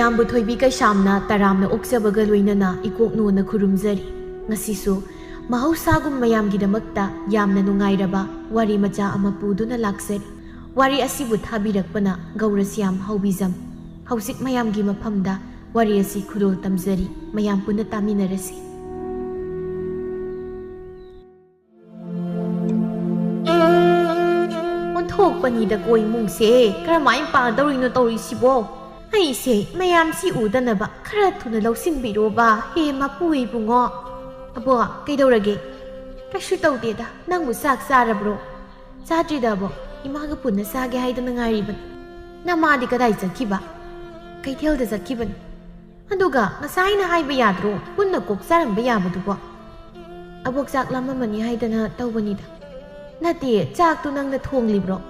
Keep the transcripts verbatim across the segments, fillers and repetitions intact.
ꯃꯌꯥꯝꯕꯨ ꯊꯣꯏꯕꯤ ꯀꯩꯁꯥꯝꯅ ꯇꯔꯥꯝꯅ ꯑꯣꯛꯆꯕꯒ ꯂꯣꯏꯅꯅ ꯏꯀꯣꯛꯅꯣꯅ ꯈꯨꯔꯨꯝꯖꯔꯤ꯫ ꯉꯁꯤꯁꯨ ꯃꯍꯧꯁꯥꯒꯨꯝ ꯃꯌꯥꯝꯒꯤꯗꯃꯛꯇ ꯌꯥꯝꯅ ꯅꯨꯡꯉꯥꯏꯔꯕ ꯋꯥꯔꯤ ꯃꯆꯥ ꯑꯃ ꯄꯨꯗꯨꯅ ꯂꯥꯛꯆꯔꯤ꯫ ꯋꯥꯔꯤ ꯑꯁꯤꯕꯨ ꯊꯥꯕꯤꯔꯛꯄꯅ ꯒꯧꯔꯁ꯭ꯌꯥꯝ ꯍꯧꯕꯤꯖꯝ꯫ ꯍꯧꯖꯤꯛ ꯃꯌꯥꯝꯒꯤ ꯃꯐꯝꯗ ꯋꯥꯔꯤ ꯑꯁꯤ ꯈꯨꯗꯣꯜ ꯇꯝꯖꯔꯤ, ꯃꯌꯥꯝ ꯄꯨꯟꯅ ꯇꯥꯃꯤꯟꯅꯔꯁꯤ꯫ ꯑꯣꯟꯊꯣꯛꯄꯅꯤꯗ ꯀꯣ ꯏꯃꯨꯡꯁꯦ, ꯀꯔꯝꯍꯥꯏꯅ ꯄꯥꯗꯧꯔꯤꯅꯣ ꯇꯧꯔꯤꯁꯤꯕꯣ? ꯑꯩꯁꯦ ꯃꯌꯥꯝꯁꯤ ꯎꯗꯅꯕ ꯈꯔ ꯊꯨꯅ ꯂꯧꯁꯤꯟꯕꯤꯔꯣꯕ, ꯍꯦ ꯃꯄꯨ ꯏꯕꯨꯡꯉꯣ꯫ ꯑꯕꯣ, ꯀꯩꯗꯧꯔꯒꯦ? ꯀꯩꯁꯨ ꯇꯧꯗꯦꯗ, ꯅꯪꯕꯨ ꯆꯥꯛ ꯆꯥꯔꯕ꯭ꯔꯣ? ꯆꯥꯗ꯭ꯔꯤꯗ ꯑꯕꯣ, ꯏꯃꯥꯒ ꯄꯨꯟꯅ ꯆꯥꯒꯦ ꯍꯥꯏꯗꯅ ꯉꯥꯏꯔꯤꯕꯅꯤ꯫ ꯅꯃꯥꯗꯤ ꯀꯗꯥꯏ ꯆꯠꯈꯤꯕ? ꯀꯩꯊꯦꯜꯗ ꯆꯠꯈꯤꯕꯅꯤ꯫ ꯑꯗꯨꯒ ꯉꯁꯥꯏꯅ ꯍꯥꯏꯕ ꯌꯥꯗ꯭ꯔꯣ, ꯄꯨꯟꯅ ꯀꯣꯛ ꯆꯥꯔꯝꯕ ꯌꯥꯕꯗꯨꯕꯣ? ꯑꯕꯣꯛ ꯆꯥꯛ ꯂꯥꯝꯃꯝꯃꯅꯤ ꯍꯥꯏꯗꯅ ꯇꯧꯕꯅꯤꯗ꯫ ꯅꯠꯇꯦ, ꯆꯥꯛꯇꯨ ꯅꯪꯅ ꯊꯣꯡꯂꯤꯕ꯭ꯔꯣ?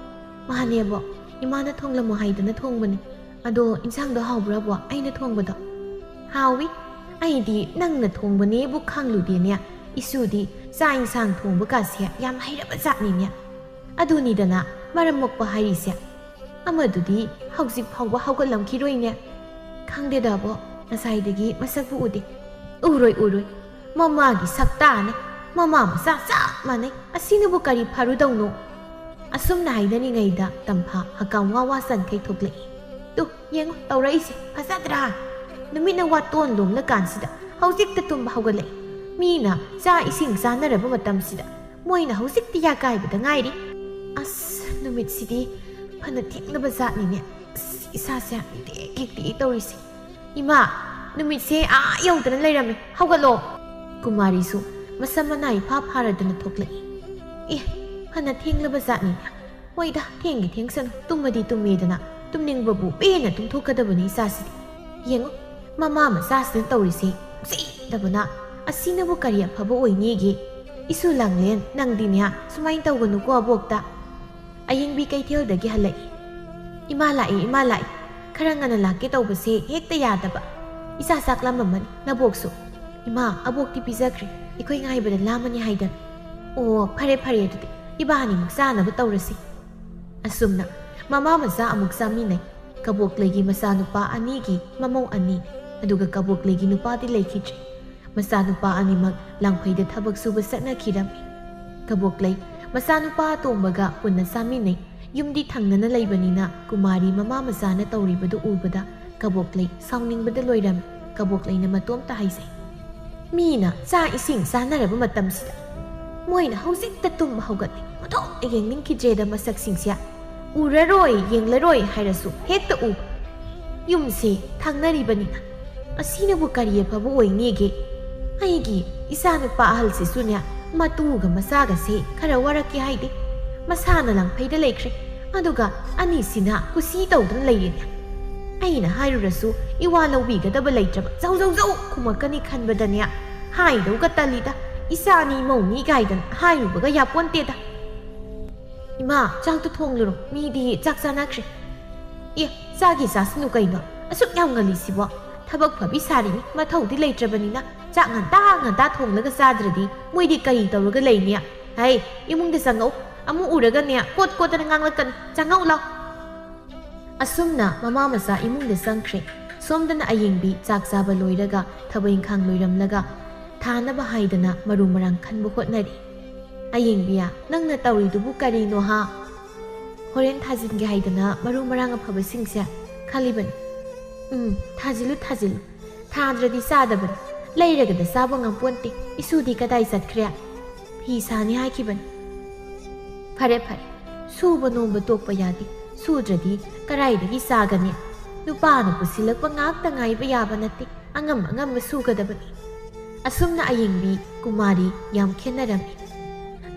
ꯃꯥꯅꯦꯕꯣ, ꯏꯃꯥꯅ ꯊꯣꯡꯂꯝꯃꯣ ꯍꯥꯏꯗꯅ ꯊꯣꯡꯕꯅꯤ꯫ ꯑꯗꯣ ꯏꯟꯁꯥꯡꯗꯣ ꯍꯥꯎꯕ꯭ꯔꯥꯕꯣ, ꯑꯩꯅ ꯊꯣꯡꯕꯗꯣ? ꯍꯥꯎꯏ꯫ ꯑꯩꯗꯤ ꯅꯪꯅ ꯊꯣꯡꯕꯅꯦꯕꯨ ꯈꯪꯂꯨꯗꯦꯅꯦ꯫ ꯏꯁꯨꯗꯤ ꯆꯥꯛ ꯏꯟꯁꯥꯡ ꯊꯣꯡꯕ ꯀꯥꯁꯦ ꯌꯥꯝ ꯍꯩꯔꯕ ꯖꯥꯠꯅꯤꯅꯦ꯫ ꯑꯗꯨꯅꯤꯗꯅ ꯃꯔꯝ ꯃꯣꯛꯄ ꯍꯥꯏꯔꯤꯁꯦ꯫ ꯑꯃꯗꯨꯗꯤ ꯍꯧꯖꯤꯛ ꯐꯥꯎꯕ ꯍꯧꯒꯠꯂꯝꯈꯤꯔꯣꯏꯅꯦ꯫ ꯈꯪꯗꯦꯗꯕꯣ, ꯉꯁꯥꯏꯗꯒꯤ ꯃꯁꯛꯄꯨ ꯎꯗꯦ꯫ ꯎꯔꯣꯏ, ꯎꯔꯣꯏ꯫ ꯃꯃꯥꯒꯤ ꯁꯛꯇꯥꯅꯦ꯫ ꯃꯃꯥ ꯃꯆꯥ ꯆꯞ ꯃꯥꯟꯅꯩ꯫ ꯑꯁꯤꯅꯕꯨ ꯀꯔꯤ ꯐꯔꯨꯗꯧꯅꯣ? ꯑꯁꯨꯝꯅ ꯍꯥꯏꯅꯔꯤꯉꯩꯗ ꯇꯝꯐꯥ ꯍꯀꯥꯝ ꯋꯥ ꯋꯥ ꯆꯟꯈꯩ ꯊꯣꯛꯂꯛꯏ꯫ ꯇꯨ, ꯌꯦꯡꯉꯨ, ꯇꯧꯔꯛꯏꯁꯦ꯫ ꯐꯖꯗ꯭ꯔꯥ? ꯅꯨꯃꯤꯠꯅ ꯋꯥꯇꯣꯟ ꯂꯣꯝꯂꯀꯥꯟꯁꯤꯗ ꯍꯧꯖꯤꯛꯇ ꯇꯨꯝꯕ ꯍꯧꯒꯠꯂꯛꯏ꯫ ꯃꯤꯅ ꯆꯥꯛ ꯏꯁꯤꯡ ꯆꯥꯅꯔꯕ ꯃꯇꯝꯁꯤꯗ ꯃꯣꯏꯅ ꯍꯧꯖꯤꯛꯇꯤ ꯌꯥꯀꯥꯏꯕꯗ ꯉꯥꯏꯔꯤ꯫ ꯑꯁ, ꯅꯨꯃꯤꯠꯁꯤꯗꯤ ꯐꯅ ꯊꯦꯡꯂꯕ ꯖꯥꯠꯅꯤꯅꯦ꯫ ꯑꯁ, ꯏꯁꯥꯁꯦ ꯌꯥꯝ ꯇꯦꯛ ꯍꯦꯛ ꯇꯦꯛꯏ ꯇꯧꯔꯤꯁꯦ꯫ ꯏꯃꯥ, ꯅꯨꯃꯤꯠꯁꯦ ꯑꯥ ꯌꯧꯗꯅ ꯂꯩꯔꯝꯃꯦ, ꯍꯧꯒꯠꯂꯣ꯫ ꯀꯨꯃꯥꯔꯤꯁꯨ ꯃꯁꯝ ꯃꯅꯥ ꯏꯐꯥ ꯐꯥꯔꯗꯅ ꯊꯣꯛꯂꯛꯏ꯫ ꯑꯦ, ꯐꯅ ꯊꯦꯡꯂꯕ ꯖꯥꯠꯅꯤꯅꯦ꯫ ꯍꯣꯏꯗ, ꯊꯦꯡꯒꯦ ꯊꯦꯡꯁꯅꯨ, ꯇꯨꯝꯃꯗꯤ ꯇꯨꯝꯃꯦꯗꯅ, ꯇꯨꯝꯅꯤꯡꯕꯕꯨ ꯄꯦꯟꯅ ꯇꯨꯝꯊꯣꯛꯀꯗꯕꯅꯤ ꯏꯆꯥꯁꯤꯗꯤ꯫ ꯌꯦꯡꯉꯨ, ꯃꯃꯥ ꯃꯆꯥꯁꯤꯅ ꯇꯧꯔꯤꯁꯦ, ꯎꯁꯤꯠꯇꯕꯅ꯫ ꯑꯁꯤꯅꯕꯨ ꯀꯔꯤ ꯑꯐꯕ ꯑꯣꯏꯅꯤꯒꯦ? ꯏꯁꯨ ꯂꯥꯡꯂꯦꯟ, ꯅꯪꯗꯤꯅꯦ ꯁꯨꯃꯥꯏꯅ ꯇꯧꯒꯅꯨꯀꯣ ꯑꯕꯣꯛꯇ꯫ ꯑꯌꯤꯡꯕꯤ ꯀꯩꯊꯦꯜꯗꯒꯤ ꯍꯜꯂꯛꯏ꯫ ꯏꯃꯥ ꯂꯥꯛꯏ, ꯏꯃꯥ ꯂꯥꯛꯏ꯫ ꯈꯔ ꯉꯟꯅ ꯂꯥꯛꯀꯦ ꯇꯧꯕꯁꯦ ꯍꯦꯛꯇ ꯌꯥꯗꯕ꯫ ꯏꯆꯥ ꯆꯥꯛ ꯂꯥꯝꯃꯝꯃꯅꯤ, ꯅꯕꯣꯛꯁꯨ꯫ ꯏꯃꯥ, ꯑꯕꯣꯛꯇꯤ ꯄꯤꯖꯈ꯭ꯔꯦ꯫ ꯑꯩꯈꯣꯏ ꯉꯥꯏꯕꯗ ꯂꯥꯝꯃꯅꯤ ꯍꯥꯏꯗꯅ꯫ ꯑꯣ, ꯐꯔꯦ, ꯐꯔꯦ, ꯑꯗꯨꯗꯤ ꯏꯕꯥꯅꯤꯃꯨꯛ ꯆꯥꯅꯕ ꯇꯧꯔꯁꯤ꯫ ꯑꯁꯨꯝꯅ ꯃꯃꯥ ꯃꯆꯥ ꯑꯃꯨꯛ ꯆꯥꯃꯤꯟꯅꯩ꯫ ꯀꯕꯣꯛꯂꯩꯒꯤ ꯃꯆꯥꯅꯨꯄꯥ ꯑꯅꯤꯒꯤ ꯃꯃꯧ ꯑꯅꯤ, ꯑꯗꯨꯒ ꯀꯕꯣꯛꯂꯩꯒꯤ ꯅꯨꯄꯥꯗꯤ ꯂꯩꯈꯤꯗ꯭ꯔꯦ꯫ ꯃꯆꯥꯅꯨꯄꯥ ꯑꯅꯤꯃꯛ ꯂꯥꯡꯐꯩꯗ ꯊꯕꯛ ꯁꯨꯕ ꯆꯠꯅꯈꯤꯔꯝꯃꯤ꯫ ꯀꯕꯣꯛꯂꯩ ꯃꯆꯥꯅꯨꯄꯥ ꯑꯇꯣꯝꯕꯒ ꯄꯨꯟꯅ ꯆꯥꯃꯤꯟꯅꯩ꯫ ꯌꯨꯝꯗꯤ ꯊꯪꯅꯅ ꯂꯩꯕꯅꯤꯅ ꯀꯨꯃꯥꯔꯤ ꯃꯃꯥ ꯃꯆꯥꯅ ꯇꯧꯔꯤꯕꯗꯨ ꯎꯕꯗ ꯀꯕꯣꯛꯂꯩ ꯁꯥꯎꯅꯤꯡꯕꯗ ꯂꯣꯏꯔꯝꯃꯤ꯫ ꯀꯕꯣꯛꯂꯩꯅ ꯃꯇꯣꯝꯇ ꯍꯥꯏꯖꯩ, "ꯃꯤꯅ ꯆꯥꯛ ꯏꯁꯤꯡ ꯆꯥꯅꯔꯕ ꯃꯇꯝꯁꯤꯗ ꯃꯣꯏꯅ ꯍꯧꯖꯤꯛꯇ ꯇꯨꯝꯕ ꯍꯧꯒꯠꯂꯤ꯫ ꯃꯊꯣꯡ ꯌꯦꯡꯅꯤꯡꯈꯤꯗ꯭ꯔꯦꯗ ꯃꯁꯛꯁꯤꯡꯁꯦ꯫ ꯎꯔꯔꯣꯏ, ꯌꯦꯡꯂꯔꯣꯏ ꯍꯥꯏꯔꯁꯨ ꯍꯦꯛꯇ ꯎꯕ꯫ ꯌꯨꯝꯁꯦ ꯊꯪꯅꯔꯤꯕꯅꯤꯅ ꯑꯁꯤꯅꯕꯨ ꯀꯔꯤ ꯑꯐꯕ ꯑꯣꯏꯅꯤꯒꯦ? ꯑꯩꯒꯤ ꯏꯆꯥꯅꯨꯄꯥ ꯑꯍꯜꯁꯤꯁꯨꯅꯦ, ꯃꯇꯨꯒ ꯃꯆꯥꯒꯁꯦ ꯈꯔ ꯋꯥꯔꯛꯀꯦ ꯍꯥꯏꯗꯦ꯫ ꯃꯁꯥꯅ ꯂꯥꯡꯐꯩꯗ ꯂꯩꯈ꯭ꯔꯦ, ꯑꯗꯨꯒ ꯑꯅꯤꯁꯤꯅ ꯀꯨꯁꯤ ꯇꯧꯗꯨꯅ ꯂꯩꯔꯤꯅꯦ꯫ ꯑꯩꯅ ꯍꯥꯏꯔꯨꯔꯁꯨ ꯏꯋꯥ ꯂꯧꯕꯤꯒꯗꯕ ꯂꯩꯇ꯭ꯔꯕ, ꯖꯧ ꯖꯧ ꯖꯧ ꯈꯨꯝꯃꯛꯀꯅꯤ ꯈꯟꯕꯗꯅꯦ, ꯍꯥꯏꯗꯧꯒ ꯇꯜꯂꯤꯗ꯫ ꯏꯆꯥꯅꯤ ꯃꯧꯅꯤ ꯀꯥꯏꯗꯅ ꯍꯥꯏꯔꯨꯕꯒ ꯌꯥꯄꯣꯟꯇꯦꯗ꯫ ꯏꯃꯥ, ꯆꯥꯛꯇꯨ ꯊꯣꯡꯂꯨꯔꯣ, ꯃꯤꯗꯤ ꯆꯥꯛ ꯆꯥꯅꯈ꯭ꯔꯦ꯫ ꯑꯦ, ꯆꯥꯒꯦ ꯆꯥꯁꯅꯨ ꯀꯩꯅꯣ, ꯑꯁꯨꯛ ꯌꯥꯝ ꯉꯜꯂꯤꯁꯤꯕꯣ? ꯊꯕꯛ ꯐꯕꯤ ꯁꯥꯔꯤꯅꯤ, ꯃꯊꯧꯗꯤ ꯂꯩꯇ꯭ꯔꯕꯅꯤꯅ ꯆꯥꯛ ꯉꯟꯇꯥ ꯉꯟꯇꯥ ꯊꯣꯡꯂꯒ ꯆꯥꯗ꯭ꯔꯗꯤ ꯃꯣꯏꯗꯤ ꯀꯔꯤ ꯇꯧꯔꯒ ꯂꯩꯅꯤ? ꯍꯩ, ꯏꯃꯨꯡꯗ ꯆꯪꯉꯛꯎ, ꯑꯃꯨꯛ ꯎꯔꯒꯅꯦ ꯀꯣꯠ ꯀꯣꯠꯇꯅ ꯉꯥꯡꯂꯛꯀꯅꯤ, ꯆꯪꯉꯛꯎ ꯂꯥꯎ꯫ ꯑꯁꯨꯝꯅ ꯃꯃꯥ ꯃꯆꯥ ꯏꯃꯨꯡꯗ ꯆꯪꯈ꯭ꯔꯦ꯫ ꯁꯣꯝꯗꯅ ꯑꯌꯦꯡꯕꯤ ꯆꯥꯛ ꯆꯥꯕ ꯂꯣꯏꯔꯒ ꯊꯕꯛ ꯏꯪꯈꯥꯡ ꯂꯣꯏꯔꯝꯂꯒ ꯊꯥꯅꯕ ꯍꯥꯏꯗꯅ ꯃꯔꯨ ꯃꯔꯥꯡ ꯈꯟꯕ ꯍꯣꯠꯅꯔꯤ꯫ "ꯑꯌꯦꯡꯕꯤꯌꯥ, ꯅꯪꯅ ꯇꯧꯔꯤꯗꯨꯕꯨ ꯀꯔꯤꯅꯣ ꯍꯥ? ꯍꯣꯔꯦꯟ ꯊꯥꯖꯤꯟꯒꯦ ꯍꯥꯏꯗꯅ ꯃꯔꯨ ꯃꯔꯥꯡ ꯑꯐꯕꯁꯤꯡꯁꯦ ꯈꯜꯂꯤꯕꯅꯤ꯫" "ꯎꯝ, ꯊꯥꯖꯤꯜꯂꯨ, ꯊꯥꯖꯤꯜꯂꯨ꯫ ꯊꯥꯗ꯭ꯔꯗꯤ ꯆꯥꯗꯕꯅꯤ꯫ ꯂꯩꯔꯒꯗ ꯆꯥꯕ ꯉꯝꯄꯣꯟꯇꯦ꯫ ꯏꯁꯨꯗꯤ ꯀꯗꯥꯏ ꯆꯠꯈ꯭ꯔꯦ?" "ꯐꯤ ꯁꯥꯅꯤ ꯍꯥꯏꯈꯤꯕꯅꯤ꯫" "ꯐꯔꯦ, ꯐꯔꯦ꯫ ꯁꯨꯕ ꯅꯣꯝꯕ ꯇꯣꯛꯄ ꯌꯥꯗꯦ꯫ ꯁꯨꯗ꯭ꯔꯗꯤ ꯀꯗꯥꯏꯗꯒꯤ ꯆꯥꯒꯅꯤ? ꯅꯨꯄꯥꯅ ꯄꯨꯁꯤꯜꯂꯛꯄ ꯉꯥꯛꯇ ꯉꯥꯏꯕ ꯌꯥꯕ ꯅꯠꯇꯦ꯫ ꯑꯉꯝ ꯑꯉꯝꯕ ꯁꯨꯒꯗꯕꯅꯤ꯫" ꯑꯁꯨꯝꯅ ꯑꯌꯦꯡꯕꯤ ꯀꯨꯃꯥꯔꯤ ꯌꯥꯝ ꯈꯦꯠꯅꯔꯝꯃꯤ꯫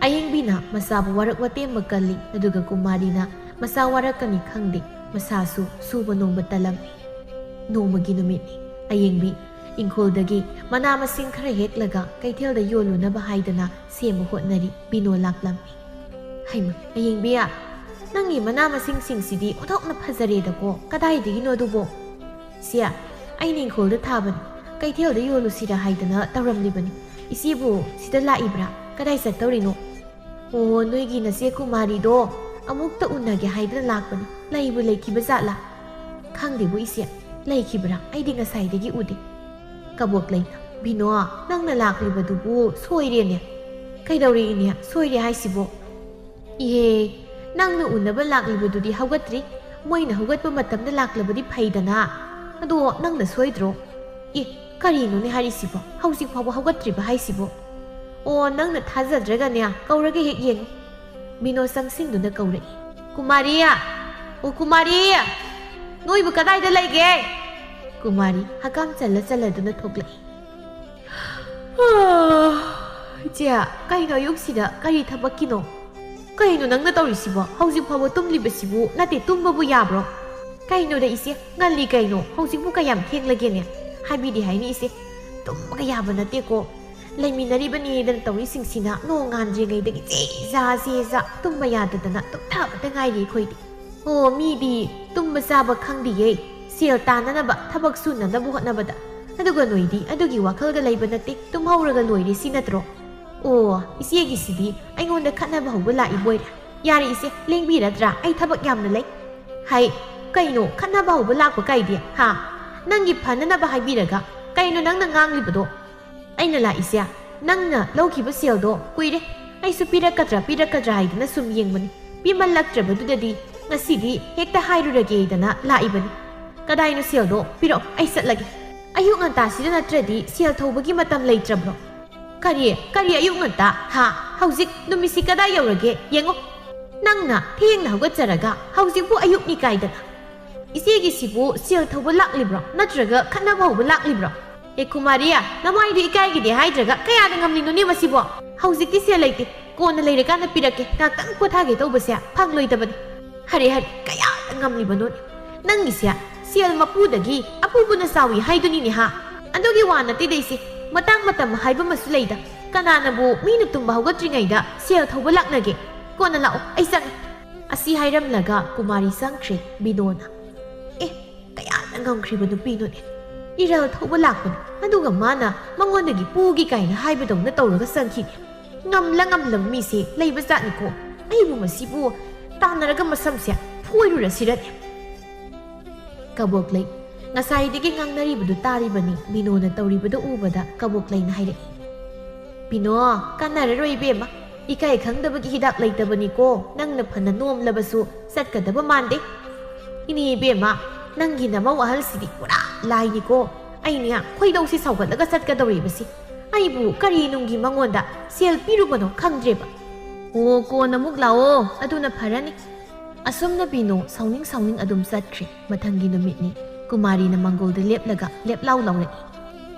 ꯑꯌꯦꯡꯕꯤꯅ ꯃꯆꯥꯕꯨ ꯋꯥꯔꯛ ꯋꯥꯇꯦꯝꯕ ꯀꯜꯂꯤ, ꯑꯗꯨꯒ ꯀꯨꯃꯥꯔꯤꯅ ꯃꯆꯥ ꯋꯥꯔꯛꯀꯅꯤ ꯈꯪꯗꯦ, ꯃꯁꯥꯁꯨ ꯁꯨꯕ ꯅꯣꯝꯕ ꯇꯜꯂꯝꯃꯤ꯫ ꯅꯣꯡꯃꯒꯤ ꯅꯨꯃꯤꯠꯅꯤ꯫ ꯑꯌꯦꯡꯕꯤ ꯏꯪꯈꯣꯜꯗꯒꯤ ꯃꯅꯥ ꯃꯁꯤꯡ ꯈꯔ ꯍꯦꯛꯂꯒ ꯀꯩꯊꯦꯜꯗ ꯌꯣꯜꯂꯨꯅꯕ ꯍꯥꯏꯗꯅ ꯁꯦꯝꯕ ꯍꯣꯠꯅꯔꯤ꯫ ꯕꯤꯅꯣ ꯂꯥꯛꯂꯝꯃꯤ꯫ "ꯍꯩꯃ, ꯑꯌꯦꯡꯕꯤꯌꯥ, ꯅꯪꯒꯤ ꯃꯅꯥ ꯃꯁꯤꯡꯁꯤꯡꯁꯤꯗꯤ ꯑꯣꯟꯊꯣꯛꯅ ꯐꯖꯔꯦꯗꯀꯣ꯫ ꯀꯗꯥꯏꯗꯒꯤꯅꯣ ꯑꯗꯨꯕꯣ?" "ꯁꯦ, ꯑꯩꯅ ꯏꯪꯈꯣꯜꯗ ꯊꯥꯕꯅꯤ꯫ ꯀꯩꯊꯦꯜꯗ ꯌꯣꯜꯂꯨꯁꯤꯔ ꯍꯥꯏꯗꯅ ꯇꯧꯔꯝꯂꯤꯕꯅꯤ꯫ ꯏꯆꯦꯕꯨ ꯁꯤꯗ ꯂꯥꯛꯏꯕ꯭ꯔꯥ? ꯀꯗꯥꯏ ꯆꯠꯇꯧꯔꯤꯅꯣ?" "ꯑꯣ, ꯅꯣꯏꯒꯤ ꯅꯆꯦ ꯀꯨꯃꯥꯔꯤꯗꯣ ꯑꯃꯨꯛꯇ ꯎꯅꯒꯦ ꯍꯥꯏꯗꯅ ꯂꯥꯛꯄꯅꯤ꯫ ꯂꯩꯕꯨ ꯂꯩꯈꯤꯕ ꯖꯥꯠꯂꯥ?" "ꯈꯪꯗꯦꯕꯨ ꯏꯆꯦ, ꯂꯩꯈꯤꯕ꯭ꯔꯥ? ꯑꯩꯗꯤ ꯉꯁꯥꯏꯗꯒꯤ ꯎꯗꯦ꯫" ꯀꯕꯣꯛꯂꯩꯅ, "ꯕꯤꯅꯣ, ꯅꯪꯅ ꯂꯥꯛꯂꯤꯕꯗꯨꯕꯨ ꯁꯣꯏꯔꯦꯅꯦ꯫" "ꯀꯩꯗꯧꯔꯦ ꯏꯅꯦ, ꯁꯣꯏꯔꯦ ꯍꯥꯏꯁꯤꯕꯣ?" "ꯏꯍꯦ, ꯅꯪꯅ ꯎꯅꯕ ꯂꯥꯛꯂꯤꯕꯗꯨꯗꯤ ꯍꯧꯒꯠꯇ꯭ꯔꯤ꯫ ꯃꯣꯏꯅ ꯍꯧꯒꯠꯄ ꯃꯇꯝꯗ ꯂꯥꯛꯂꯕꯗꯤ ꯐꯩꯗꯅ꯫ ꯑꯗꯣ ꯅꯪꯅ ꯁꯣꯏꯗ꯭ꯔꯣ?" "ꯑꯦ, ꯀꯔꯤꯅꯣꯅꯦ ꯍꯥꯏꯔꯤꯁꯤꯕꯣ? ꯍꯧꯖꯤꯛ ꯐꯥꯎꯕ ꯍꯧꯒꯠꯇ꯭ꯔꯤꯕ ꯍꯥꯏꯁꯤꯕꯣ?" "ꯑꯣ, ꯅꯪꯅ ꯊꯥꯖꯗ꯭ꯔꯒꯅꯦ, ꯀꯧꯔꯒ ꯍꯦꯛ ꯌꯦꯡꯉꯨ꯫" ꯕꯤꯅꯣ ꯆꯪꯁꯤꯟꯗꯨꯅ ꯀꯧꯔꯛꯏ꯫ "ꯀꯨꯃꯥꯔꯤ! ꯑꯣ ꯀꯨꯃꯥꯔꯤ! ꯅꯣꯏꯕꯨ ꯀꯗꯥꯏꯗ ꯂꯩꯒꯦ?" ꯀꯨꯃꯥꯔꯤ ꯍꯀꯥꯝ ꯆꯜꯂ ꯆꯜꯂꯗꯨꯅ ꯊꯣꯛꯂꯛꯏ꯫ "ꯏꯆꯦ, ꯀꯩꯅꯣ ꯑꯌꯨꯛꯁꯤꯗ ꯀꯔꯤ ꯊꯕꯛꯀꯤꯅꯣ? ꯀꯩꯅꯣ ꯅꯪꯅ ꯇꯧꯔꯤꯁꯤꯕꯣ? ꯍꯧꯖꯤꯛ ꯐꯥꯎꯕ ꯇꯨꯝꯂꯤꯕꯁꯤꯕꯨ? ꯅꯠꯇꯦ, ꯇꯨꯝꯕꯕꯨ ꯌꯥꯕ꯭ꯔꯣ? ꯀꯩꯅꯣꯗ ꯏꯆꯦ, ꯉꯜꯂꯤ ꯀꯩꯅꯣ? ꯍꯧꯖꯤꯛꯄꯨ ꯀꯌꯥꯝ ꯊꯦꯡꯂꯒꯦꯅꯦ? ꯍꯥꯏꯕꯤꯗꯦ ꯍꯥꯏꯅꯤ ꯏꯆꯦ, ꯇꯨꯝꯕꯒ ꯌꯥꯕ ꯅꯠꯇꯦꯀꯣ꯫ ꯂꯩꯃꯤꯟꯅꯔꯤꯕꯅꯦꯗꯅ ꯇꯧꯔꯤꯁꯤꯡꯁꯤꯅ ꯅꯣꯡ ꯉꯥꯟꯗ꯭ꯔꯤꯉꯩꯗꯒꯤ ꯖꯦ ꯖꯥ ꯖꯦ ꯖꯥ ꯇꯨꯝꯕ ꯌꯥꯗꯗꯅ ꯇꯨꯝꯊꯕꯇ ꯉꯥꯏꯔꯤ ꯑꯩꯈꯣꯏꯗꯤ꯫ ꯑꯣ, ꯃꯤꯗꯤ ꯇꯨꯝꯕ ꯆꯥꯕ ꯈꯪꯗꯤꯌꯦ, ꯁꯦꯜ ꯇꯥꯟꯅꯅꯕ ꯊꯕꯛ ꯁꯨꯅꯅꯕ ꯍꯣꯠꯅꯕꯗ꯫ ꯑꯗꯨꯒ ꯅꯣꯏꯗꯤ ꯑꯗꯨꯒꯤ ꯋꯥꯈꯜꯒ ꯂꯩꯕ ꯅꯠꯇꯦ, ꯇꯨꯝꯍꯧꯔꯒ ꯂꯣꯏꯔꯦ ꯁꯤ ꯅꯠꯇ꯭ꯔꯣ? ꯑꯣ, ꯏꯆꯦꯒꯤꯁꯤꯗꯤ ꯑꯩꯉꯣꯟꯗ ꯈꯠꯅꯕ ꯍꯧꯕ ꯂꯥꯛꯏꯕꯣꯏꯔꯦ꯫ ꯌꯥꯔꯦ ꯏꯆꯦ, ꯂꯦꯡꯕꯤꯔꯗ꯭ꯔꯥ? ꯑꯩ ꯊꯕꯛ ꯌꯥꯝꯅ ꯂꯩ꯫" "ꯍꯥꯏ, ꯀꯩꯅꯣ ꯈꯠꯅꯕ ꯍꯧꯕ ꯂꯥꯛꯄ ꯀꯥꯏꯗꯤ? ꯍꯥ? ꯅꯪꯒꯤ ꯐꯅꯅꯕ ꯍꯥꯏꯕꯤꯔꯒ ꯀꯩꯅꯣ ꯅꯪꯅ ꯉꯥꯡꯂꯤꯕꯗꯣ?" "ꯑꯩꯅ ꯂꯥꯛꯏꯁꯦ, ꯅꯪꯅ ꯂꯧꯈꯤꯕ ꯁꯦꯜꯗꯣ ꯀꯨꯏꯔꯦ꯫ ꯑꯩꯁꯨ ꯄꯤꯔꯛꯀꯗ꯭ꯔꯥ ꯄꯤꯔꯛꯀꯗ꯭ꯔꯥ ꯍꯥꯏꯗꯅ ꯁꯨꯝ ꯌꯦꯡꯕꯅꯤ꯫ ꯄꯤꯃꯜꯂꯛꯇ꯭ꯔꯕꯗꯨꯗꯗꯤ ꯉꯁꯤꯗꯤ ꯍꯦꯛꯇ ꯍꯥꯏꯔꯨꯔꯒꯦꯗꯅ ꯂꯥꯛꯏꯕꯅꯤ꯫ ꯀꯗꯥꯏꯅꯣ ꯁꯦꯜꯗꯣ? ꯄꯤꯔꯛꯑꯣ, ꯑꯩ ꯆꯠꯂꯒꯦ꯫" "ꯑꯌꯨꯛ ꯉꯟꯇꯥꯁꯤꯗ ꯅꯠꯇ꯭ꯔꯗꯤ ꯁꯦꯜ ꯊꯧꯕꯒꯤ ꯃꯇꯝ ꯂꯩꯇ꯭ꯔꯕ꯭ꯔꯣ?" "ꯀꯔꯤ? ꯀꯔꯤ ꯑꯌꯨꯛ ꯉꯟꯇꯥ? ꯍꯥ? ꯍꯧꯖꯤꯛ ꯅꯨꯃꯤꯠꯁꯤ ꯀꯗꯥꯏ ꯌꯧꯔꯒꯦ? ꯌꯦꯡꯉꯣ, ꯅꯪꯅ ꯊꯦꯡꯅ ꯍꯧꯒꯠꯆꯔꯒ ꯍꯧꯖꯤꯛꯄꯨ ꯑꯌꯨꯛꯅꯤ ꯀꯥꯏꯗꯅ꯫ ꯏꯆꯦꯒꯤꯁꯤꯕꯨ ꯁꯦꯜ ꯊꯧꯕ ꯂꯥꯛꯂꯤꯕ꯭ꯔꯣ? ꯅꯠꯇ꯭ꯔꯒ ꯈꯠꯅꯕ ꯍꯧꯕ ꯂꯥꯛꯂꯤꯕ꯭ꯔꯣ? ꯑꯦ ꯀꯨꯃꯥꯔꯤ, ꯅꯃꯥꯏꯗꯨ ꯏꯀꯥꯏꯒꯤꯗꯦ ꯍꯥꯏꯗ꯭ꯔꯒ ꯀꯌꯥꯗ ꯉꯝꯂꯤꯅꯣꯅꯦ ꯃꯁꯤꯕꯣ? ꯍꯧꯖꯤꯛꯇꯤ ꯁꯦꯜ ꯂꯩꯇꯦ, ꯀꯣꯟꯅ ꯂꯩꯔꯀꯥꯟꯗ ꯄꯤꯔꯛꯀꯦ, ꯉꯥꯛꯇꯪ ꯄꯣꯊꯥꯒꯦ ꯇꯧꯕꯁꯦ ꯐꯪꯂꯣꯏꯗꯕꯅꯤ꯫ ꯍꯔꯦ ꯍꯔꯦ, ꯀꯌꯥꯗ ꯉꯝꯂꯤꯕꯅꯣꯅꯦ? ꯅꯪꯒꯤꯁꯦ ꯁꯦꯜ ꯃꯄꯨꯗꯒꯤ ꯑꯄꯨꯕꯅ ꯆꯥꯎꯏ ꯍꯥꯏꯗꯨꯅꯤꯅꯦ ꯍꯥ? ꯑꯗꯨꯒꯤ ꯋꯥ ꯅꯠꯇꯦꯗ ꯏꯆꯦ, ꯃꯇꯥꯡ ꯃꯇꯝ ꯍꯥꯏꯕ ꯑꯃꯁꯨ ꯂꯩꯗ꯫ ꯀꯅꯥꯅꯕꯨ ꯃꯤꯅ ꯇꯨꯝꯕ ꯍꯧꯒꯠꯇ꯭ꯔꯤꯉꯩꯗ ꯁꯦꯜ ꯊꯧꯕ ꯂꯥꯛꯅꯒꯦ? ꯀꯣꯟꯅ ꯂꯥꯛꯑꯣ, ꯑꯩ ꯆꯪꯉꯦ꯫" ꯑꯁꯤ ꯍꯥꯏꯔꯝꯂꯒ ꯀꯨꯃꯥꯔꯤ ꯆꯪꯈ꯭ꯔꯦ꯫ ꯕꯤꯅꯣꯅ, "ꯑꯦ, ꯀꯌꯥꯗ ꯉꯝꯈ꯭ꯔꯤꯕ ꯅꯨꯄꯤꯅꯣꯅꯦ? ꯏꯔꯦꯜ ꯊꯧꯕ ꯂꯥꯛꯄꯅꯤ, ꯑꯗꯨꯒ ꯃꯥꯅ ꯃꯉꯣꯟꯗꯒꯤ ꯄꯨꯒꯦ ꯀꯥꯏꯅ ꯍꯥꯏꯕꯗꯧꯅ ꯇꯧꯔꯒ ꯆꯪꯈꯤꯅꯦ꯫ ꯉꯝꯂ ꯉꯝꯂꯕ ꯃꯤꯁꯦ ꯂꯩꯕ ꯖꯥꯠꯅꯤꯀꯣ꯫ ꯑꯩꯕꯨ ꯃꯁꯤꯕꯨ ꯇꯥꯟꯅꯔꯒ ꯃꯁꯝꯁꯦ ꯐꯣꯏꯔꯨꯔꯁꯤꯔꯅꯦ?" ꯀꯕꯣꯛꯂꯩ, ꯉꯁꯥꯏꯗꯒꯤ ꯉꯥꯡꯅꯔꯤꯕꯗꯨ ꯇꯥꯔꯤꯕꯅꯤ꯫ ꯕꯤꯅꯣꯅ ꯇꯧꯔꯤꯕꯗꯨ ꯎꯕꯗ ꯀꯕꯣꯛꯂꯩꯅ ꯍꯥꯏꯔꯛꯏ, "ꯕꯤꯅꯣ, ꯀꯥꯟꯅꯔꯔꯣꯏ ꯏꯕꯦꯝꯃ, ꯏꯀꯥꯏ ꯈꯪꯗꯕꯒꯤ ꯍꯤꯗꯥꯛ ꯂꯩꯇꯕꯅꯤꯀꯣ, ꯅꯪꯅ ꯐꯅ ꯅꯣꯝꯂꯕꯁꯨ ꯆꯠꯀꯗꯕ ꯃꯥꯟꯗꯦ꯫ ꯏꯅꯦ ꯏꯕꯦꯝꯃ, ꯅꯪꯒꯤ ꯅꯃꯧ ꯑꯍꯜꯁꯤꯗꯤ ꯄꯨꯔꯥ ꯂꯥꯏꯅꯤꯀꯣ, ꯑꯩꯅꯦ ꯈꯣꯏꯗꯧꯁꯤ ꯁꯥꯎꯒꯠꯂꯒ ꯆꯠꯀꯗꯧꯔꯤꯕꯁꯤ꯫ ꯑꯩꯕꯨ ꯀꯔꯤ ꯅꯨꯡꯒꯤ ꯃꯉꯣꯟꯗ ꯁꯦꯜ ꯄꯤꯔꯨꯕꯅꯣ ꯈꯪꯗ꯭ꯔꯦꯕ꯫ ꯑꯣ, ꯀꯣꯟꯅ ꯑꯃꯨꯛ ꯂꯥꯛꯑꯣ, ꯑꯗꯨꯅ ꯐꯔꯅꯤ"꯫ ꯑꯁꯨꯝꯅ ꯕꯤꯅꯣ ꯁꯥꯎꯅꯤꯡ ꯁꯥꯎꯅꯤꯡ ꯑꯗꯨꯝ ꯆꯠꯈ꯭ꯔꯦ꯫ ꯃꯊꯪꯒꯤ ꯅꯨꯃꯤꯠꯅꯤ꯫ ꯀꯨꯃꯥꯔꯤꯅ ꯃꯪꯒꯣꯜꯗ ꯂꯦꯞꯂꯒ ꯂꯦꯞꯂꯥꯎ ꯂꯥꯎꯔꯛꯏ,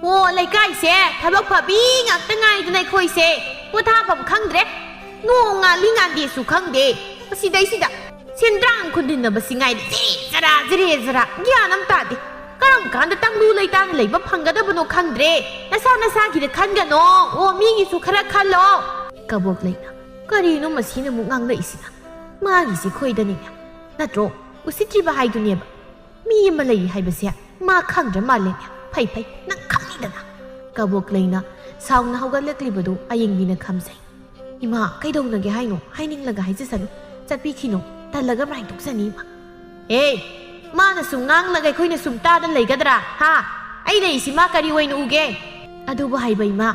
"ꯑꯣ, ꯂꯩꯀꯥꯏꯁꯦ ꯊꯕꯛ ꯐꯕꯤ ꯉꯥꯛꯇ ꯉꯥꯏꯗꯅ ꯑꯩꯈꯣꯏꯁꯦ ꯄꯣꯊꯥꯐꯝ ꯈꯪꯗ꯭ꯔꯦ꯫ ꯅꯣꯡ ꯉꯥꯜꯂꯤ ꯉꯥꯟꯗꯦꯁꯨ ꯈꯪꯗꯦ꯫ ꯃꯁꯤꯗꯩꯁꯤꯗ ꯁꯦꯟꯗ꯭ꯔꯥꯡ ꯈꯨꯟꯗꯤꯟꯅꯕꯁꯤ ꯉꯥꯏꯔꯦ, ꯖꯤꯔꯦ ꯖꯔꯥ, ꯖꯤꯔꯦ ꯖꯔꯥ, ꯒ꯭ꯌꯥꯟ ꯑꯃ ꯇꯥꯗꯦ꯫ ꯀꯔꯝ ꯀꯥꯟꯗ ꯇꯪꯗꯨ ꯂꯩꯇꯥꯅ ꯂꯩꯕ ꯐꯪꯒꯗꯕꯅꯣ ꯈꯪꯗ꯭ꯔꯦ꯫ ꯅꯁꯥ ꯅꯁꯥꯒꯤꯗ ꯈꯟꯒꯅꯣ, ꯑꯣ, ꯃꯤꯒꯤꯁꯨ ꯈꯔ ꯈꯜꯂꯣ"꯫ ꯀꯕꯣꯛꯂꯩꯅ, "ꯀꯔꯤꯅꯣ ꯃꯁꯤꯅ ꯑꯃꯨꯛ ꯉꯥꯡꯂꯛꯏꯁꯤꯅ? ꯃꯥꯒꯤꯁꯤ ꯈꯣꯏꯗꯅꯤꯅꯦ꯫ ꯅꯠꯇ꯭ꯔꯣ? ꯎꯁꯤꯠꯇ꯭ꯔꯤꯕ ꯍꯥꯏꯗꯨꯅꯦꯕ꯫ ꯃꯤ ꯑꯃ ꯂꯩ ꯍꯥꯏꯕꯁꯦ ꯃꯥ ꯈꯪꯗ꯭ꯔ ꯃꯥꯜꯂꯦꯅꯦ꯫ ꯐꯩ, ꯐꯩ, ꯅꯪ ꯈꯪꯉꯤꯗꯅ"꯫ ꯀꯕꯣꯛꯂꯩꯅ ꯁꯥꯎꯅ ꯍꯧꯒꯠꯂꯛꯂꯤꯕꯗꯨ ꯑꯌꯦꯡꯕꯤꯅ ꯈꯝꯖꯩ꯫ "ꯏꯃꯥ, ꯀꯩꯗꯧꯅꯒꯦ ꯍꯥꯏꯅꯣ? ꯍꯥꯏꯅꯤꯡꯂꯒ ꯍꯥꯏꯖꯁꯅꯨ꯫ ꯆꯠꯄꯤꯈꯤꯅꯣ꯫ ꯇꯜꯂꯒ ꯃꯔꯥꯏ ꯇꯣꯛꯆꯅꯤ, ꯏꯃꯥ"꯫ "ꯑꯦ, ꯃꯥꯅ ꯁꯨꯝ ꯉꯥꯡꯂꯒ ꯑꯩꯈꯣꯏꯅ ꯁꯨꯝ ꯇꯥꯗꯅ ꯂꯩꯒꯗ꯭ꯔꯥ? ꯍꯥ? ꯑꯩ ꯂꯩꯔꯤꯁꯤ ꯃꯥ ꯀꯔꯤ ꯑꯣꯏꯅ ꯎꯒꯦ?" "ꯑꯗꯨꯕꯨ ꯍꯥꯏꯕ ꯏꯃꯥ,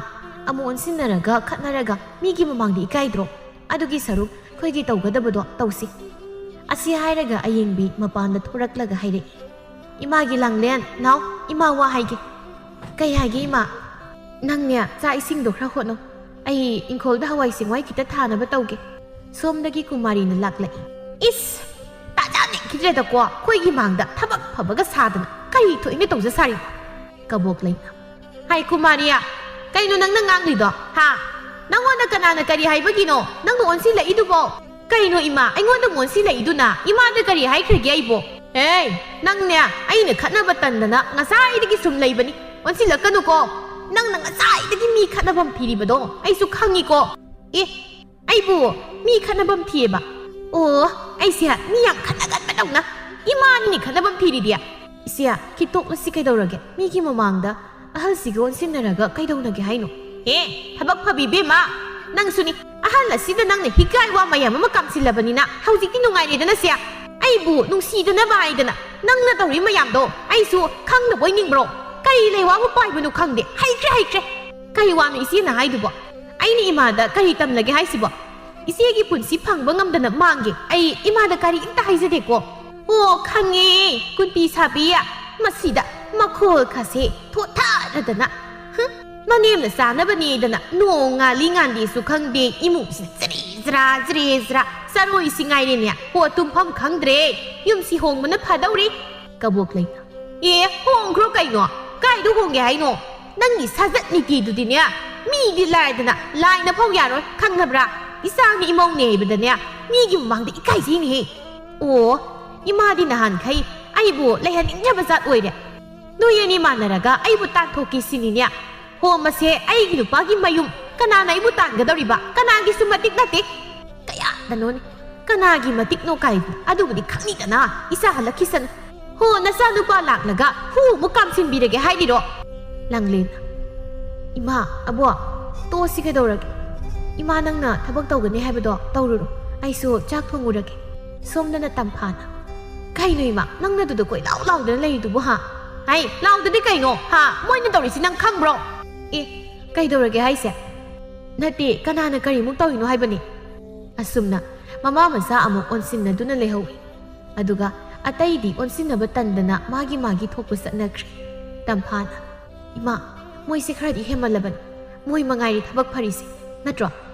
ꯑꯃꯨꯛ ꯑꯣꯟꯁꯤꯟꯅꯔꯒ ꯈꯠꯅꯔꯒ ꯃꯤꯒꯤ ꯃꯃꯥꯡꯗ ꯏꯀꯥꯏꯗ꯭ꯔꯣ? ꯑꯗꯨꯒꯤ ꯁꯔꯨꯛ ꯑꯩꯈꯣꯏꯒꯤ ꯇꯧꯒꯗꯕꯗꯣ ꯇꯧꯁꯤ"꯫ ꯑꯁꯤ ꯍꯥꯏꯔꯒ ꯑꯌꯦꯡꯕꯤ ꯃꯄꯥꯟꯗ ꯊꯣꯔꯛꯂꯒ ꯍꯥꯏꯔꯛꯏ, "ꯏꯃꯥꯒꯤ ꯂꯥꯡꯂꯦꯟ, ꯅꯥꯎ, ꯏꯃꯥ ꯋꯥ ꯍꯥꯏꯒꯦ"꯫ "ꯀꯩ ꯍꯥꯏꯒꯦ ꯏꯃꯥ?" "ꯅꯪꯅꯦ ꯆꯥꯛ ꯏꯁꯤꯡꯗꯣ ꯈꯔ ꯍꯣꯠꯅꯧ, ꯑꯩ ꯏꯪꯈꯣꯜꯗ ꯍꯋꯥꯏ ꯆꯦꯡꯋꯥꯏ ꯈꯤꯇ ꯊꯥꯅꯕ ꯇꯧꯒꯦ"꯫ ꯁꯣꯝꯗꯒꯤ ꯀꯨꯃꯥꯔꯤꯅ ꯂꯥꯛꯂꯛꯏ꯫ "ꯏꯁ! ꯇꯥꯖꯥꯅꯤꯡꯈꯤꯗ꯭ꯔꯦꯗꯀꯣ, ꯑꯩꯈꯣꯏꯒꯤ ꯃꯥꯡꯗ ꯊꯕꯛ ꯐꯕꯒ ꯁꯥꯗꯅ ꯀꯔꯤ ꯊꯣꯛꯏꯅ ꯇꯧꯖ ꯁꯥꯔꯤꯅꯣ?" ꯀꯕꯣꯛꯂꯩꯅ, "ꯍꯥꯏ ꯀꯨꯃꯥꯔꯤꯌꯥ, ꯀꯩꯅꯣ ꯅꯪꯅ ꯉꯥꯡꯂꯤꯗꯣ? ꯍꯥ? ꯅꯪꯉꯣꯟꯗ ꯀꯅꯥꯅ ꯀꯔꯤ ꯍꯥꯏꯕꯒꯤꯅꯣ ꯅꯪꯅ ꯑꯣꯟꯁꯤꯜꯂꯛꯏꯗꯨꯕꯣ?" "ꯀꯩꯅꯣ ꯏꯃꯥ, ꯑꯩꯉꯣꯟꯗ ꯑꯣꯟꯁꯤꯜꯂꯛꯏꯗꯨꯅ? ꯏꯃꯥꯗ ꯀꯔꯤ ꯍꯥꯏꯈ꯭ꯔꯒꯦ ꯑꯩꯕꯣ?" "ꯑꯦ, ꯅꯪꯅꯦ ꯑꯩꯅ ꯈꯠꯅꯕ ꯇꯟꯗꯅ ꯉꯁꯥꯏꯗꯒꯤ ꯁꯨꯝ ꯂꯩꯕꯅꯤ꯫ ꯑꯣꯟꯁꯤꯜꯂꯛꯀꯅꯨꯀꯣ꯫ ꯅꯪꯅ ꯉꯁꯥꯏꯗꯒꯤ ꯃꯤ ꯈꯠꯅꯐꯝ ꯊꯤꯔꯤꯕꯗꯣ ꯑꯩꯁꯨ ꯈꯪꯉꯤꯀꯣ"꯫ "ꯑꯦ, ꯑꯩꯕꯨ ꯃꯤ ꯈꯠꯅꯐꯝ ꯊꯤꯌꯦꯕ? ꯑꯣ, ꯑꯩꯁꯦ ꯃꯤ ꯌꯥꯝ ꯈꯠꯅꯒꯟꯕꯗꯧꯅ ꯏꯃꯥꯅꯤꯅꯦ ꯈꯠꯅꯐꯝ ꯊꯤꯔꯤꯗꯤ꯫ ꯏꯆꯦ, ꯈꯤꯇꯣꯛꯂꯁꯤ ꯀꯩꯗꯧꯔꯒꯦ? ꯃꯤꯒꯤ ꯃꯃꯥꯡꯗ ꯑꯍꯜꯁꯤꯒ ꯑꯣꯟꯁꯤꯟꯅꯔꯒ ꯀꯩꯗꯧꯅꯒꯦ ꯍꯥꯏꯅꯣ?" "ꯑꯦ, ꯊꯕꯛ ꯐꯕꯤ ꯏꯕꯦꯝꯃ, ꯅꯪꯁꯨꯅꯤ꯫ ꯑꯍꯜ ꯑꯁꯤꯗ ꯅꯪꯅ ꯍꯤꯒꯥꯏ ꯋꯥ ꯃꯌꯥꯝ ꯑꯃ ꯀꯥꯝꯁꯤꯜꯂꯕꯅꯤꯅ ꯍꯧꯖꯤꯛꯇꯤ ꯅꯨꯡꯉꯥꯏꯔꯦꯗꯅ ꯁꯦ꯫ ꯑꯩꯕꯨ ꯅꯨꯡꯁꯤꯗꯅꯕ ꯍꯥꯏꯗꯅ ꯅꯪꯅ ꯇꯧꯔꯤ ꯃꯌꯥꯝꯗꯣ ꯑꯩꯁꯨ ꯈꯪꯗꯕꯣꯏ ꯅꯤꯡꯕ꯭ꯔꯣ? ꯀꯔꯤ ꯂꯩꯋꯥꯕꯨ ꯄꯥꯏꯕꯅꯣ ꯈꯪꯗꯦ꯫ ꯍꯩꯈ꯭ꯔꯦ, ꯍꯩꯈ꯭ꯔꯦ꯫ ꯀꯔꯤ ꯋꯥꯅꯣ ꯏꯆꯦꯅ ꯍꯥꯏꯗꯨꯕꯣ? ꯑꯩꯅ ꯏꯃꯥꯗ ꯀꯔꯤ ꯇꯝꯂꯒꯦ ꯍꯥꯏꯁꯤꯕꯣ? ꯏꯆꯦꯒꯤ ꯄꯨꯟꯁꯤ ꯐꯪꯕ ꯉꯝꯗꯅ ꯃꯥꯡꯒꯦ꯫ ꯑꯩ ꯏꯃꯥꯗ ꯀꯔꯤꯝꯇ ꯍꯥꯏꯖꯗꯦꯀꯣ꯫ ꯑꯣ, ꯈꯪꯉꯦ, ꯀꯨꯟꯇꯤ ꯁꯥꯕꯤ꯫ ꯃꯁꯤꯗ ꯃꯈꯣꯜ ꯈꯥꯁꯦ ꯊꯣꯠꯊꯔꯗꯅ꯫ ꯍꯨꯝ, ꯃꯅꯦꯝꯅ ꯆꯥꯅꯕꯅꯦꯗꯅ ꯅꯣꯡ ꯉꯥꯜꯂꯤ ꯉꯥꯟꯗꯦꯁꯨ ꯈꯪꯗꯦ, ꯏꯃꯨꯡꯁꯤ ꯖꯔꯤ ꯖꯔꯥ, ꯖꯔꯤ ꯖꯔꯥ, ꯆꯔꯣꯏꯁꯤ ꯉꯥꯏꯔꯦꯅꯦ꯫ ꯍꯣ, ꯇꯨꯝꯐꯝ ꯈꯪꯗ꯭ꯔꯦ꯫ ꯌꯨꯝꯁꯤ ꯍꯣꯡꯕꯅ ꯐꯗꯧꯔꯤ꯫ ꯀꯕꯣꯛ ꯂꯩꯃ꯫ ꯑꯦ, ꯍꯣꯡꯈ꯭ꯔꯣ ꯀꯩꯅꯣ? ꯀꯥꯏꯗ ꯍꯣꯡꯒꯦ ꯍꯥꯏꯅꯣ? ꯅꯪꯒꯤ ꯁꯥꯖꯠ ꯅꯤꯇꯤꯗꯨꯗꯤꯅꯦ, ꯃꯤꯗꯤ ꯂꯥꯏꯗꯅ, ꯂꯥꯏꯅ ꯐꯥꯎ ꯌꯥꯔꯣꯏ, ꯈꯪꯉꯕ꯭ꯔꯥ? ꯏꯆꯥꯅꯤ ꯏꯃꯧꯅꯦ ꯍꯥꯏꯕꯗꯅꯦ, ꯃꯤꯒꯤ ꯃꯃꯥꯡꯗ ꯏꯀꯥꯏꯖꯩꯅꯦꯍꯦ꯫ ꯑꯣ, ꯏꯃꯥꯗꯤ ꯅꯍꯥꯟꯈꯩ ꯑꯩꯕꯨ ꯂꯩꯍꯟꯅꯤꯡꯗ꯭ꯔꯕ ꯖꯥꯠ ꯑꯣꯏꯔꯦ꯫ ꯅꯣꯏ ꯑꯅꯤ ꯃꯥꯟꯅꯔꯒ ꯑꯩꯕꯨ ꯇꯥꯟꯊꯣꯛꯀꯦ ꯁꯤꯅꯤꯅꯦ꯫ ꯍꯣ, ꯃꯁꯦ ꯑꯩꯒꯤ ꯅꯨꯄꯥꯒꯤ ꯃꯌꯨꯝ꯫ ꯀꯅꯥꯅ ꯑꯩꯕꯨ ꯇꯥꯟꯒꯗꯧꯔꯤꯕ? ꯀꯅꯥꯒꯤꯁꯨ ꯃꯇꯤꯛ ꯅꯠꯇꯦ꯫ ꯀꯌꯥꯗꯅꯣꯅꯦ? ꯀꯅꯥꯒꯤ ꯃꯇꯤꯛꯅꯣ ꯀꯥꯏꯗꯤ? ꯑꯗꯨꯕꯨꯗꯤ ꯈꯪꯅꯤꯗꯅ꯫ ꯏꯆꯥ ꯍꯜꯂꯛꯈꯤꯁꯅꯨ꯫ ꯍꯣ, ꯅꯆꯥꯅꯨꯄꯥ ꯂꯥꯛꯂꯒ ꯍꯨ ꯑꯃꯨꯛ ꯀꯥꯝꯁꯤꯟꯕꯤꯔꯒꯦ ꯍꯥꯏꯔꯤꯔꯣ? ꯂꯥꯡꯂꯦꯟ꯫ ꯏꯃꯥ, ꯑꯕꯣ, ꯇꯣꯛꯑꯁꯤ ꯀꯩꯗꯧꯔꯒꯦ? ꯏꯃꯥ, ꯅꯪꯅ ꯊꯕꯛ ꯇꯧꯒꯅꯤ ꯍꯥꯏꯕꯗꯣ ꯇꯧꯔꯨꯔꯣ꯫ ꯑꯩꯁꯨ ꯆꯥꯛ ꯊꯣꯡꯉꯨꯔꯒꯦ꯫ ꯁꯣꯝꯗꯅ ꯇꯝꯐꯥꯅ꯫ ꯀꯩꯅꯣ ꯏꯃꯥ, ꯅꯪꯅ ꯑꯗꯨꯗ ꯀꯣꯏ ꯂꯥꯎ ꯂꯥꯎꯗꯅ ꯂꯩꯔꯤꯗꯨꯕꯨ, ꯍꯥ? ꯍꯥꯏ, ꯂꯥꯎꯗꯗꯤ ꯀꯩꯅꯣ? ꯍꯥ? ꯃꯣꯏꯅ ꯇꯧꯔꯤꯁꯤ ꯅꯪ ꯈꯪꯕ꯭ꯔꯣ? ꯑꯦ, ꯀꯩꯗꯧꯔꯒꯦ ꯍꯥꯏꯁꯦ? ꯅꯠꯇꯦ, ꯀꯅꯥꯅ ꯀꯔꯤꯃꯨꯛ ꯇꯧꯔꯤꯅꯣ ꯍꯥꯏꯕꯅꯤ? ꯑꯁꯨꯝꯅ ꯃꯃꯥ ꯃꯆꯥ ꯑꯃꯨꯛ ꯑꯣꯟꯁꯤꯟꯅꯗꯨꯅ ꯂꯩꯍꯧꯏ꯫ ꯑꯗꯨꯒ ꯑꯇꯩꯗꯤ ꯑꯣꯟꯁꯤꯟꯅꯕ ꯇꯟꯗꯅ ꯃꯥꯒꯤ ꯃꯥꯒꯤ ꯊꯣꯛꯄ ꯆꯠꯅꯈ꯭ꯔꯦ꯫ ꯇꯝꯐꯥꯅ, "ꯏꯃꯥ, ꯃꯣꯏꯁꯦ ꯈꯔꯗꯤ ꯍꯦꯟꯃꯜꯂꯕꯅꯤ꯫ ꯃꯣꯏ ꯃꯉꯥꯏꯔꯦ ꯊꯕꯛ ꯐꯔꯤꯁꯦ꯫ ꯅꯠꯇ꯭ꯔꯣ?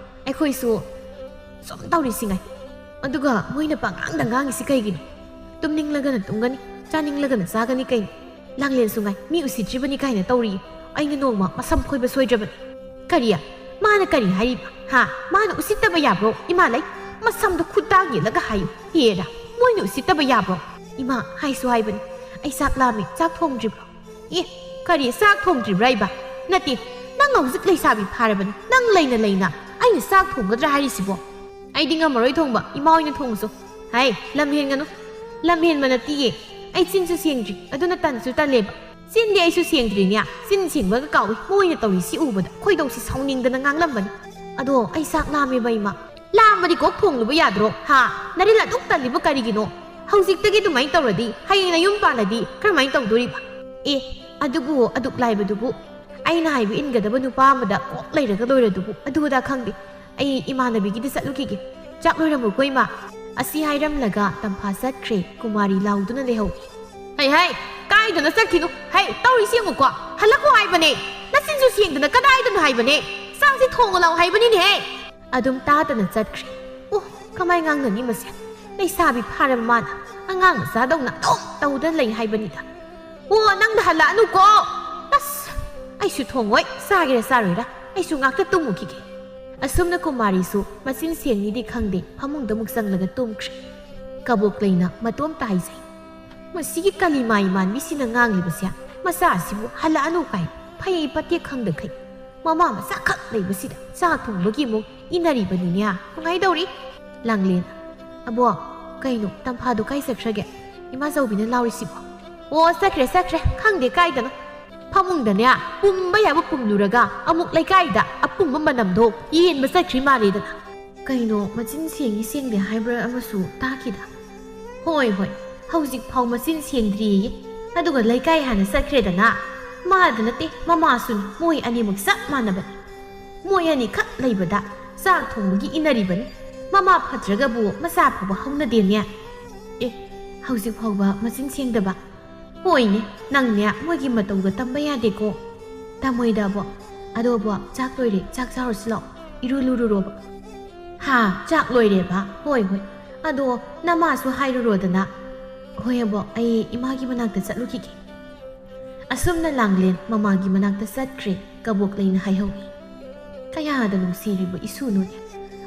ꯑꯩꯈꯣꯏꯁꯨ ꯁꯨꯝ ꯇꯧꯔꯤꯁꯤ ꯉꯥꯏ꯫ ꯑꯗꯨꯒ ꯃꯣꯏꯅ ꯄꯉꯥꯡꯗ ꯉꯥꯡꯉꯤꯁꯤ ꯀꯩꯒꯤꯅꯣ? ꯇꯨꯝꯅꯤꯡꯂꯒꯅ ꯇꯨꯝꯒꯅꯤ, ꯆꯥꯅꯤꯡꯂꯒꯅ ꯆꯥꯒꯅꯤ ꯀꯩꯅꯣ? ꯂꯥꯡꯂꯦꯟꯁꯨ ꯉꯥꯏ, ꯃꯤ ꯎꯁꯤꯠꯇ꯭ꯔꯤꯕꯅꯤ ꯀꯥꯏꯅ ꯇꯧꯔꯤ꯫ ꯑꯩꯅ ꯅꯣꯡꯃ ꯃꯁꯝ ꯐꯣꯏꯕ ꯁꯣꯏꯗ꯭ꯔꯕꯅꯤ꯫" "ꯀꯔꯤ? ꯃꯥꯅ ꯀꯔꯤ ꯍꯥꯏꯔꯤꯕ? ꯍꯥ? ꯃꯥꯅ ꯎꯁꯤꯠꯇꯕ ꯌꯥꯕ꯭ꯔꯣ? ꯏꯃꯥ ꯂꯩ, ꯃꯁꯝꯗꯣ ꯈꯨꯠꯇꯥꯡ ꯌꯦꯠꯂꯒ ꯍꯥꯏꯌꯨ꯫ ꯍꯦꯔꯥ, ꯃꯣꯏꯅ ꯎꯁꯤꯠꯇꯕ ꯌꯥꯕ꯭ꯔꯣ?" "ꯏꯃꯥ, ꯍꯥꯏꯁꯨ ꯍꯥꯏꯕꯅꯤ, ꯑꯩ ꯆꯥꯛ ꯂꯥꯝꯃꯤ, ꯆꯥꯛ ꯊꯣꯡꯗ꯭ꯔꯤꯕ꯭ꯔꯣ?" "ꯑꯦ, ꯀꯔꯤ, ꯆꯥꯛ ꯊꯣꯡꯗ꯭ꯔꯤꯕ꯭ꯔꯥ ꯏꯕꯥ?" "ꯅꯠꯇꯦ, ꯅꯪ ꯍꯧꯖꯤꯛ ꯂꯩꯁꯥꯕꯤ ꯐꯥꯔꯕꯅꯤ, ꯅꯪ ꯂꯩꯅ ꯂꯩꯅ ꯑꯩꯅ ꯆꯥꯛ ꯊꯣꯡꯒꯗ꯭ꯔꯥ ꯍꯥꯏꯔꯤꯁꯤꯕꯣ?" "ꯑꯩꯗꯤ ꯉꯝꯃꯔꯣꯏ ꯊꯣꯡꯕ, ꯏꯃꯥ ꯑꯣꯏꯅ ꯊꯣꯡꯉꯨꯆꯣ꯫" "ꯍꯥꯏ, ꯂꯝ ꯍꯦꯟꯒꯅꯨ꯫" "ꯂꯝ ꯍꯦꯟꯕ ꯅꯠꯇꯤꯌꯦ, ꯑꯩ ꯆꯤꯟꯁꯨ ꯁꯦꯡꯗ꯭ꯔꯤ, ꯑꯗꯨꯅ ꯇꯟꯁꯨ ꯇꯜꯂꯦꯕ꯫" "ꯆꯤꯟꯗꯤ ꯑꯩꯁꯨ ꯁꯦꯡꯗ꯭ꯔꯤꯅꯦ, ꯆꯤꯟ ꯁꯦꯡꯕꯒ ꯀꯥꯎꯏ, ꯃꯣꯏꯅ ꯇꯧꯔꯤꯁꯤ ꯎꯕꯗ ꯈꯣꯏꯗꯧꯁꯤ ꯁꯥꯎꯅꯤꯡꯗꯅ ꯉꯥꯡꯂꯝꯕꯅꯤ꯫ ꯑꯗꯣ ꯑꯩ ꯆꯥꯛ ꯂꯥꯝꯃꯦꯕ ꯏꯃꯥ꯫" "ꯂꯥꯝꯃꯗꯤ ꯀꯣꯛ ꯊꯣꯡꯂꯨꯕ ꯌꯥꯗ꯭ꯔꯣ? ꯍꯥ? ꯅꯔꯤꯜ ꯑꯗꯨꯛ ꯇꯜꯂꯤꯕ ꯀꯔꯤꯒꯤꯅꯣ?" "ꯍꯧꯖꯤꯛꯇꯒꯤ ꯑꯗꯨꯃꯥꯏꯅ ꯇꯧꯔꯗꯤ ꯍꯌꯦꯡ ꯅꯌꯨꯝ ꯄꯥꯜꯂꯗꯤ ꯀꯔꯝꯍꯥꯏꯅ ꯇꯧꯗꯣꯔꯤꯕ?" "ꯑꯦ, ꯑꯗꯨꯕꯨ ꯑꯗꯨꯛ ꯂꯥꯏꯕꯗꯨꯕꯨ, ꯑꯩꯅ ꯍꯥꯏꯕ ꯏꯟꯒꯗꯕ ꯅꯨꯄꯥ ꯑꯃꯗ ꯀꯣꯛ ꯂꯩꯔꯒ ꯂꯣꯏꯔꯗꯨꯕꯨ, ꯑꯗꯨ ꯑꯗꯥ ꯈꯪꯗꯦ꯫ ꯑꯩ ꯏꯃꯥꯟꯅꯕꯤꯒꯤꯗ ꯆꯠꯂꯨꯈꯤꯒꯦ꯫ ꯆꯥꯛ ꯂꯣꯏꯔꯝꯃꯨꯀꯣ ꯏꯃꯥ꯫" ꯑꯁꯤ ꯍꯥꯏꯔꯝꯂꯒ ꯇꯝꯐꯥ ꯆꯠꯈ꯭ꯔꯦ꯫ ꯀꯨꯃꯥꯔꯤ ꯂꯥꯎꯗꯨꯅ ꯂꯩꯍꯧꯏ꯫ "ꯍꯩ ꯍꯩ, ꯀꯥꯏꯗꯅꯣ ꯆꯠꯈꯤꯅꯨ꯫ ꯍꯩ, ꯇꯧꯔꯤꯁꯤ ꯌꯦꯡꯉꯨꯀꯣ꯫ ꯍꯜꯂꯛꯈꯣ ꯍꯥꯏꯕꯅꯦ꯫ ꯅꯆꯤꯟꯁꯨ ꯁꯦꯡꯗꯅ ꯀꯗꯥꯏꯗꯅꯣ ꯍꯥꯏꯕꯅꯦ꯫ ꯆꯥꯛꯁꯤ ꯊꯣꯡꯉꯨ ꯂꯥꯎ ꯍꯥꯏꯕꯅꯤꯅꯦꯍꯦ꯫" ꯑꯗꯨꯝ ꯇꯥꯗꯅ ꯆꯠꯈ꯭ꯔꯦ꯫ ꯑꯣ, ꯀꯃꯥꯏ ꯉꯥꯡꯅꯅꯤ ꯃꯁꯦ? ꯂꯩꯁꯥꯕꯤ ꯐꯥꯔꯕ ꯃꯥꯅ ꯑꯉꯥꯡ ꯃꯆꯥꯗꯧꯅ ꯑꯗꯨꯝ ꯇꯧꯗꯅ ꯂꯩ ꯍꯥꯏꯕꯅꯤꯗ꯫ "ꯑꯣ, ꯅꯪꯅ ꯍꯜꯂꯛꯑꯅꯨꯀꯣ꯫ ꯑꯁ, ꯑꯩꯁꯨ ꯊꯣꯡꯉꯣꯏ, ꯆꯥꯒꯦꯔꯥ ꯆꯥꯔꯣꯏꯔꯥ, ꯑꯩꯁꯨ ꯉꯥꯛꯇ ꯇꯨꯝꯃꯨꯈꯤꯒꯦ꯫" ꯑꯁꯨꯝꯅ ꯀꯨꯃꯥꯔꯤꯁꯨ ꯃꯆꯤꯟ ꯁꯦꯡꯉꯤꯗꯤ ꯈꯪꯗꯦ, ꯐꯃꯨꯡꯗ ꯑꯃꯨꯛ ꯆꯪꯂꯒ ꯇꯨꯝꯈ꯭ꯔꯦ꯫ ꯀꯕꯣꯛ ꯂꯩꯅ ꯃꯇꯣꯝꯇ ꯍꯥꯏꯖꯩ, "ꯃꯁꯤꯒꯤ ꯀꯂꯤꯃꯥꯏ ꯃꯥꯟꯕꯤꯁꯤꯅ ꯉꯥꯡꯂꯤꯕꯁꯦ, ꯃꯆꯥꯁꯤꯕꯨ ꯍꯜꯂꯛꯑꯅꯨ ꯀꯥꯏ ꯐꯩ ꯐꯠꯇꯦ ꯈꯪꯗꯈꯩ꯫ ꯃꯃꯥ ꯃꯆꯥꯈꯛ ꯂꯩꯕꯁꯤꯗ ꯆꯥꯛ ꯊꯣꯡꯕꯒꯤ ꯑꯃꯨꯛ ꯏꯟꯅꯔꯤꯕꯅꯤꯅꯦ꯫ ꯅꯨꯡꯉꯥꯏꯗꯧꯔꯤ꯫" ꯂꯥꯡꯂꯦꯟ, "ꯑꯕꯣ, ꯀꯩꯅꯣ, ꯇꯝꯐꯥꯗꯣ ꯀꯥꯏ ꯆꯠꯈ꯭ꯔꯒꯦ? ꯏꯃꯥꯆꯧꯕꯤꯅ ꯂꯥꯎꯔꯤꯁꯤꯕꯣ?" "ꯑꯣ, ꯆꯠꯈ꯭ꯔꯦ, ꯆꯠꯈ꯭ꯔꯦ꯫ ꯈꯪꯗꯦ ꯀꯥꯏꯗꯅꯣ꯫ ꯐꯃꯨꯡꯗꯅꯦ, ꯄꯨꯝꯕ ꯌꯥꯕ ꯄꯨꯝꯂꯨꯔꯒ ꯑꯃꯨꯛ ꯂꯩꯀꯥꯏꯗ ꯑꯄꯨꯝꯕ ꯃꯅꯝꯗꯣ ꯌꯦꯟꯕ ꯆꯠꯈ꯭ꯔꯤ ꯃꯥꯜꯂꯦꯗꯅ꯫" ꯀꯩꯅꯣ, ꯃꯆꯤꯟ ꯁꯦꯡꯉꯤ ꯁꯦꯡꯗꯦ ꯍꯥꯏꯕ꯭ꯔꯥ ꯑꯃꯁꯨ ꯇꯥꯈꯤꯗ꯫ "ꯍꯣꯏ, ꯍꯣꯏ, ꯍꯧꯖꯤꯛ ꯐꯥꯎ ꯃꯆꯤꯟ ꯁꯦꯡꯗ꯭ꯔꯤꯌꯦ꯫ ꯑꯗꯨꯒ ꯂꯩꯀꯥꯏ ꯍꯥꯟꯅ ꯆꯠꯈ꯭ꯔꯦꯗꯅ꯫ ꯃꯥꯗ ꯅꯠꯇꯦ, ꯃꯃꯥꯁꯨꯅꯤ, ꯃꯣꯏ ꯑꯅꯤꯃꯛ ꯆꯞ ꯃꯥꯟꯅꯕꯅꯤ꯫ ꯃꯣꯏ ꯑꯅꯤꯈꯛ ꯂꯩꯕꯗ ꯆꯥꯛ ꯊꯣꯡꯕꯒꯤ ꯏꯟꯅꯔꯤꯕꯅꯤ꯫ ꯃꯃꯥ ꯐꯠꯇ꯭ꯔꯒꯕꯨ ꯃꯆꯥ ꯐꯥꯎꯕ ꯍꯧꯅꯗꯦꯅꯦ꯫" "ꯑꯦ, ꯍꯧꯖꯤꯛ ꯐꯥꯎꯕ ꯃꯆꯤꯟ ꯁꯦꯡꯗꯕ?" "ꯍꯣꯏꯅꯦ, ꯅꯪꯅꯦ ꯃꯣꯏꯒꯤ ꯃꯇꯧꯒ ꯇꯝꯕ ꯌꯥꯗꯦꯀꯣ꯫" "ꯇꯝꯃꯣꯏꯗꯕꯣ꯫ ꯑꯗꯣꯕꯣ, ꯆꯥꯛ ꯂꯣꯏꯔꯦ, ꯆꯥꯛ ꯆꯥꯔꯨꯁꯤ ꯂꯥꯛꯑꯣ, ꯏꯔꯨ ꯂꯨꯔꯨꯔꯣꯕ꯫" "ꯍꯥ, ꯆꯥꯛ ꯂꯣꯏꯔꯦꯕ? ꯍꯣꯏ, ꯍꯣꯏ꯫ ꯑꯗꯣ ꯅꯃꯥꯁꯨ ꯍꯥꯏꯔꯨꯔꯣꯗꯅ꯫" "ꯍꯣꯏ ꯑꯕꯣ, ꯑꯩ ꯏꯃꯥꯒꯤ ꯃꯅꯥꯛꯇ ꯆꯠꯂꯨꯈꯤꯒꯦ꯫" ꯑꯁꯨꯝꯅ ꯂꯥꯡꯂꯦꯟ ꯃꯃꯥꯒꯤ ꯃꯅꯥꯛꯇ ꯆꯠꯈ꯭ꯔꯦ꯫ ꯀꯕꯣꯛ ꯂꯩꯅ ꯍꯥꯏꯍꯧꯏ, "ꯀꯌꯥꯗ ꯅꯨꯡꯁꯤꯔꯤꯕ ꯏꯁꯨꯅꯣꯅꯦ꯫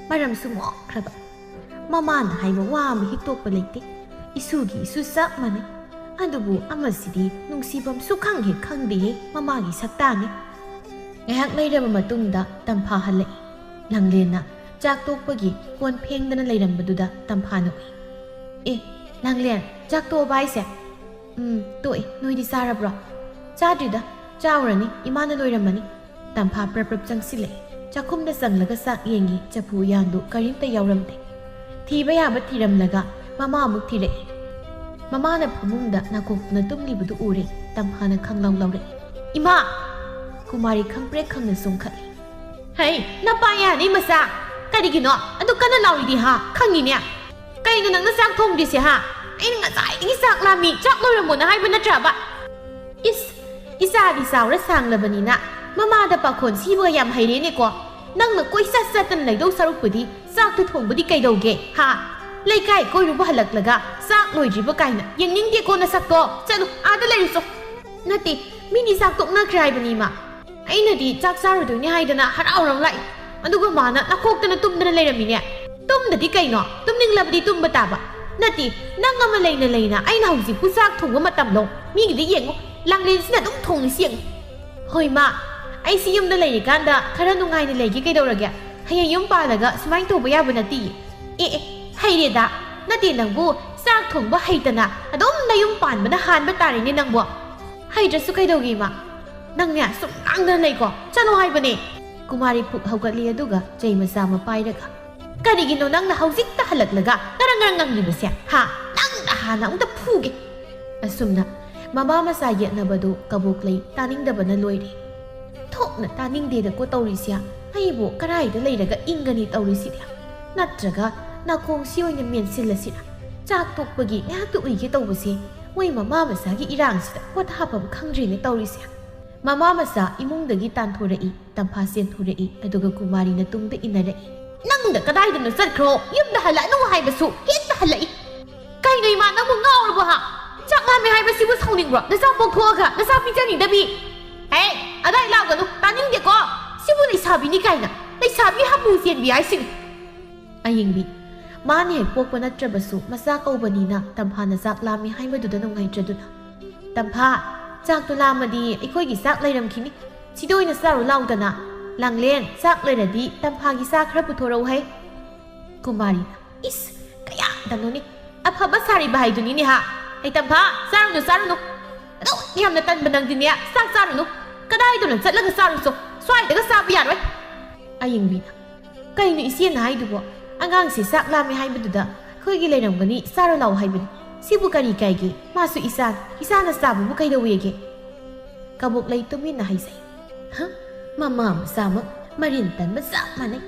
ꯃꯔꯝꯁꯨ ꯃꯣꯛꯈ꯭ꯔꯕ꯫ ꯃꯃꯥꯅ ꯍꯥꯏꯕ ꯋꯥ ꯑꯃ ꯍꯤꯛꯇꯣꯛꯄ ꯂꯩꯇꯦ꯫ ꯏꯁꯨꯒꯤ ꯏꯁꯨ ꯆꯞ ꯃꯥꯟꯅꯩ꯫ ꯑꯗꯨꯕꯨ ꯑꯃꯁꯤꯗꯤ ꯅꯨꯡꯁꯤꯐꯝ ꯁꯨꯈꯪ ꯍꯦꯛ ꯈꯪꯗꯦꯍꯦ ꯃꯃꯥꯒꯤ ꯁꯛꯇꯥꯅꯦ꯫" ꯉꯥꯏꯍꯥꯛ ꯂꯩꯔꯕ ꯃꯇꯨꯡꯗ ꯇꯝꯐꯥ ꯍꯜꯂꯛꯏ꯫ ꯂꯥꯡꯂꯦꯟꯅ ꯆꯥꯛ ꯇꯣꯛꯄꯒꯤ ꯀꯣꯟ ꯐꯦꯡꯗꯅ ꯂꯩꯔꯝꯕꯗꯨꯗ ꯇꯝꯐꯥꯅ ꯎꯏ꯫ "ꯑꯦ, ꯂꯥꯡꯂꯦꯟ, ꯆꯥꯛ ꯇꯣꯛꯑꯕ ꯍꯥꯏꯁꯦ?" "ꯎꯝ, ꯇꯣꯛꯑꯦ꯫ ꯅꯣꯏꯗꯤ ꯆꯥꯔꯕ꯭ꯔꯣ?" "ꯆꯥꯗ꯭ꯔꯤꯗ꯫ ꯆꯥꯎꯔꯅꯤ, ꯏꯃꯥꯅ ꯂꯣꯏꯔꯝꯃꯅꯤ꯫" ꯇꯝꯐꯥ ꯄ꯭ꯔꯞ ꯄ꯭ꯔꯞ ꯆꯪꯁꯤꯜꯂꯛꯑꯦ꯫ ꯆꯥꯛꯈꯨꯝꯗ ꯆꯪꯂꯒ ꯆꯥꯛ ꯌꯦꯡꯉꯤ꯫ ꯆꯐꯨ ꯎꯌꯥꯟꯗꯨ ꯀꯔꯤꯝꯇ ꯌꯥꯎꯔꯝꯗꯦ꯫ ꯊꯤꯕ ꯌꯥꯕ ꯊꯤꯔꯝꯂꯒ ꯃꯃꯥ ꯑꯃꯨꯛ ꯊꯤꯔꯛꯏ꯫ ꯃꯃꯥꯅ ꯐꯃꯨꯡꯗ ꯅꯥꯀꯣꯛꯇꯨꯅ ꯇꯨꯝꯂꯤꯕꯗꯨ ꯎꯔꯦ꯫ ꯇꯝꯐꯥꯅ ꯈꯪꯂꯧ ꯂꯧꯔꯛꯏ꯫ "ꯏꯃꯥ!" ꯀꯨꯃꯥꯔꯤ ꯈꯪꯄ꯭ꯔꯦꯛ ꯈꯪꯅ ꯆꯣꯡꯈꯠꯂꯤ꯫ "ꯍꯩ, ꯅꯄꯥ ꯌꯥꯅꯤ ꯃꯆꯥ! ꯀꯔꯤꯒꯤꯅꯣ ꯑꯗꯨ ꯀꯟꯅ ꯂꯥꯎꯔꯤꯗꯤ ꯍꯥ? ꯈꯪꯉꯤꯅꯦ꯫ ꯀꯩꯅꯣ ꯅꯪꯅ ꯆꯥꯛ ꯊꯣꯡꯗ꯭ꯔꯤꯁꯦ ꯍꯥ? ꯑꯩꯅ ꯉꯁꯥꯏꯗꯒꯤ ꯆꯥꯛ ꯂꯥꯝꯃꯤ, ꯆꯥꯛ ꯂꯣꯏꯔꯝꯃꯣꯅ ꯍꯥꯏꯕ ꯅꯠꯇ꯭ꯔꯕ?" "ꯏꯁ, ꯏꯆꯥꯗꯤ ꯆꯥꯎꯔ ꯁꯥꯡꯂꯕꯅꯤꯅ ꯃꯃꯥꯗ ꯄꯥꯈꯣꯟ ꯁꯤꯕꯒ ꯌꯥꯝ ꯍꯩꯔꯦꯅꯦꯀꯣ꯫ ꯅꯪꯅ ꯀꯣꯏꯆꯠ ꯆꯠꯇꯅ ꯂꯩꯗꯧ ꯁꯔꯨꯛꯄꯨꯗꯤ ꯆꯥꯛꯇꯨ ꯊꯣꯡꯕꯗꯤ ꯀꯩꯗꯧꯒꯦ ꯍꯥ? ꯂꯩꯀꯥꯏ ꯀꯣꯏꯔꯨꯕ ꯍꯜꯂꯛꯂꯒ ꯆꯥꯛ ꯂꯣꯏꯗ꯭ꯔꯤꯕ ꯀꯥꯏꯅ ꯌꯦꯡꯅꯤꯡꯗꯦꯀꯣ ꯅꯁꯛꯇꯣ꯫ ꯆꯠꯂꯨ, ꯑꯥꯗ ꯂꯩꯔꯨꯆꯣ꯫" "ꯅꯠꯇꯦ, ꯃꯤꯗꯤ ꯆꯥꯛ ꯇꯣꯛꯅꯈ꯭ꯔꯦ ꯍꯥꯏꯕꯅꯤ ꯏꯃꯥ꯫ ꯑꯩꯅꯗꯤ ꯆꯥꯛ ꯆꯥꯔꯨꯗꯣꯏꯅꯦ ꯍꯥꯏꯗꯅ ꯍꯔꯥꯎ ꯍꯔꯥꯎ ꯂꯥꯛꯏ꯫ ꯑꯗꯨꯒ ꯃꯥꯅ ꯅꯈꯣꯛꯇꯅ ꯇꯨꯝꯗꯅ ꯂꯩꯔꯝꯃꯤꯅꯦ꯫ ꯇꯨꯝꯗꯗꯤ ꯀꯩꯅꯣ? ꯇꯨꯝꯅꯤꯡꯂꯕꯗꯤ ꯇꯨꯝꯕ ꯇꯥꯕ꯫ ꯅꯠꯇꯦ, ꯅꯪ ꯑꯃ ꯂꯩꯅ ꯂꯩꯅ ꯑꯩꯅ ꯍꯧꯖꯤꯛꯄꯨ ꯆꯥꯛ ꯊꯣꯡꯕ ꯃꯇꯝꯂꯣ? ꯃꯤꯒꯤꯗꯤ ꯌꯦꯡꯉꯨ, ꯂꯥꯡꯂꯦꯟꯁꯤꯅ ꯑꯗꯨꯝ ꯊꯣꯡꯉꯤꯁꯤ ꯌꯦꯡꯉꯨ꯫" "ꯍꯣꯏ ꯃꯥ, ꯑꯩꯁꯤ ꯌꯨꯝꯗ ꯂꯩꯔꯤꯀꯥꯟꯗ ꯈꯔ ꯅꯨꯡꯉꯥꯏꯅ ꯂꯩꯒꯦ ꯀꯩꯗꯧꯔꯒꯦ? ꯍꯌꯦꯡ ꯌꯨꯝ ꯄꯥꯜꯂꯒ ꯁꯨꯃꯥꯏꯅ ꯇꯧꯕ ꯌꯥꯕ ꯅꯠꯇꯦ꯫" "ꯑꯦ ꯑꯦ, ꯍꯩꯔꯦꯗ꯫ ꯅꯠꯇꯦ, ꯅꯪꯕꯨ ꯆꯥꯛ ꯊꯣꯡꯕ ꯍꯩꯇꯅ ꯑꯗꯨꯝ ꯅꯌꯨꯝ ꯄꯥꯟꯕꯅ ꯍꯥꯟꯕ ꯇꯥꯔꯦꯅꯦ ꯅꯪꯕꯨ꯫ ꯍꯩꯇ꯭ꯔꯁꯨ ꯀꯩꯗꯧꯒꯦ ꯏꯃꯥ? ꯅꯪꯅꯦ ꯁꯨꯝ ꯉꯥꯡꯗꯅ ꯂꯩꯀꯣ꯫ ꯆꯠꯂꯣ ꯍꯥꯏꯕꯅꯦ꯫" ꯀꯨꯃꯥꯔꯤ ꯐꯨꯛ ꯍꯧꯒꯠꯂꯤ ꯑꯗꯨꯒ ꯆꯩ ꯃꯆꯥ ꯑꯃ ꯄꯥꯏꯔꯒ, "ꯀꯔꯤꯒꯤꯅꯣ ꯅꯪꯅ ꯍꯧꯖꯤꯛꯇ ꯍꯜꯂꯛꯂꯒ ꯉꯔꯪ ꯉꯔꯪ ꯉꯪꯂꯤꯕꯁꯦ? ꯍꯥ? ꯅꯪꯅ ꯍꯥꯟꯅ ꯑꯃꯨꯛꯇ ꯐꯨꯒꯦ꯫" ꯑꯁꯨꯝꯅ ꯃꯃꯥ ꯃꯆꯥ ꯌꯦꯠꯅꯕꯗꯨ ꯀꯕꯣꯛꯂꯩ ꯇꯥꯅꯤꯡꯗꯕꯅ ꯂꯣꯏꯔꯦ꯫ "ꯊꯣꯛꯅ ꯇꯥꯅꯤꯡꯗꯦꯗꯀꯣ ꯇꯧꯔꯤꯁꯦ꯫ ꯑꯩꯕꯨ ꯀꯔꯥꯏꯗ ꯂꯩꯔꯒ ꯏꯪꯒꯅꯤ ꯇꯧꯔꯤꯁꯤꯗꯤ? ꯅꯠꯇ꯭ꯔꯒ ꯅꯥꯀꯣꯡꯁꯤ ꯑꯣꯏꯅ ꯃꯦꯟꯁꯤꯜꯂꯁꯤꯔ? ꯆꯥꯛ ꯇꯣꯛꯄꯒꯤ ꯉꯥꯏꯍꯥꯛꯇ ꯎꯏꯒꯦ ꯇꯧꯕꯁꯦ ꯃꯣꯏ ꯃꯃꯥ ꯃꯆꯥꯒꯤ ꯏꯔꯥꯡꯁꯤꯗ ꯄꯣꯊꯥꯐꯝ ꯈꯪꯗ꯭ꯔꯦꯅꯦ ꯇꯧꯔꯤꯁꯦ꯫" ꯃꯃꯥ ꯃꯆꯥ ꯏꯃꯨꯡꯗꯒꯤ ꯇꯥꯟꯊꯣꯔꯛꯏ꯫ ꯇꯝꯐꯥ ꯆꯦꯟꯊꯣꯔꯛꯏ꯫ ꯑꯗꯨꯒ ꯀꯨꯃꯥꯔꯤꯅ ꯇꯨꯡꯗ ꯏꯟꯅꯔꯛꯏ꯫ "ꯅꯪꯗ ꯀꯗꯥꯏꯗꯅꯣ ꯆꯠꯈ꯭ꯔꯣ? ꯌꯨꯝꯗ ꯍꯜꯂꯛꯑꯅꯨ ꯍꯥꯏꯕꯁꯨ ꯍꯦꯛꯇ ꯍꯜꯂꯛꯏ꯫ ꯀꯩꯅꯣ ꯏꯃꯥ, ꯅꯪꯕꯨ ꯉꯥꯎꯔꯕꯣ ꯍꯥ? ꯆꯥꯛ ꯂꯥꯝꯃꯦ ꯍꯥꯏꯕꯁꯤꯕꯨ ꯁꯥꯎꯅꯤꯡꯕ꯭ꯔꯣ? ꯅꯆꯥ ꯄꯣꯛꯊꯣꯛꯑꯒ ꯅꯆꯥ ꯄꯤꯖꯅꯤꯡꯗꯕꯤ꯫ ꯍꯦ, ꯑꯗꯥꯏ ꯂꯥꯎꯒꯅꯨ, ꯇꯥꯅꯤꯡꯗꯦꯀꯣ꯫ ꯁꯤꯕꯨ ꯂꯩꯁꯥꯕꯤꯅꯤ ꯀꯥꯏꯅ, ꯂꯩꯁꯥꯕꯤ ꯍꯥꯄꯨ ꯆꯦꯟꯕꯤ ꯍꯥꯏꯁꯤꯅꯤ꯫" ꯑꯌꯤꯡꯕꯤ꯫ ꯃꯥꯅ ꯍꯦꯛ ꯄꯣꯛꯄ ꯅꯠꯇ꯭ꯔꯕꯁꯨ ꯃꯆꯥ ꯀꯧꯕꯅꯤꯅ ꯇꯝꯐꯥꯅ ꯆꯥꯛ ꯂꯥꯝꯃꯤ ꯍꯥꯏꯕꯗꯨꯗ ꯅꯨꯡꯉꯥꯏꯇ꯭ꯔꯗꯨꯅ, "ꯇꯝꯐꯥ, ꯆꯥꯛꯇꯣ ꯂꯥꯝꯃꯗꯤ ꯑꯩꯈꯣꯏꯒꯤ ꯆꯥꯛ ꯂꯩꯔꯝꯈꯤꯅꯤ꯫ ꯁꯤꯗ ꯑꯣꯏꯅ ꯆꯥꯔꯨ ꯂꯥꯎꯗꯅ꯫ ꯂꯥꯡꯂꯦꯟ, ꯆꯥꯛ ꯂꯩꯔꯗꯤ ꯇꯝꯐꯥꯒꯤ ꯆꯥ ꯈꯔ ꯄꯨꯊꯣꯔꯛꯎ ꯍꯩ꯫" ꯀꯨꯃꯥꯔꯤꯅ, "ꯏꯁ, ꯀꯌꯥꯗꯅꯣꯅꯦ? ꯑꯐꯕ ꯁꯥꯔꯤꯕ ꯍꯥꯏꯗꯨꯅꯤꯅꯦ ꯍꯥ? ꯍꯩ ꯇꯝꯐꯥ, ꯆꯥꯔꯨꯅꯨ, ꯆꯥꯔꯨꯅꯨ꯫ ꯑꯗꯨꯛ ꯌꯥꯝꯅ ꯇꯟꯕ ꯅꯪꯗꯤꯅꯦ, ꯆꯥꯛ ꯆꯥꯔꯨꯅꯨ꯫ ꯀꯗꯥꯏꯗꯅꯣ ꯆꯠꯂꯒ ꯆꯥꯔꯨꯆꯣ꯫ ꯁ꯭ꯋꯥꯏꯗꯒ ꯆꯥꯕ ꯌꯥꯔꯣꯏ꯫" ꯑꯌꯤꯡꯕꯤꯅ, "ꯀꯩꯅꯣ ꯏꯆꯦꯅ ꯍꯥꯏꯗꯨꯕꯣ? ꯑꯉꯥꯡꯁꯦ ꯆꯥꯛ ꯂꯥꯝꯃꯦ ꯍꯥꯏꯕꯗꯨꯗ ꯑꯩꯈꯣꯏꯒꯤ ꯂꯩꯔꯝꯒꯅꯤ, ꯆꯥꯔꯣ ꯂꯥꯎ ꯍꯥꯏꯕꯅꯤ꯫ ꯁꯤꯕꯨ ꯀꯔꯤ ꯀꯥꯏꯒꯦ? ꯃꯥꯁꯨ ꯏꯆꯥꯅꯤ, ꯏꯆꯥꯅ ꯆꯥꯕꯕꯨ ꯀꯩꯗꯧꯋꯦꯒꯦ?" ꯀꯕꯣꯛꯂꯩ ꯇꯨꯃꯤꯟꯅ ꯍꯥꯏꯖꯩ꯫ "ꯍ? ꯃꯃꯥ ꯃꯆꯥꯃꯛ ꯃꯔꯤꯟ ꯇꯟꯕ ꯆꯞ ꯃꯥꯟꯅꯩ꯫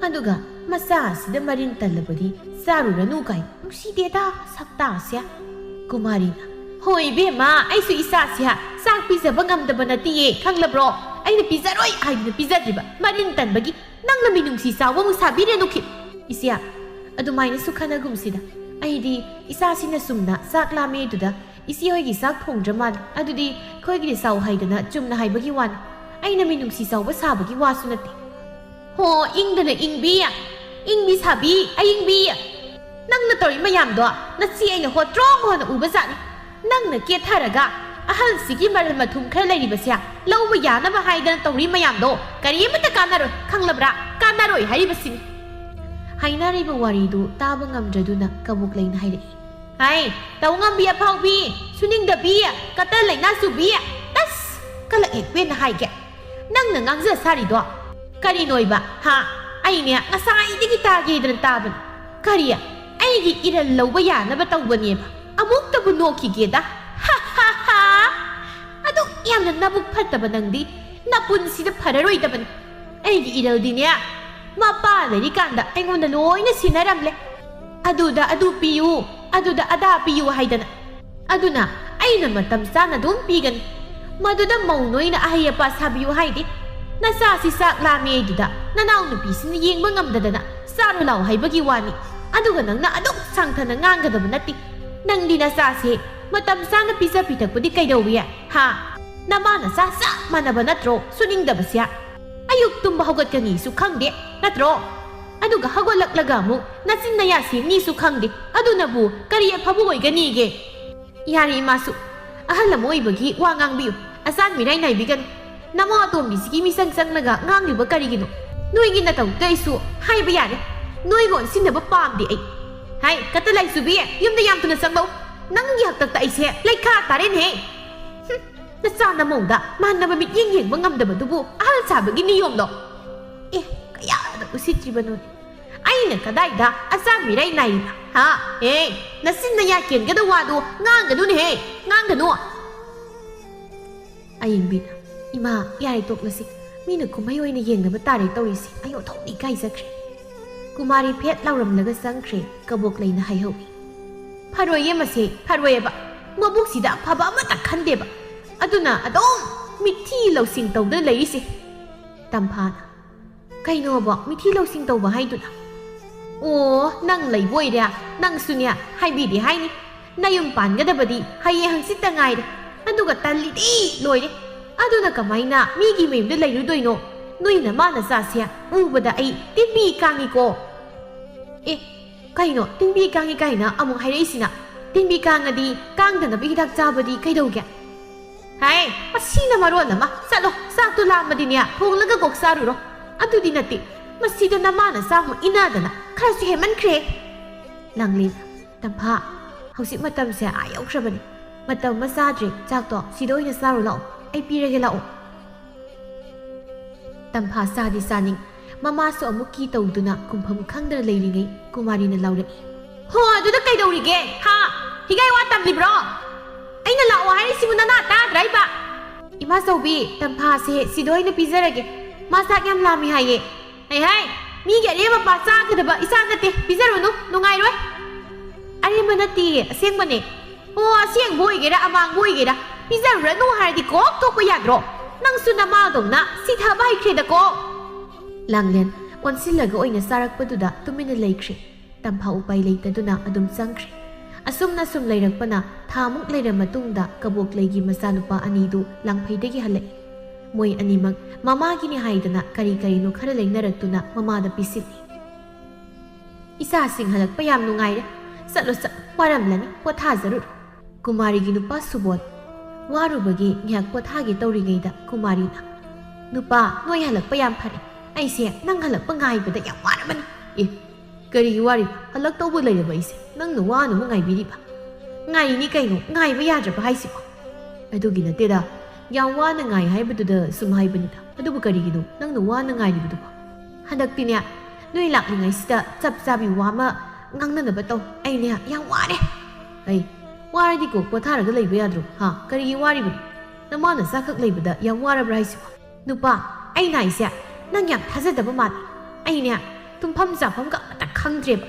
ꯑꯗꯨꯒ ꯃꯆꯥ ꯑꯁꯤꯗ ꯃꯔꯤꯟ ꯇꯜꯂꯕꯗꯤ ꯆꯥꯔꯨꯔꯅꯨ ꯀꯥꯏ꯫ ꯅꯨꯡꯁꯤꯗꯦꯗ ꯁꯛꯇꯥꯁꯦ꯫" ꯀꯨꯃꯥꯔꯤꯅ, "ꯍꯣꯏ ꯏꯕꯦꯝꯃ, ꯑꯩꯁꯨ ꯏꯆꯥꯁꯦ ꯆꯥꯛ ꯄꯤꯖꯕ ꯉꯝꯗꯕ ꯅꯠꯇꯤꯌꯦ, ꯈꯪꯂꯕ꯭ꯔꯣ? ꯑꯩꯅ ꯄꯤꯖꯔꯣꯏ ꯍꯥꯏꯗꯨꯅ ꯄꯤꯖꯗ꯭ꯔꯤꯕ, ꯃꯔꯤꯟ ꯇꯟꯕꯒꯤ ꯅꯪꯅ ꯃꯤꯅꯨꯡꯁꯤ ꯆꯥꯎꯕ ꯑꯃꯨꯛ ꯁꯥꯕꯤꯔꯦꯅꯨ ꯈꯤꯠ꯫ ꯏꯆꯦ, ꯑꯗꯨꯃꯥꯏꯅꯁꯨ ꯈꯟꯅꯒꯨꯝꯁꯤꯗ꯫ ꯑꯩꯗꯤ ꯏꯆꯥꯁꯤꯅ ꯆꯨꯝꯅ ꯆꯥꯛ ꯂꯥꯝꯃꯦ ꯑꯗꯨꯗ ꯏꯆꯦ ꯍꯣꯏꯒꯤ ꯆꯥꯛ ꯊꯣꯡꯗ꯭ꯔ ꯃꯥꯜꯂꯦ꯫ ꯑꯗꯨꯗꯤ ꯑꯩꯈꯣꯏꯒꯤꯗꯤ ꯆꯥꯎ ꯍꯥꯏꯗꯅ ꯆꯨꯝꯅ ꯍꯥꯏꯕꯒꯤ ꯋꯥꯅꯤ꯫ ꯑꯩꯅ ꯃꯤꯅꯨꯡꯁꯤ ꯆꯥꯎꯕ ꯁꯥꯕꯒꯤ ꯋꯥꯁꯨ ꯅꯠꯇꯦ꯫" "ꯍꯣ, ꯏꯪꯗꯅ ꯏꯪꯕꯤ, ꯏꯪꯕꯤ ꯁꯥꯕꯤ, ꯑꯏꯪꯕꯤ꯫ ꯅꯪꯅ ꯇꯧꯔꯤ ꯃꯌꯥꯝꯗꯣ ꯅꯆꯦ ꯑꯩꯅ ꯍꯣꯠꯇ꯭ꯔꯣ ꯍꯣꯅ ꯎꯕ ꯖꯥꯠꯅꯤ꯫ ꯅꯪꯅ ꯀꯦꯊꯔꯒ ꯑꯍꯜꯁꯤꯒꯤ ꯃꯔꯜ ꯃꯊꯨꯝ ꯈꯔ ꯂꯩꯔꯤꯕꯁꯦ ꯂꯧꯕ ꯌꯥꯅꯕ ꯍꯥꯏꯗꯅ ꯇꯧꯔꯤ ꯃꯌꯥꯝꯗꯣ ꯀꯔꯤꯃꯠꯇ ꯀꯥꯟꯅꯔꯣꯏ, ꯈꯪꯂꯕ꯭ꯔꯥ? ꯀꯥꯟꯅꯔꯣꯏ ꯍꯥꯏꯔꯤꯕꯁꯤꯅꯤ꯫" ꯍꯥꯏꯅꯔꯤꯕ ꯋꯥꯔꯤꯗꯨ ꯇꯥꯕ ꯉꯝꯗ꯭ꯔꯗꯨꯅ ꯀꯕꯣꯛꯂꯩꯅ ꯍꯥꯏꯔꯛꯏ꯫ "ꯍꯥꯏ, ꯇꯧ ꯉꯝꯕꯤ ꯑꯐꯥꯎꯕꯤ, ꯁꯨꯅꯤꯡꯗꯕꯤ, ꯀꯇꯜ ꯂꯩꯅꯥ ꯆꯨꯕꯤ, ꯇꯁ! ꯀꯂꯛ ꯍꯦꯛ ꯄꯦꯟꯅ ꯍꯥꯏꯒꯦ꯫ ꯅꯪꯅ ꯉꯥꯡꯖ ꯁꯥꯔꯤꯗꯣ ꯀꯔꯤꯅꯣꯏꯕ, ꯍꯥ? ꯑꯩꯅꯦ ꯉꯁꯥꯏꯗꯒꯤ ꯇꯥꯒꯦꯗꯅ ꯇꯥꯕꯅꯤ꯫ ꯀꯔꯤ? ꯑꯩꯒꯤ ꯏꯔꯜ ꯂꯧꯕ ꯌꯥꯅꯕ ꯇꯧꯕꯅꯦꯕ? ꯑꯃꯨꯛꯇꯕꯨ ꯅꯣꯛꯈꯤꯒꯦꯗ꯫ ꯍꯥ, ꯍꯥ, ꯍꯥ! ꯑꯗꯨꯛ ꯌꯥꯝꯅ ꯅꯕꯨꯛ ꯐꯠꯇꯕ ꯅꯪꯗꯤ ꯅꯄꯨꯟꯁꯤꯗ ꯐꯔꯔꯣꯏꯗꯕꯅꯤ꯫ ꯑꯩꯒꯤ ꯏꯔꯜꯗꯤꯅꯦ, ꯃꯄꯥ ꯂꯩꯔꯤꯀꯥꯟꯗ ꯑꯩꯉꯣꯟꯗ ꯂꯣꯏꯅ ꯁꯤꯟꯅꯔꯝꯂꯦ꯫ ꯑꯗꯨꯗ ꯑꯗꯨ ꯄꯤꯌꯨ, ꯑꯗꯨꯗ ꯑꯗꯥ ꯄꯤꯌꯨ ꯍꯥꯏꯗꯅ꯫ ꯑꯗꯨꯅ ꯑꯩꯅ ꯃꯇꯝ ꯆꯥꯅ ꯑꯗꯨꯝ ꯄꯤꯒꯅꯤ꯫ ꯃꯗꯨꯗ ꯃꯧ ꯅꯣꯏꯅ ꯑꯍꯩ ꯑꯄꯥ ꯁꯥꯕꯤꯌꯨ ꯍꯥꯏꯗꯦ꯫ ꯅꯆꯥꯁꯤ ꯆꯥꯛ ꯂꯥꯝꯃꯦ ꯑꯗꯨꯗ ꯅꯅꯥꯎ ꯅꯨꯄꯤꯁꯤꯅ ꯌꯦꯡꯕ ꯉꯝꯗꯗꯅ ꯆꯥꯔꯨ ꯂꯥꯎ ꯍꯥꯏꯕꯒꯤ ꯋꯥꯅꯤ꯫ ꯑꯗꯨꯒ ꯅꯪꯅ ꯑꯗꯨꯛ ꯁꯥꯡꯊꯅ ꯉꯥꯡꯒꯗꯕ ꯅꯠꯇꯦ꯫ ꯅꯪꯗꯤ ꯅꯆꯥꯁꯦ ꯃꯇꯝ ꯆꯥꯅ ꯄꯤꯖ ꯄꯤꯊꯛꯄꯗꯤ ꯀꯩꯗꯧꯏ? ꯍꯥ? ꯅꯃꯥ ꯅꯆꯥ ꯆꯞ ꯃꯥꯟꯅꯕ ꯅꯠꯇ꯭ꯔꯣ ꯁꯨꯅꯤꯡꯗꯕꯁꯦ? ꯑꯌꯨꯛ ꯇꯨꯝꯕ ꯍꯧꯒꯠꯀꯅꯤꯁꯨ ꯈꯪꯗꯦ, ꯅꯠꯇ꯭ꯔꯣ? ꯑꯗꯨꯒ ꯍꯧꯒꯠꯂꯛꯂꯒ ꯑꯃꯨꯛ ꯅꯆꯤꯟ ꯅꯌꯥ ꯁꯦꯡꯅꯤꯁꯨ ꯈꯪꯗꯦ꯫ ꯑꯗꯨꯅꯕꯨ ꯀꯔꯤ ꯑꯐꯕ ꯑꯣꯏꯒꯅꯤꯒꯦ? ꯌꯥꯔꯦ ꯏꯃꯥꯁꯨ, ꯑꯍꯜ ꯑꯃ ꯑꯣꯏꯕꯒꯤ ꯋꯥ ꯉꯥꯡꯕꯤꯌꯨ꯫ ꯑꯆꯥꯟ ꯃꯤꯔꯥꯏ ꯅꯥꯏꯕꯤꯒꯅꯨ꯫ ꯅꯃꯧ ꯑꯇꯣꯝꯕꯤꯁꯤꯒꯤ ꯃꯤꯆꯪ ꯆꯪꯂꯒ ꯉꯥꯡꯂꯤꯕ ꯀꯔꯤꯒꯤꯅꯣ? ꯅꯣꯏꯒꯤ ꯅꯇꯧꯗꯨꯗ ꯑꯩꯁꯨ ꯍꯥꯏꯕ ꯌꯥꯔꯦ꯫ ꯅꯣꯏꯒ ꯑꯣꯟꯁꯤꯟꯅꯕ ꯄꯥꯝꯗꯦ ꯑꯩ꯫ ꯍꯥꯏ, ꯀꯇꯂꯥꯏ ꯆꯨꯕꯤ, ꯌꯨꯝꯗ ꯌꯥꯝ ꯊꯨꯅ ꯆꯪꯂꯛꯎ꯫ ꯅꯪꯒꯤ ꯍꯥꯛꯇꯛꯇ ꯑꯩꯁꯦ ꯂꯩꯈꯥ ꯇꯥꯔꯦꯅꯦꯍꯦ꯫ ꯍꯨꯝ, ꯅꯆꯥ ꯅꯃꯧꯗ ꯃꯥꯟꯅꯕ ꯃꯤꯠꯌꯦꯡ ꯌꯦꯡꯕ ꯉꯝꯗꯕꯗꯨꯕꯨ ꯑꯍꯜ ꯁꯥꯕꯒꯤ ꯅꯤꯌꯣꯝꯂꯣ? ꯑꯦ, ꯀꯌꯥꯗ ꯎꯁꯤꯠꯇ꯭ꯔꯤꯕꯅꯣꯅꯦ꯫ ꯑꯩꯅ ꯀꯗꯥꯏꯗ ꯑꯆꯥꯟꯕꯤꯔꯩ ꯅꯥꯏꯔꯤꯕ? ꯍꯥ? ꯑꯦ, ꯅꯆꯤꯟ ꯅꯌꯥ ꯀꯦꯟꯒꯗꯧ ꯋꯥꯗꯨ ꯉꯥꯡꯒꯅꯨꯅꯦꯍꯦ, ꯉꯥꯡꯒꯅꯨ꯫ ꯑꯌꯦꯡꯕꯤꯅ, "ꯏꯃꯥ, ꯌꯥꯔꯦ, ꯇꯣꯛꯂꯁꯤ꯫ ꯃꯤꯅ ꯀꯨꯝꯍꯩ ꯑꯣꯏꯅ ꯌꯦꯡꯅꯕ ꯇꯥꯔꯦ ꯇꯧꯔꯤꯁꯤ꯫ ꯑꯩ ꯑꯣꯟꯊꯣꯛꯅ ꯏꯀꯥꯏꯖꯈ꯭ꯔꯦ꯫" ꯀꯨꯃꯥꯔꯤ ꯐꯦꯠ ꯂꯥꯎꯔꯝꯂꯒ ꯆꯪꯈ꯭ꯔꯦ꯫ ꯀꯕꯣꯛ ꯂꯩꯅ ꯍꯥꯏꯍꯧꯏ, "ꯐꯔꯣꯏꯌꯦ ꯃꯁꯦ, ꯐꯔꯣꯏꯌꯦꯕ꯫ ꯃꯕꯨꯛꯁꯤꯗ ꯑꯐꯕ ꯑꯃꯠꯇ ꯈꯟꯗꯦꯕ꯫ ꯑꯗꯨꯅ ꯑꯗꯨꯝ ꯃꯤꯊꯤ ꯂꯧꯁꯤꯡ ꯇꯧꯗꯨꯅ ꯂꯩꯔꯤꯁꯦ꯫" ꯇꯝꯐꯥꯅ, "ꯀꯩꯅꯣꯕꯣ ꯃꯤꯊꯤ ꯂꯧꯁꯤꯡ ꯇꯧꯕ ꯍꯥꯏꯗꯨꯅ?" "ꯑꯣ, ꯅꯪ ꯂꯩꯕ ꯑꯣꯏꯔꯦ, ꯅꯪꯁꯨꯅꯦ, ꯍꯥꯏꯕꯤꯗꯦ ꯍꯥꯏꯅꯤ꯫ ꯅꯌꯨꯝ ꯄꯥꯟꯒꯗꯕꯗꯤ ꯍꯌꯦꯡ ꯍꯪꯆꯤꯠꯇ ꯉꯥꯏꯔꯦ꯫ ꯑꯗꯨꯒ ꯇꯜꯂꯤꯗꯤ ꯂꯣꯏꯔꯦ꯫ ꯑꯗꯨꯅ ꯀꯃꯥꯏꯅ ꯃꯤꯒꯤ ꯃꯌꯨꯝꯗ ꯂꯩꯔꯨꯗꯣꯏꯅꯣ? ꯅꯣꯏ ꯅꯃꯥ ꯅꯆꯥꯁꯦ ꯎꯕꯗ ꯑꯩ ꯇꯤꯟꯕꯤ ꯀꯥꯡꯉꯤꯀꯣ꯫" "ꯑꯦ, ꯀꯩꯅꯣ ꯇꯤꯟꯕꯤ ꯀꯥꯡꯉꯤ ꯀꯥꯏꯅ ꯑꯃꯨꯛ ꯍꯥꯏꯔꯛꯏꯁꯤꯅ? ꯇꯤꯟꯕꯤ ꯀꯥꯡꯉꯗꯤ ꯀꯥꯡꯗꯅꯕ ꯍꯤꯗꯥꯛ ꯆꯥꯕꯗꯤ ꯀꯩꯗꯧꯒꯦ?" "ꯍꯥꯏ, ꯃꯁꯤꯅ ꯃꯔꯣꯟ ꯑꯃ꯫ ꯆꯠꯂꯣ, ꯆꯥꯛꯇꯣ ꯂꯥꯝꯃꯗꯤꯅꯦ, ꯊꯣꯡꯂꯒ ꯀꯣꯛ ꯆꯥꯔꯨꯔꯣ꯫" "ꯑꯗꯨꯗꯤ ꯅꯠꯇꯦ, ꯃꯁꯤꯗ ꯅꯃꯥꯅ ꯆꯥꯃꯨꯛ ꯏꯟꯅꯗꯅ ꯈꯔꯁꯨ ꯍꯦꯟꯃꯟꯈ꯭ꯔꯦ꯫" ꯂꯥꯡꯂꯦꯟ, "ꯇꯝꯐꯥ, ꯍꯧꯖꯤꯛ ꯃꯇꯝꯁꯦ ꯑꯥ ꯌꯧꯈ꯭ꯔꯕꯅꯤ꯫ ꯃꯇꯝ ꯑꯃ ꯆꯥꯗ꯭ꯔꯦ, ꯆꯥꯛꯇꯣ ꯁꯤꯗ ꯑꯣꯏꯅ ꯆꯥꯔꯨ ꯂꯥꯛꯑꯣ, ꯑꯩ ꯄꯤꯔꯒꯦ ꯂꯥꯛꯑꯣ꯫" ꯇꯝꯐꯥ ꯆꯥꯗꯤ ꯆꯥꯅꯤꯡ, ꯃꯃꯥꯁꯨ ꯑꯃꯨꯛ ꯀꯤ ꯇꯧꯗꯨꯅ ꯈꯨꯝꯐꯝ ꯈꯪꯗꯅ ꯂꯩꯔꯤꯉꯩ ꯀꯨꯃꯥꯔꯤꯅ ꯂꯥꯎꯔꯛꯏ, "ꯍꯣ, ꯑꯗꯨꯗ ꯀꯩꯗꯧꯔꯤꯒꯦ? ꯍꯥ? ꯍꯤꯒꯥꯏ ꯋꯥ ꯇꯝꯂꯤꯕ꯭ꯔꯣ? ꯑꯩꯅ ꯂꯥꯛꯑꯣ ꯍꯥꯏꯔꯤꯁꯤꯕꯨ ꯅꯅꯥ ꯇꯥꯗ꯭ꯔꯥ ꯏꯕ?" "ꯏꯃꯥꯆꯧꯕꯤ, ꯇꯝꯐꯥꯁꯦ ꯁꯤꯗ ꯑꯣꯏꯅ ꯄꯤꯖꯔꯒꯦ꯫ ꯃꯥ ꯆꯥꯛ ꯌꯥꯝ ꯂꯥꯝꯃꯤ ꯍꯥꯏꯌꯦ꯫" "ꯍꯩ ꯍꯩ, ꯃꯤꯒꯤ ꯑꯔꯦꯝ ꯑꯄꯥ ꯆꯥꯒꯗꯕ ꯏꯆꯥ ꯅꯠꯇꯦ, ꯄꯤꯖꯔꯨꯅꯨ, ꯅꯨꯡꯉꯥꯏꯔꯣꯏ꯫" "ꯑꯔꯦꯝꯕ ꯅꯠꯇꯦꯌꯦ, ꯑꯁꯦꯡꯕꯅꯦ꯫" "ꯑꯣ, ꯑꯁꯦꯡꯕ ꯑꯣꯏꯒꯦꯔꯥ ꯑꯃꯥꯡꯕ ꯑꯣꯏꯒꯦꯔꯥ, ꯄꯤꯖꯔꯨꯔꯅꯨ ꯍꯥꯏꯔꯗꯤ ꯀꯣꯛ ꯊꯣꯛꯄ ꯌꯥꯗ꯭ꯔꯣ? ꯅꯪꯁꯨ ꯅꯃꯥꯗꯧꯅ ꯁꯤꯊꯕ ꯍꯩꯈ꯭ꯔꯦꯗꯀꯣ꯫" ꯂꯥꯡꯂꯦꯟ ꯑꯣꯟꯁꯤꯜꯂꯒ ꯑꯣꯏꯅ ꯆꯥꯔꯛꯄꯗꯨꯗ ꯇꯨꯃꯤꯟꯅ ꯂꯩꯈ꯭ꯔꯦ꯫ ꯇꯝꯐꯥ ꯎꯄꯥꯏ ꯂꯩꯇꯗꯨꯅ ꯑꯗꯨꯝ ꯆꯪꯈ꯭ꯔꯦ꯫ ꯑꯁꯨꯝꯅ ꯁꯨꯝ ꯂꯩꯔꯛꯄꯅ ꯊꯥꯃꯨꯛ ꯂꯩꯔ ꯃꯇꯨꯡꯗ ꯀꯕꯣꯛꯂꯩꯒꯤ ꯃꯆꯥꯅꯨꯄꯥ ꯑꯅꯤꯗꯨ ꯂꯥꯡꯐꯩꯗꯒꯤ ꯍꯜꯂꯛꯏ꯫ ꯃꯣꯏ ꯑꯅꯤꯃꯛ ꯃꯃꯥꯒꯤꯅꯤ ꯍꯥꯏꯗꯅ ꯀꯔꯤ ꯀꯔꯤꯅꯣ ꯈꯔ ꯂꯩꯅꯔꯛꯇꯨꯅ ꯃꯃꯥꯗ ꯄꯤꯁꯤꯜꯂꯤ꯫ "ꯏꯆꯥꯁꯤꯡ ꯍꯜꯂꯛꯄ ꯌꯥꯝ ꯅꯨꯡꯉꯥꯏꯔꯦ꯫ ꯆꯠꯂꯣ, ꯆꯠꯂꯣ, ꯋꯥꯔꯝꯂꯅꯤ, ꯄꯣꯊꯥꯖꯔꯨꯔꯣ꯫" ꯀꯨꯃꯥꯔꯤꯒꯤ ꯅꯨꯄꯥ ꯁꯨꯕꯣꯠ ꯋꯥꯔꯨꯕꯒꯤ ꯉꯥꯏꯍꯥꯛ ꯄꯣꯊꯥꯒꯦ ꯇꯧꯔꯤꯉꯩꯗ ꯀꯨꯃꯥꯔꯤꯅ, "ꯅꯨꯄꯥ, ꯅꯣꯏ ꯍꯜꯂꯛꯄ ꯌꯥꯝ ꯐꯔꯦ꯫ ꯑꯩꯁꯦ ꯅꯪ ꯍꯜꯂꯛꯄ ꯉꯥꯏꯕꯗ ꯌꯥꯝ ꯋꯥꯔꯕꯅꯤ꯫" "ꯑꯦ, ꯀꯔꯤꯒꯤ ꯋꯥꯔꯤꯕ? ꯍꯜꯂꯛꯇꯧꯕ ꯂꯩꯔꯕ ꯑꯩꯁꯦ ꯅꯪꯅ ꯋꯥꯅꯕ ꯉꯥꯏꯕꯤꯔꯤꯕ?" "ꯉꯥꯏꯔꯤꯅꯤ ꯀꯩꯅꯣ, ꯉꯥꯏꯕ ꯌꯥꯗ꯭ꯔꯕ ꯍꯥꯏꯁꯤꯕꯣ?" "ꯑꯗꯨꯒꯤ ꯅꯠꯇꯦꯗ, ꯌꯥꯝ ꯋꯥꯅ ꯉꯥꯏ ꯍꯥꯏꯕꯗꯨꯗ ꯁꯨꯝ ꯍꯥꯏꯕꯅꯤꯗ꯫ ꯑꯗꯨꯕꯨ ꯀꯔꯤꯒꯤꯅꯣ ꯅꯪꯅ ꯋꯥꯅ ꯉꯥꯏꯔꯤꯕꯗꯨꯕꯣ?" "ꯍꯟꯗꯛꯇꯤꯅꯦ, ꯅꯣꯏ ꯂꯥꯛꯂꯤꯉꯩꯁꯤꯗ ꯆꯞ ꯆꯥꯕꯤ ꯋꯥ ꯑꯃ ꯉꯥꯡꯅꯅꯕ ꯇꯧ꯫ ꯑꯩꯅꯦ ꯌꯥꯝ ꯋꯥꯔꯦ꯫ ꯑꯩ ꯋꯥꯔꯗꯤ ꯀꯣꯛ ꯄꯣꯊꯥꯔꯒ ꯂꯩꯕ ꯌꯥꯗ꯭ꯔꯣ? ꯍꯥ? ꯀꯔꯤꯒꯤ ꯋꯥꯔꯤꯕꯅꯣ? ꯅꯃꯥ ꯅꯆꯥꯈꯛ ꯂꯩꯕꯗ ꯌꯥꯝ ꯋꯥꯔꯕ꯭ꯔꯥ ꯍꯥꯏꯁꯤꯕꯣ? ꯅꯨꯄꯥ, ꯑꯩꯅ ꯍꯥꯏꯁꯦ ꯅꯪ ꯌꯥꯝ ꯊꯥꯖꯗꯕ ꯃꯥꯜꯂꯦ꯫ ꯑꯩꯅꯦ ꯇꯨꯝꯐꯝ ꯆꯥꯐꯝꯒ ꯑꯃꯠꯇ ꯈꯪꯗ꯭ꯔꯦꯕ꯫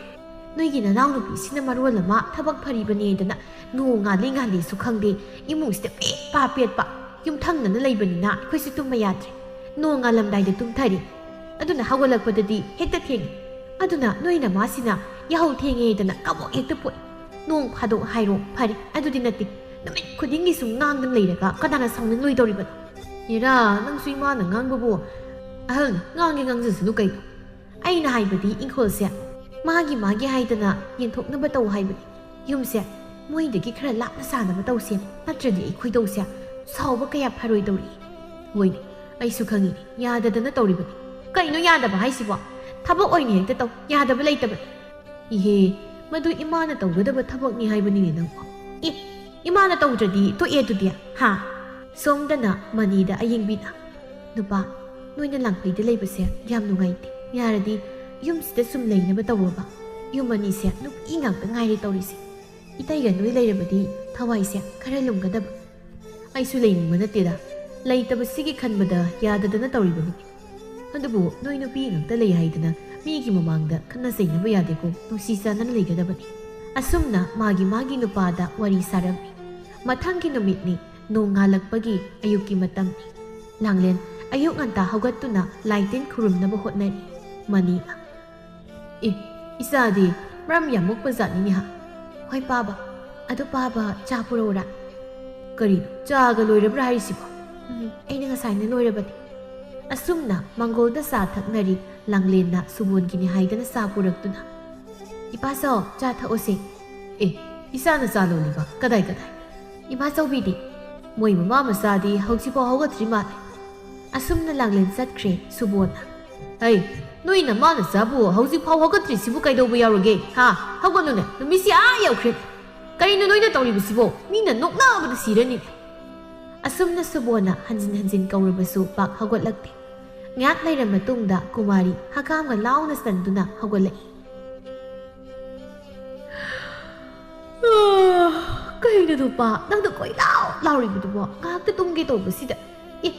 ꯅꯣꯏꯒꯤ ꯅꯅꯥꯎꯅꯨꯄꯤꯁꯤꯅ ꯃꯔꯣꯜ ꯑꯃ ꯊꯕꯛ ꯐꯔꯤꯕꯅꯦꯗꯅ ꯅꯣꯡ ꯉꯥꯜꯂꯤ ꯉꯥꯜꯂꯤꯁꯨ ꯈꯪꯗꯦ, ꯏꯃꯨꯡꯁꯤꯗ ꯄꯦꯠꯄ ꯄꯦꯠꯄ꯫ ꯌꯨꯝꯊꯪꯅꯅ ꯂꯩꯕꯅꯤꯅ ꯑꯩꯈꯣꯏꯁꯨ ꯇꯨꯝꯕ ꯌꯥꯗ꯭ꯔꯦ꯫ ꯅꯣꯡ ꯉꯥꯜꯂꯝꯗꯥꯏꯗ ꯇꯨꯝꯊꯔꯤ꯫ ꯑꯗꯨꯅ ꯍꯧꯒꯠꯂꯛꯄꯗꯗꯤ ꯍꯦꯛꯇ ꯊꯦꯡꯉꯤ꯫ ꯑꯗꯨꯅ ꯅꯣꯏ ꯅꯃꯥꯁꯤꯅ ꯌꯥꯍꯧ ꯊꯦꯡꯉꯦꯗꯅ ꯀꯕꯣꯛ ꯍꯦꯛꯇ ꯄꯣꯛꯏ꯫ ꯅꯣꯡ ꯐꯥꯗꯣꯛ ꯍꯥꯏꯔꯣ ꯐꯔꯦ, ꯑꯗꯨꯗꯤ ꯅꯠꯇꯦ꯫ ꯅꯨꯃꯤꯠ ꯈꯨꯗꯤꯡꯒꯤ ꯁꯨꯝ ꯉꯥꯡꯗꯨꯅ ꯂꯩꯔꯒ ꯀꯅꯥꯅ ꯁꯥꯎꯅꯤꯡꯂꯣꯏꯗꯧꯔꯤꯕꯅꯣ? ꯏꯔꯥ, ꯅꯪꯁꯨ ꯏꯃꯥꯅ ꯉꯥꯡꯕꯕꯨ꯫ ꯑꯍꯜ, ꯉꯥꯡꯒꯦ ꯉꯥꯡꯖꯁꯅꯨ ꯀꯩꯅꯣ꯫ ꯑꯩꯅ ꯍꯥꯏꯕꯗꯤ ꯏꯪꯈꯣꯜꯁꯦ ꯃꯥꯒꯤ ꯃꯥꯒꯤ ꯍꯥꯏꯗꯅ ꯌꯦꯟꯊꯣꯛꯅꯕ ꯇꯧ ꯍꯥꯏꯕꯅꯤ꯫ ꯌꯨꯝꯁꯦ ꯃꯣꯏꯗꯒꯤ ꯈꯔ ꯂꯥꯞꯅ ꯁꯥꯅꯕ ꯇꯧꯁꯦ, ꯅꯠꯇ꯭ꯔꯗꯤ ꯑꯩ ꯈꯣꯏꯗꯧꯁꯦ ꯁꯥꯎꯕ ꯀꯌꯥ ꯐꯔꯣꯏꯗꯧꯔꯤ꯫ ꯍꯣꯏꯅꯦ, ꯑꯩꯁꯨ ꯈꯪꯉꯤꯅꯦ, ꯌꯥꯗꯗꯅ ꯇꯧꯔꯤꯕꯅꯤ꯫ ꯀꯩꯅꯣ ꯌꯥꯗꯕ ꯍꯥꯏꯁꯤꯕꯣ? ꯊꯕꯛ ꯑꯣꯏꯅ ꯍꯦꯛꯇ ꯇꯧ, ꯌꯥꯗꯕ ꯂꯩꯇꯕꯅꯤ꯫ ꯏꯍꯦ, ꯃꯗꯨ ꯏꯃꯥꯅ ꯇꯧꯒꯗꯕ ꯊꯕꯛꯅꯤ ꯍꯥꯏꯕꯅꯤꯅꯦ ꯅꯪꯕꯣ꯫ ꯑꯦ, ꯏꯃꯥꯅ ꯇꯧꯗ꯭ꯔꯗꯤ ꯇꯣꯛꯑꯦ ꯑꯗꯨꯗꯤ, ꯍꯥ? ꯁꯣꯝꯗꯅ ꯃꯅꯤꯗ ꯑꯌꯦꯡꯕꯤꯅ, ꯅꯨꯄꯥ, ꯅꯣꯏꯅ ꯂꯥꯡꯐꯩꯗ ꯂꯩꯕꯁꯦ ꯌꯥꯝ ꯅꯨꯡꯉꯥꯏꯇꯦ꯫ ꯌꯥꯔꯗꯤ ꯌꯨꯝꯁꯤꯗ ꯁꯨꯝ ꯂꯩꯅꯕ ꯇꯧꯋꯣꯕ꯫ ꯌꯨꯝ ꯑꯅꯤꯁꯦ ꯅꯨꯄꯤ ꯉꯥꯛꯇ ꯉꯥꯏꯔꯦ ꯇꯧꯔꯤꯁꯦ꯫ ꯏꯇꯩꯒ ꯅꯣꯏ ꯂꯩꯔꯕꯗꯤ ꯊꯋꯥꯏꯁꯦ ꯈꯔ ꯂꯨꯝꯒꯗꯕ꯫ ꯑꯩꯁꯨ ꯂꯩꯅꯤꯡꯕ ꯅꯠꯇꯦꯗ, ꯂꯩꯇꯕꯁꯤꯒꯤ ꯈꯟꯕꯗ ꯌꯥꯗꯗꯅ ꯇꯧꯔꯤꯕꯅꯤ꯫ ꯑꯗꯨꯕꯨ ꯅꯣꯏ ꯅꯨꯄꯤ ꯉꯥꯛꯇ ꯂꯩ ꯍꯥꯏꯗꯅ ꯃꯤꯒꯤ ꯃꯃꯥꯡꯗ ꯈꯠꯅ ꯆꯩꯅꯕ ꯌꯥꯗꯦꯀꯣ, ꯅꯨꯡꯁꯤ ꯆꯥꯟꯅꯅ ꯂꯩꯒꯗꯕꯅꯤ꯫ ꯑꯁꯨꯝꯅ ꯃꯥꯒꯤ ꯃꯥꯒꯤ ꯅꯨꯄꯥꯗ ꯋꯥꯔꯤ ꯁꯥꯔꯝꯃꯤ꯫ ꯃꯊꯪꯒꯤ ꯅꯨꯃꯤꯠꯅꯤ, ꯅꯣꯡ ꯉꯥꯜꯂꯛꯄꯒꯤ ꯑꯌꯨꯛꯀꯤ ꯃꯇꯝꯅꯤ꯫ ꯂꯥꯡꯂꯦꯟ ꯑꯌꯨꯛ ꯉꯟꯇꯥ ꯍꯧꯒꯠꯇꯨꯅ ꯂꯥꯏ ꯇꯤꯟ ꯈꯨꯔꯨꯝꯅꯕ ꯍꯣꯠꯅꯔꯤ꯫ ꯃꯅꯤꯅ, "ꯑꯦ, ꯏꯆꯥꯗꯤ ꯃꯔꯝ ꯌꯥꯝ ꯃꯣꯛꯄ ꯖꯥꯠꯅꯤꯅꯦ ꯍꯥ?" "ꯍꯣꯏ ꯄꯥꯕ꯫ ꯑꯗꯨ ꯄꯥꯕ, ꯆꯥ ꯄꯨꯔꯛꯎꯔꯥ?" "ꯀꯔꯤꯅꯣ, ꯆꯥꯒ ꯂꯣꯏꯔꯕ꯭ꯔꯥ ꯍꯥꯏꯔꯤꯁꯤꯕꯣ?" "ꯎꯝ, ꯑꯩꯅ ꯉꯁꯥꯏꯅ ꯂꯣꯏꯔꯕꯅꯤ꯫" ꯑꯁꯨꯝꯅ ꯃꯪꯒꯣꯜꯗ ꯆꯥ ꯊꯛꯅꯔꯤ꯫ ꯂꯥꯡꯂꯦꯟꯅ ꯁꯨꯕꯣꯟꯒꯤꯅꯤ ꯍꯥꯏꯗꯅ ꯆꯥ ꯄꯨꯔꯛꯇꯨꯅ, "ꯏꯄꯥꯆꯧ, ꯆꯥ ꯊꯛꯑꯣꯁꯦ꯫" "ꯑꯦ, ꯏꯆꯥꯅ ꯆꯥ ꯂꯣꯜꯂꯤꯕ? ꯀꯗꯥꯏ ꯀꯗꯥꯏ?" "ꯏꯃꯥꯆꯧꯕꯤꯗꯤ?" "ꯃꯣꯏ ꯃꯃꯥ ꯃꯆꯥꯗꯤ ꯍꯧꯖꯤꯛꯐꯥꯎ ꯍꯧꯒꯠꯇ꯭ꯔꯤ ꯃꯥꯜꯂꯦ꯫" ꯑꯁꯨꯝꯅ ꯂꯥꯡꯂꯦꯟ ꯆꯠꯈ꯭ꯔꯦ ꯁꯨꯕꯣꯟꯅ꯫ "ꯍꯩ, ꯅꯣꯏ ꯅꯃꯥ ꯅꯆꯥꯕꯨ ꯍꯧꯖꯤꯛꯐꯥꯎ ꯍꯧꯒꯠꯇ꯭ꯔꯤꯁꯤꯕꯨ ꯀꯩꯗꯧꯕ ꯌꯥꯎꯔꯒꯦ? ꯍꯥ? ꯍꯧꯒꯠꯂꯨꯅꯦ, ꯅꯨꯃꯤꯠꯁꯤ ꯑꯥ ꯌꯧꯈ꯭ꯔꯦ꯫ ꯀꯔꯤꯅꯣ ꯅꯣꯏꯅ ꯇꯧꯔꯤꯕꯁꯤꯕꯣ? ꯃꯤꯅ ꯅꯣꯛꯅꯕꯗ ꯁꯤꯔꯅꯤ꯫" ꯑꯁꯨꯝꯅ ꯁꯨꯕꯣꯟꯅ ꯍꯟꯖꯤꯟ ꯍꯟꯖꯤꯟ ꯀꯧꯔꯕꯁꯨ ꯄꯥꯛ ꯍꯧꯒꯠꯂꯛꯇꯦ꯫ ꯉꯥꯏꯍꯥꯛ ꯂꯩꯔ ꯃꯇꯨꯡꯗ ꯀꯨꯃꯥꯔꯤ ꯍꯀꯥꯝꯒ ꯂꯥꯎꯅ ꯆꯟꯗꯨꯅ ꯍꯧꯒꯠꯂꯛꯏ꯫ "ꯀꯩꯅꯣ ꯅꯨꯄꯥ, ꯅꯪꯅ ꯀꯣꯏ ꯂꯥꯎ ꯂꯥꯎꯔꯤꯕꯗꯨꯕꯣ? ꯉꯥꯏꯍꯥꯛꯇ ꯇꯨꯝꯒꯦ ꯇꯧꯕꯁꯤꯗ꯫ ꯑꯦ,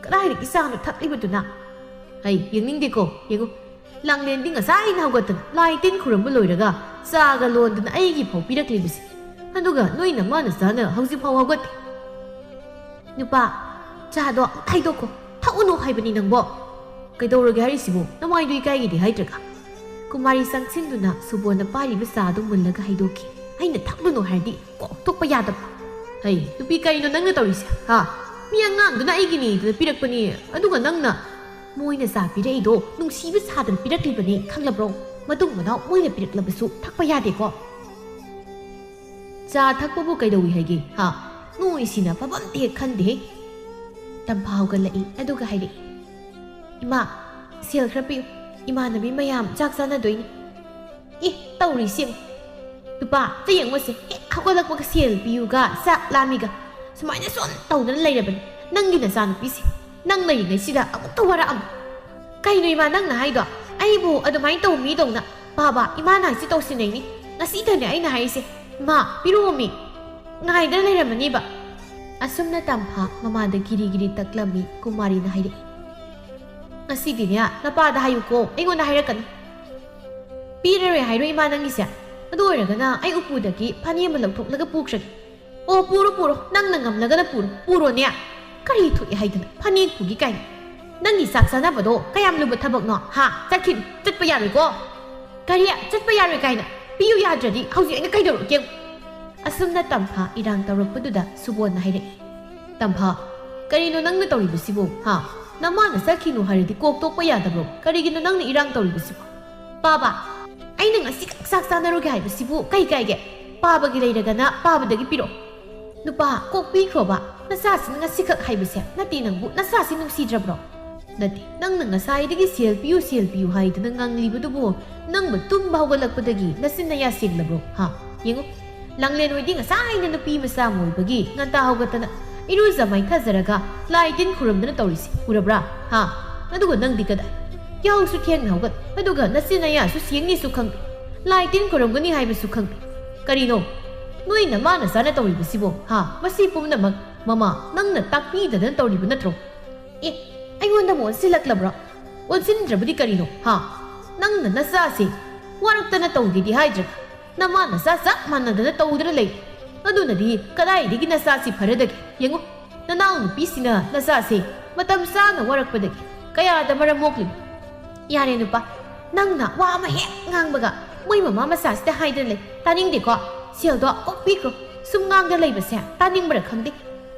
ꯀꯗꯥꯏꯗꯒꯤ ꯆꯥꯅꯣ ꯊꯛꯂꯤꯕꯗꯨꯅ?" "ꯍꯩ, ꯌꯦꯡꯅꯤꯡꯗꯦꯀꯣ, ꯌꯦꯡꯉꯨ꯫ ꯂꯥꯡꯂꯦꯟꯗꯤ ꯉꯁꯥꯏꯅ ꯍꯧꯒꯠꯇꯅ ꯂꯥꯏ ꯇꯤꯟ ꯈꯨꯔꯨꯝꯕ ꯂꯣꯏꯔꯒ ꯆꯥꯒ ꯂꯣꯟꯗꯅ ꯑꯩꯒꯤ ꯐꯥꯎ ꯄꯤꯔꯛꯂꯤꯕꯁꯤ꯫ ꯑꯗꯨꯒ ꯅꯣꯏ ꯅꯃꯥ ꯅꯆꯥꯅ ꯍꯧꯖꯤꯛ ꯐꯥꯎ ꯍꯧꯒꯠꯇꯦ꯫ ꯅꯨꯄꯥ, ꯆꯥꯗꯣ ꯑꯃꯨꯛ ꯊꯩꯗꯣꯛꯈꯣ, ꯊꯛꯎꯅꯨ ꯍꯥꯏꯕꯅꯤ ꯅꯪꯕꯣ꯫ ꯀꯩꯗꯧꯔꯒꯦ ꯍꯥꯏꯔꯤꯁꯤꯕꯣ? ꯅꯃꯥꯏꯗꯣ ꯏꯀꯥꯏꯒꯤꯗꯤ ꯍꯥꯏꯗ꯭ꯔꯒ?" ꯀꯨꯃꯥꯔꯤ ꯆꯪꯁꯤꯟꯗꯨꯅ ꯁꯨꯕꯣꯟꯅ ꯄꯥꯏꯔꯤꯕ ꯆꯥꯗꯨ ꯃꯨꯜꯂꯒ ꯍꯩꯗꯣꯛꯈꯤ꯫ "ꯑꯩꯅ ꯊꯛꯂꯨꯅꯨ ꯍꯥꯏꯔꯗꯤ ꯀꯣꯛ ꯇꯣꯛꯄ ꯌꯥꯗꯕ꯫ ꯍꯩ, ꯅꯨꯄꯤ, ꯀꯩꯅꯣ ꯅꯪꯅ ꯇꯧꯔꯤꯁꯦ? ꯍꯥ? ꯃꯤ ꯑꯉꯥꯡꯗꯨꯅ ꯑꯩꯒꯤꯅꯦꯗꯅ ꯄꯤꯔꯛꯄꯅꯤ, ꯑꯗꯨꯒ ꯅꯪꯅ?" "ꯃꯣꯏꯅ ꯆꯥ ꯄꯤꯔꯛꯏꯗꯣ ꯅꯨꯡꯁꯤꯕ ꯁꯥꯗꯅ ꯄꯤꯔꯛꯂꯤꯕꯅꯤ, ꯈꯪꯂꯕ꯭ꯔꯣ? ꯃꯇꯨꯡ ꯃꯅꯥꯎ ꯃꯣꯏꯅ ꯄꯤꯔꯛꯂꯕꯁꯨ ꯊꯛꯄ ꯌꯥꯗꯦꯀꯣ?" "ꯆꯥ ꯊꯛꯄꯕꯨ ꯀꯩꯗꯧꯏ ꯍꯥꯏꯒꯦ? ꯍꯥ? ꯅꯣꯏꯁꯤꯅ ꯐꯕꯝ ꯍꯦꯛ ꯈꯟꯗꯦꯍꯦ꯫" ꯇꯝꯐꯥ ꯍꯧꯒꯠꯂꯛꯏ, ꯑꯗꯨꯒ ꯍꯥꯏꯔꯛꯏ, "ꯏꯃꯥ, ꯁꯦꯜ ꯈꯔ ꯄꯤꯌꯨ꯫ ꯏꯃꯥꯟꯅꯕꯤ ꯃꯌꯥꯝ ꯆꯥꯛ ꯆꯥꯅꯗꯣꯏꯅꯤ꯫" ꯑꯦ, ꯇꯧꯔꯤꯁꯤ ꯌꯦꯡꯉꯨ꯫ ꯅꯨꯄꯥ, ꯑꯝꯇ ꯌꯦꯡꯉꯨꯁꯦ꯫ ꯍꯦꯛ ꯍꯧꯒꯠꯂꯛꯄꯒ ꯁꯦꯜ ꯄꯤꯌꯨꯒ ꯆꯥꯛ ꯂꯥꯝꯃꯤꯒ ꯁꯨꯃꯥꯏꯅ ꯁꯨꯝ ꯇꯧꯗꯅ ꯂꯩꯔꯕꯅꯤ꯫ ꯅꯪꯒꯤ ꯅꯆꯥꯅꯨꯄꯤꯁꯦ ꯅꯪ ꯂꯩꯔꯤꯉꯩꯁꯤꯗ ꯑꯃꯨꯛꯇ ꯋꯥꯔꯛꯑꯝꯃꯣ꯫ ꯀꯩꯅꯣ ꯏꯃꯥ ꯅꯪꯅ ꯍꯥꯏꯗꯣ? ꯑꯩꯕꯨ ꯑꯗꯨꯃꯥꯏꯅ ꯇꯧ ꯃꯤꯗꯧꯅ? ꯄꯥꯕ, ꯏꯃꯥꯅ ꯍꯥꯏꯁꯤ ꯇꯧꯁꯤꯟꯅꯩꯅꯤ꯫ ꯉꯁꯤꯗꯅꯦ ꯑꯩꯅ ꯍꯥꯏꯔꯤꯁꯦ꯫ ꯏꯃꯥ, ꯄꯤꯔꯛꯑꯣꯃꯤ꯫ ꯉꯥꯏꯗꯅ ꯂꯩꯔꯝꯃꯅꯤꯕ꯫ ꯑꯁꯨꯝꯅ ꯇꯝꯐꯥ ꯃꯃꯥꯗ ꯒꯤꯔꯤ ꯒꯤꯔꯤ ꯇꯛꯂꯝꯃꯤ꯫ ꯀꯨꯃꯥꯔꯤꯅ ꯍꯥꯏꯔꯛꯏ, "ꯉꯁꯤꯗꯤꯅꯦ ꯅꯄꯥꯗ ꯍꯥꯏꯌꯨꯀꯣ, ꯑꯩꯉꯣꯟꯗ ꯍꯥꯏꯔꯛꯀꯅꯨ꯫ ꯄꯤꯔꯔꯣꯏ ꯍꯥꯏꯔꯣ ꯏꯃꯥ ꯅꯪꯒꯤꯁꯦ? ꯑꯗꯨ ꯑꯣꯏꯔꯒꯅ ꯑꯩ ꯎꯄꯨꯗꯒꯤ ꯐꯅꯦꯛ ꯑꯃ ꯂꯧꯊꯣꯛꯂꯒ ꯄꯨꯈ꯭ꯔꯒꯦ꯫ ꯑꯣ, ꯄꯨꯔꯣ, ꯄꯨꯔꯣ, ꯅꯪꯅ ꯉꯝꯂꯒꯅ ꯄꯨꯔꯣ, ꯄꯨꯔꯣꯅꯦ꯫ ꯀꯔꯤ ꯊꯣꯛꯑꯦ ꯍꯥꯏꯗꯅ ꯐꯅꯦꯛ ꯄꯨꯒꯤ ꯀꯥꯏꯅ꯫ ꯅꯪꯒꯤ ꯆꯥꯛ ꯆꯥꯅꯕꯗꯣ ꯀꯌꯥꯝ ꯂꯨꯕ ꯊꯕꯛꯅꯣ, ꯍꯥ? ꯆꯠꯈꯤꯅꯨ, ꯆꯠꯄ ꯌꯥꯔꯣꯏꯀꯣ꯫ ꯀꯔꯤ? ꯆꯠꯄ ꯌꯥꯔꯣꯏ ꯀꯥꯏꯅ? ꯄꯤꯌꯨ ꯌꯥꯗ꯭ꯔꯗꯤ ꯍꯧꯖꯤꯛ ꯑꯩꯅ ꯀꯩꯗꯧꯔꯛꯀꯦ?" ꯑꯁꯨꯝꯅ ꯇꯝꯐꯥ ꯏꯔꯥꯡ ꯇꯧꯔꯛꯄꯗꯨꯗ ꯁꯨꯕꯣꯟꯅ ꯍꯥꯏꯔꯛꯏ, "ꯇꯝꯐꯥ, ꯀꯔꯤꯅꯣ ꯅꯪꯅ ꯇꯧꯔꯤꯕꯁꯤꯕꯨ, ꯍꯥ? ꯅꯃꯥꯅ ꯆꯠꯈꯤꯅꯨ ꯍꯥꯏꯔꯗꯤ ꯀꯣꯛ ꯇꯣꯛꯄ ꯌꯥꯗꯕ꯭ꯔꯣ? ꯀꯔꯤꯒꯤꯅꯣ ꯅꯪꯅ ꯏꯔꯥꯡ ꯇꯧꯔꯤꯕꯁꯤꯕꯨ?" "ꯄꯥꯕ, ꯑꯩꯅ ꯉꯁꯤ ꯈꯛ ꯆꯥꯛ ꯆꯥꯅꯔꯨꯒꯦ ꯍꯥꯏꯕꯁꯤꯕꯨ ꯀꯩ ꯀꯥꯏꯒꯦ? ꯄꯥꯕꯒꯤ ꯂꯩꯔꯒꯅ ꯄꯥꯕꯗꯒꯤ ꯄꯤꯔꯛꯑꯣ꯫ ꯅꯨꯄꯥ, ꯀꯣꯛ ꯄꯤꯈ꯭ꯔꯣꯕ꯫ ꯅꯆꯥꯁꯤꯅ ꯉꯁꯤꯈꯛ ꯍꯥꯏꯕꯁꯦ ꯅꯠꯇꯦ, ꯅꯪꯕꯨ ꯅꯆꯥꯁꯤ ꯅꯨꯡꯁꯤꯗ꯭ꯔꯕ꯭ꯔꯣ?" "ꯅꯠꯇꯦ, ꯅꯪꯅ ꯉꯁꯥꯏꯗꯒꯤ ꯁꯦꯜ ꯄꯤꯌꯨ, ꯁꯦꯜ ꯄꯤꯌꯨ ꯍꯥꯏꯗꯅ ꯉꯥꯡꯂꯤꯕꯗꯨꯕꯨ ꯅꯪꯕꯨ ꯇꯨꯝꯕ ꯍꯧꯒꯠꯂꯛꯄꯗꯒꯤ ꯅꯆꯤꯟ ꯅꯌꯥ ꯁꯦꯡꯂꯕ꯭ꯔꯣ? ꯍꯥ? ꯌꯦꯡꯉꯨ, ꯂꯥꯡꯂꯦꯟ ꯍꯣꯏꯗꯤ ꯉꯁꯥꯏꯅ ꯅꯨꯄꯤ ꯃꯆꯥ ꯑꯃ ꯑꯣꯏꯕꯒꯤ ꯉꯟꯇꯥ ꯍꯧꯒꯠꯇꯅ ꯏꯔꯨꯖ ꯃꯥꯏꯊꯖꯔꯒ ꯂꯥꯏ ꯇꯤꯟ ꯈꯨꯔꯨꯝꯗꯅ ꯇꯧꯔꯤꯁꯤ ꯎꯔꯕ꯭ꯔꯥ? ꯍꯥ? ꯑꯗꯨꯒ ꯅꯪꯗꯤ ꯀꯗꯥꯏ? ꯌꯥꯍꯧꯁꯨ ꯊꯦꯡꯅ ꯍꯧꯒꯠ, ꯑꯗꯨꯒ ꯅꯆꯤꯟ ꯅꯌꯥꯁꯨ ꯁꯦꯡꯅꯤꯁꯨ ꯈꯪꯗꯦ, ꯂꯥꯏ ꯇꯤꯟ ꯈꯨꯔꯝꯒꯅꯤ ꯍꯥꯏꯕꯁꯨ ꯈꯪꯗꯦ꯫ ꯀꯔꯤꯅꯣ? ꯅꯣꯏ ꯅꯃꯥ ꯅꯆꯥꯅ ꯇꯧꯔꯤꯕꯁꯤꯕꯣ? ꯍꯥ? ꯃꯁꯤ ꯄꯨꯝꯅꯃꯛ ꯃꯃꯥ ꯅꯪꯅ ꯇꯥꯛꯄꯤꯗꯗꯅ ꯇꯧꯔꯤꯕ ꯅꯠꯇ꯭ꯔꯣ? ꯑꯦ, ꯑꯩꯉꯣꯟꯗ ꯑꯃꯨꯛ ꯑꯣꯟꯁꯤꯜꯂꯛꯂꯕ꯭ꯔꯣ? ꯑꯣꯟꯁꯤꯟꯗ꯭ꯔꯕꯗꯤ ꯀꯔꯤꯅꯣ? ꯍꯥ? ꯅꯪꯅ ꯅꯆꯥꯁꯦ ꯋꯥꯔꯛꯇꯅ ꯇꯧꯒꯦꯗꯤ ꯍꯥꯏꯗ꯭ꯔꯒ, ꯅꯃꯥ ꯅꯆꯥ ꯆꯞ ꯃꯥꯟꯅꯗꯅ ꯇꯧꯗꯨꯅ ꯂꯩ꯫ ꯑꯗꯨꯅꯗꯤ ꯀꯗꯥꯏꯗꯒꯤ ꯅꯆꯥꯁꯤ ꯐꯔꯗꯒꯦ? ꯌꯦꯡꯉꯨ, ꯅꯅꯥꯎ ꯅꯨꯄꯤꯁꯤꯅ ꯅꯆꯥꯁꯦ ꯃꯇꯝ ꯆꯥꯅ ꯋꯥꯔꯛꯄꯗꯒꯤ ꯀꯌꯥꯗ ꯃꯔꯝ ꯃꯣꯛꯂꯤꯕ? ꯌꯥꯔꯦ ꯅꯨꯄꯥ, ꯅꯪꯅ ꯋꯥ ꯑꯃ ꯍꯦꯛ ꯉꯥꯡꯕꯒ ꯃꯣꯏ ꯃꯃꯥ ꯃꯆꯥꯁꯤꯗ ꯍꯥꯏꯗꯅ ꯂꯩ꯫ ꯇꯥꯅꯤꯡꯗꯦꯀꯣ? ꯁꯦꯜꯗꯣ ꯀꯣꯛ ꯄꯤꯈ꯭ꯔꯣ꯫ ꯁꯨꯝ ꯉꯥꯡꯗ ꯂꯩꯕꯁꯦ ꯇꯥꯅꯤꯡꯕ꯭ꯔꯥ ꯈꯪꯗꯦ꯫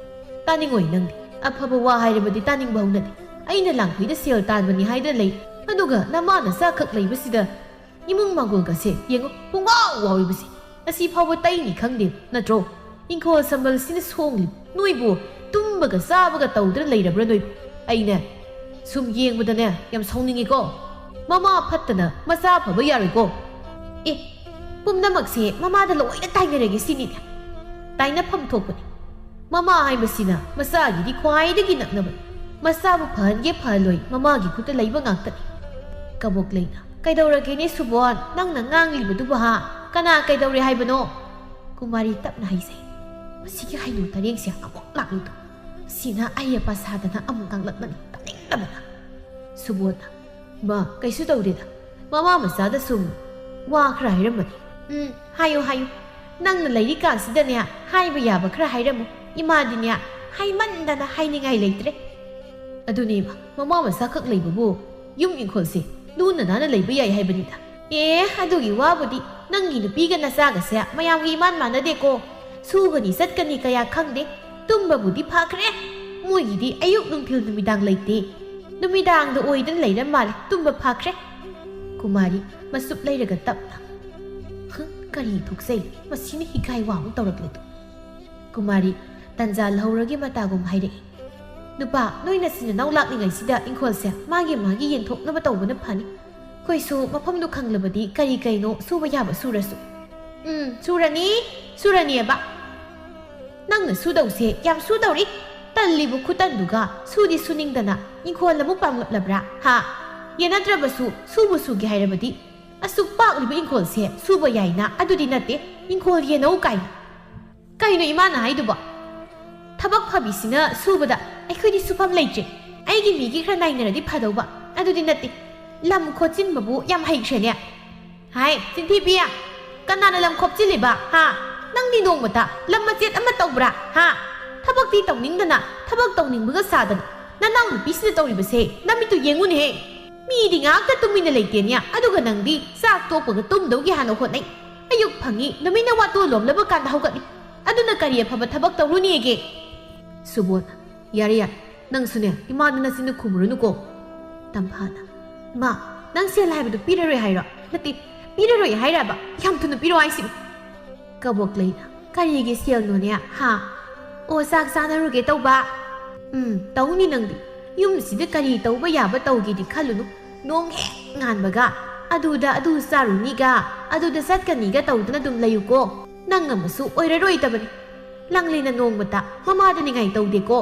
ꯇꯥꯅꯤꯡꯉꯣꯏ ꯅꯪꯗꯤ꯫ ꯑꯐꯕ ꯋꯥ ꯍꯥꯏꯔꯕꯗꯤ ꯇꯥꯅꯤꯡꯕ ꯍꯧꯅꯗꯦ꯫ ꯑꯩꯅ ꯂꯥꯡꯐꯩꯗ ꯁꯦꯜ ꯇꯥꯟꯕꯅꯤ ꯍꯥꯏꯗꯅ ꯂꯩ, ꯑꯗꯨꯒ ꯅꯃꯥ ꯅꯆꯥꯈꯛ ꯂꯩꯕꯁꯤꯗ ꯏꯃꯨꯡ ꯃꯥꯡꯒꯣꯜꯒꯁꯦ ꯌꯦꯡꯉꯨ, ꯄꯨꯡꯋꯥꯎ ꯋꯥꯎꯔꯤꯕꯁꯦ꯫ ꯉꯁꯤ ꯐꯥꯎꯕ ꯇꯩꯅꯤ ꯈꯪꯗꯦ ꯅꯠꯇ꯭ꯔꯣ? ꯏꯪꯈꯣꯜ ꯁꯝꯕꯜꯁꯤꯅ ꯁꯣꯡꯂꯤ ꯅꯣꯏꯕꯨ ꯇꯨꯝꯕꯒ ꯆꯥꯕꯒ ꯇꯧꯗꯅ ꯂꯩꯔꯕ꯭ꯔꯥ ꯅꯣꯏꯕꯨ? ꯑꯩꯅ ꯁꯨꯝ ꯌꯦꯡꯕꯗꯅꯦ ꯌꯥꯝ ꯁꯥꯎꯅꯤꯡꯉꯤꯀꯣ꯫ ꯃꯃꯥ ꯐꯠꯇꯅ ꯃꯆꯥ ꯐꯕ ꯌꯥꯔꯣꯏꯀꯣ꯫ ꯑꯦ, ꯄꯨꯝꯅꯃꯛꯁꯦ ꯃꯃꯥꯗ ꯂꯣꯏꯅ ꯇꯥꯏꯅꯔꯒꯦ ꯁꯤꯅꯤꯅꯦ꯫ ꯇꯥꯏꯅꯐꯝ ꯊꯣꯛꯄꯅꯤ꯫ ꯃꯃꯥ ꯍꯥꯏꯕꯁꯤꯅ ꯃꯆꯥꯒꯤꯗꯤ ꯈ꯭ꯋꯥꯏꯗꯒꯤ ꯅꯛꯅꯕꯅꯤ꯫ ꯃꯆꯥꯕꯨ ꯐꯍꯟꯒꯦ ꯐꯍꯜꯂꯣꯏ ꯃꯃꯥꯒꯤ ꯈꯨꯠꯇ ꯂꯩꯕ ꯉꯥꯛꯇꯅꯤ꯫ ꯀꯕꯣꯛ ꯂꯩꯅ, "ꯀꯩꯗꯧꯔꯒꯦꯅꯦ ꯁꯨꯕꯣꯟ, ꯅꯪꯅ ꯉꯥꯡꯂꯤꯕꯗꯨꯕꯨ ꯍꯥ? ꯀꯅꯥ ꯀꯩꯗꯧꯔꯦ ꯍꯥꯏꯕꯅꯣ?" ꯀꯨꯃꯥꯔꯤ ꯇꯞꯅ ꯍꯩꯖꯩ꯫ "ꯃꯁꯤꯒꯤ ꯍꯩꯅꯨ ꯇꯔꯦꯡꯁꯦ ꯑꯃꯨꯛ ꯂꯥꯛꯂꯤꯗꯣ꯫ ꯁꯤꯅ ꯑꯍꯩ ꯑꯄꯥ ꯁꯥꯗꯅ ꯑꯃꯨꯛ ꯉꯥꯡꯂꯛꯂꯅꯤ, ꯇꯥꯅꯤꯡꯗꯕꯅ꯫" ꯁꯨꯕꯣꯟꯅ, "ꯃꯥ, ꯀꯩꯁꯨ ꯇꯧꯗꯦꯗ꯫ ꯃꯃꯥ ꯃꯆꯥꯗ ꯁꯨꯝ ꯋꯥ ꯈꯔ ꯍꯥꯏꯔꯝꯕꯅꯤ꯫" "ꯎꯝ, ꯍꯥꯏꯌꯨ, ꯍꯥꯏꯌꯨ꯫ ꯅꯪꯅ ꯂꯩꯔꯤꯀꯥꯟꯁꯤꯗꯅꯦ ꯍꯥꯏꯕ ꯌꯥꯕ ꯈꯔ ꯍꯥꯏꯔꯝꯃꯨ꯫ ꯏꯃꯥꯗꯤꯅꯦ ꯍꯥꯏꯃꯟꯗꯅ ꯍꯥꯏꯅꯤꯡꯉꯥꯏ ꯂꯩꯇ꯭ꯔꯦ꯫" "ꯑꯗꯨꯅꯦꯕ, ꯃꯃꯥ ꯃꯆꯥꯈꯛ ꯂꯩꯕꯕꯨ ꯌꯨꯝ ꯏꯪꯈꯣꯜꯁꯦ ꯂꯨꯅ ꯅꯥꯟꯅ ꯂꯩꯕ ꯌꯥꯏ ꯍꯥꯏꯕꯅꯤꯗ꯫" "ꯑꯦ, ꯑꯗꯨꯒꯤ ꯋꯥꯕꯨꯗꯤ ꯅꯪꯒꯤ ꯅꯨꯄꯤꯒ ꯅꯆꯥꯒꯁꯦ ꯃꯌꯥꯝꯒꯤ ꯏꯃꯥꯟ ꯃꯥꯟꯅꯗꯦꯀꯣ꯫ ꯁꯨꯒꯅꯤ ꯆꯠꯀꯅꯤ ꯀꯌꯥ ꯈꯪꯗꯦ꯫ ꯇꯨꯝꯕꯕꯨꯗꯤ ꯐꯈ꯭ꯔꯦ꯫ ꯃꯣꯏꯒꯤꯗꯤ ꯑꯌꯨꯛ ꯅꯨꯡꯊꯤꯜ ꯅꯨꯃꯤꯗꯥꯡ ꯂꯩꯇꯦ꯫ ꯅꯨꯃꯤꯗꯥꯡꯗ ꯑꯣꯏꯗꯅ ꯂꯩꯔ ꯃꯥꯜꯂꯦ꯫ ꯇꯨꯝꯕ ꯐꯈ꯭ꯔꯦ꯫" ꯀꯨꯃꯥꯔꯤ ꯃꯆꯨꯞ ꯂꯩꯔꯒ ꯇꯞꯅ, "ꯍꯪ, ꯀꯔꯤ ꯊꯣꯛꯆꯩ? ꯃꯁꯤꯅ ꯍꯤꯒꯥꯏ ꯋꯥ ꯑꯃꯨꯛ ꯇꯧꯔꯛꯂꯦꯗꯣ꯫" ꯀꯨꯃꯥꯔꯤ ꯇꯟꯖꯥ ꯂꯧꯍꯧꯔꯒꯦ ꯃꯇꯥꯒꯨꯝ ꯍꯥꯏꯔꯛꯏ꯫ "ꯅꯨꯄꯥ, ꯅꯣꯏ ꯅꯆꯤꯟ ꯅꯅꯥꯎ ꯂꯥꯛꯂꯤꯉꯩꯁꯤꯗ ꯏꯪꯈꯣꯜꯁꯦ ꯃꯥꯒꯤ ꯃꯥꯒꯤ ꯌꯦꯟꯊꯣꯛꯅꯕ ꯇꯧꯕꯅ ꯐꯅꯤ꯫ ꯑꯩꯈꯣꯏꯁꯨ ꯃꯐꯝꯗꯨ ꯈꯪꯂꯕꯗꯤ ꯀꯔꯤ ꯀꯩꯅꯣ ꯁꯨꯕ ꯌꯥꯕ ꯁꯨꯔꯁꯨ꯫" "ꯎꯝ, ꯁꯨꯔꯅꯤ, ꯁꯨꯔꯅꯤꯑꯕ꯫ ꯅꯪꯅ ꯁꯨꯗꯧꯁꯦ ꯌꯥꯝ ꯁꯨꯗꯧꯔꯤ꯫ ꯇꯜꯂꯤꯕ ꯈꯨꯇꯟꯗꯨꯒ ꯁꯨꯗꯤ ꯁꯨꯅꯤꯡꯗꯅ ꯏꯪꯈꯣꯜ ꯑꯃꯨꯛ ꯄꯥꯡꯂꯛꯂꯕ꯭ꯔꯥ? ꯍꯥ? ꯌꯦꯟꯅꯗ꯭ꯔꯕꯁꯨ ꯁꯨꯕꯨ ꯁꯨꯒꯦ ꯍꯥꯏꯔꯕꯗꯤ ꯑꯁꯨꯛ ꯄꯥꯛꯂꯤꯕ ꯏꯪꯈꯣꯜꯁꯦ ꯁꯨꯕ ꯌꯥꯏꯅ? ꯑꯗꯨꯗꯤ ꯅꯠꯇꯦ, ꯏꯪꯈꯣꯜ ꯌꯦꯟꯅꯧ ꯀꯥꯏꯅ꯫ ꯀꯩꯅꯣ ꯏꯃꯥꯅ ꯍꯥꯏꯗꯨꯕꯣ? ꯊꯕꯛ ꯐꯕꯤꯁꯤꯅ ꯁꯨꯕꯗ ꯑꯩꯈꯣꯏꯗꯤ ꯁꯨꯐꯝ ꯂꯩꯇ꯭ꯔꯦ꯫ ꯑꯩꯒꯤ ꯃꯤꯒꯤ ꯈꯔ ꯅꯥꯏꯅꯔꯗꯤ ꯐꯗꯧꯕ, ꯑꯗꯨꯗꯤ ꯅꯠꯇꯦ꯫ ꯂꯝ ꯈꯣꯠꯆꯤꯟꯕꯕꯨ ꯌꯥꯝ ꯍꯩꯈ꯭ꯔꯦꯅꯦ꯫ ꯍꯥꯏ, ꯆꯤꯟꯊꯤꯕꯤ, ꯀꯅꯥꯅ ꯂꯝ ꯈꯣꯞꯆꯤꯜꯂꯤꯕ? ꯍꯥ? ꯅꯪꯗꯤ ꯅꯣꯡꯃꯇ ꯂꯝ ꯃꯆꯦꯠ ꯑꯃ ꯇꯧꯕ꯭ꯔꯥ? ꯍꯥ? ꯊꯕꯛꯇꯤ ꯇꯧꯅꯤꯡꯗꯅ, ꯊꯕꯛ ꯇꯧꯅꯤꯡꯕꯒ ꯁꯥꯗꯅ, ꯅꯅꯥꯎ ꯅꯨꯄꯤꯁꯤꯅ ꯇꯧꯔꯤꯕꯁꯦ ꯅꯃꯤꯠꯇꯨ ꯌꯦꯡꯉꯨꯅꯦꯍꯦ꯫ ꯃꯤꯗꯤ ꯉꯥꯏꯍꯥꯛꯇ ꯇꯨꯃꯤꯟꯅ ꯂꯩꯇꯦꯅꯦ, ꯑꯗꯨꯒ ꯅꯪꯗꯤ ꯆꯥꯛ ꯇꯣꯛꯄꯒ ꯇꯨꯝꯗꯧꯒꯤ ꯍꯥꯟꯅ ꯍꯣꯠꯅꯩ꯫ ꯑꯌꯨꯛ ꯐꯪꯉꯤ, ꯅꯨꯃꯤꯠꯅ ꯋꯥꯇꯣꯟ ꯂꯣꯝꯂꯕ ꯀꯥꯟꯗ ꯍꯧꯒꯠꯂꯤ꯫ ꯑꯗꯨꯅ ꯀꯔꯤ ꯑꯐꯕ ꯊꯕꯛ ꯇꯧꯔꯨꯅꯤꯒꯦ? ꯁꯨꯕꯣꯟ, ꯌꯥꯔꯦ, ꯌꯥꯔꯦ, ꯅꯪꯁꯨꯅꯦ ꯏꯃꯥꯗ ꯅꯆꯤꯟꯗꯨ ꯈꯨꯝꯃꯨꯔꯅꯨꯀꯣ꯫ ꯇꯝꯐꯥꯅ, ꯏꯃꯥ, ꯅꯪ ꯁꯦꯜ ꯍꯥꯏꯕꯗꯨ ꯄꯤꯔꯔꯣꯏ ꯍꯥꯏꯔꯣ? ꯅꯠꯇꯦ, ꯄꯤꯔꯔꯣꯏ ꯍꯥꯏꯔꯕ? ꯌꯥꯝ ꯊꯨꯅ ꯄꯤꯔꯣ ꯍꯥꯏꯁꯤꯅꯤ꯫ ꯀꯕꯣꯛꯂꯩꯅ, ꯀꯔꯤꯒꯤ ꯁꯦꯜꯅꯣꯅꯦ? ꯍꯥ? ꯑꯣ, ꯆꯥꯛ ꯆꯥꯅꯔꯨꯒꯦ ꯇꯧꯕ꯫ ꯎꯝ, ꯇꯧꯅꯤ ꯅꯪꯗꯤ꯫ ꯌꯨꯝꯁꯤꯗ ꯀꯔꯤ ꯇꯧꯕ ꯌꯥꯕ ꯇꯧꯒꯦꯗꯤ ꯈꯜꯂꯨꯅꯨ꯫ ꯅꯣꯡ ꯍꯦꯛ ꯉꯥꯟꯕꯒ ꯑꯗꯨꯗ ꯑꯗꯨ ꯆꯥꯔꯨꯅꯤꯒ, ꯑꯗꯨꯗ ꯆꯠꯀꯅꯤꯒ ꯇꯧꯗꯨꯅ ꯑꯗꯨꯝ ꯂꯩꯌꯨꯀꯣ꯫ ꯅꯪ ꯑꯃꯁꯨ ꯑꯣꯏꯔꯔꯣꯏꯗꯕꯅꯤ꯫ ꯂꯥꯡꯂꯦꯟꯅ ꯅꯣꯡꯃꯇ ꯃꯃꯥꯗ ꯅꯤꯡꯉꯥꯏ ꯇꯧꯗꯦꯀꯣ꯫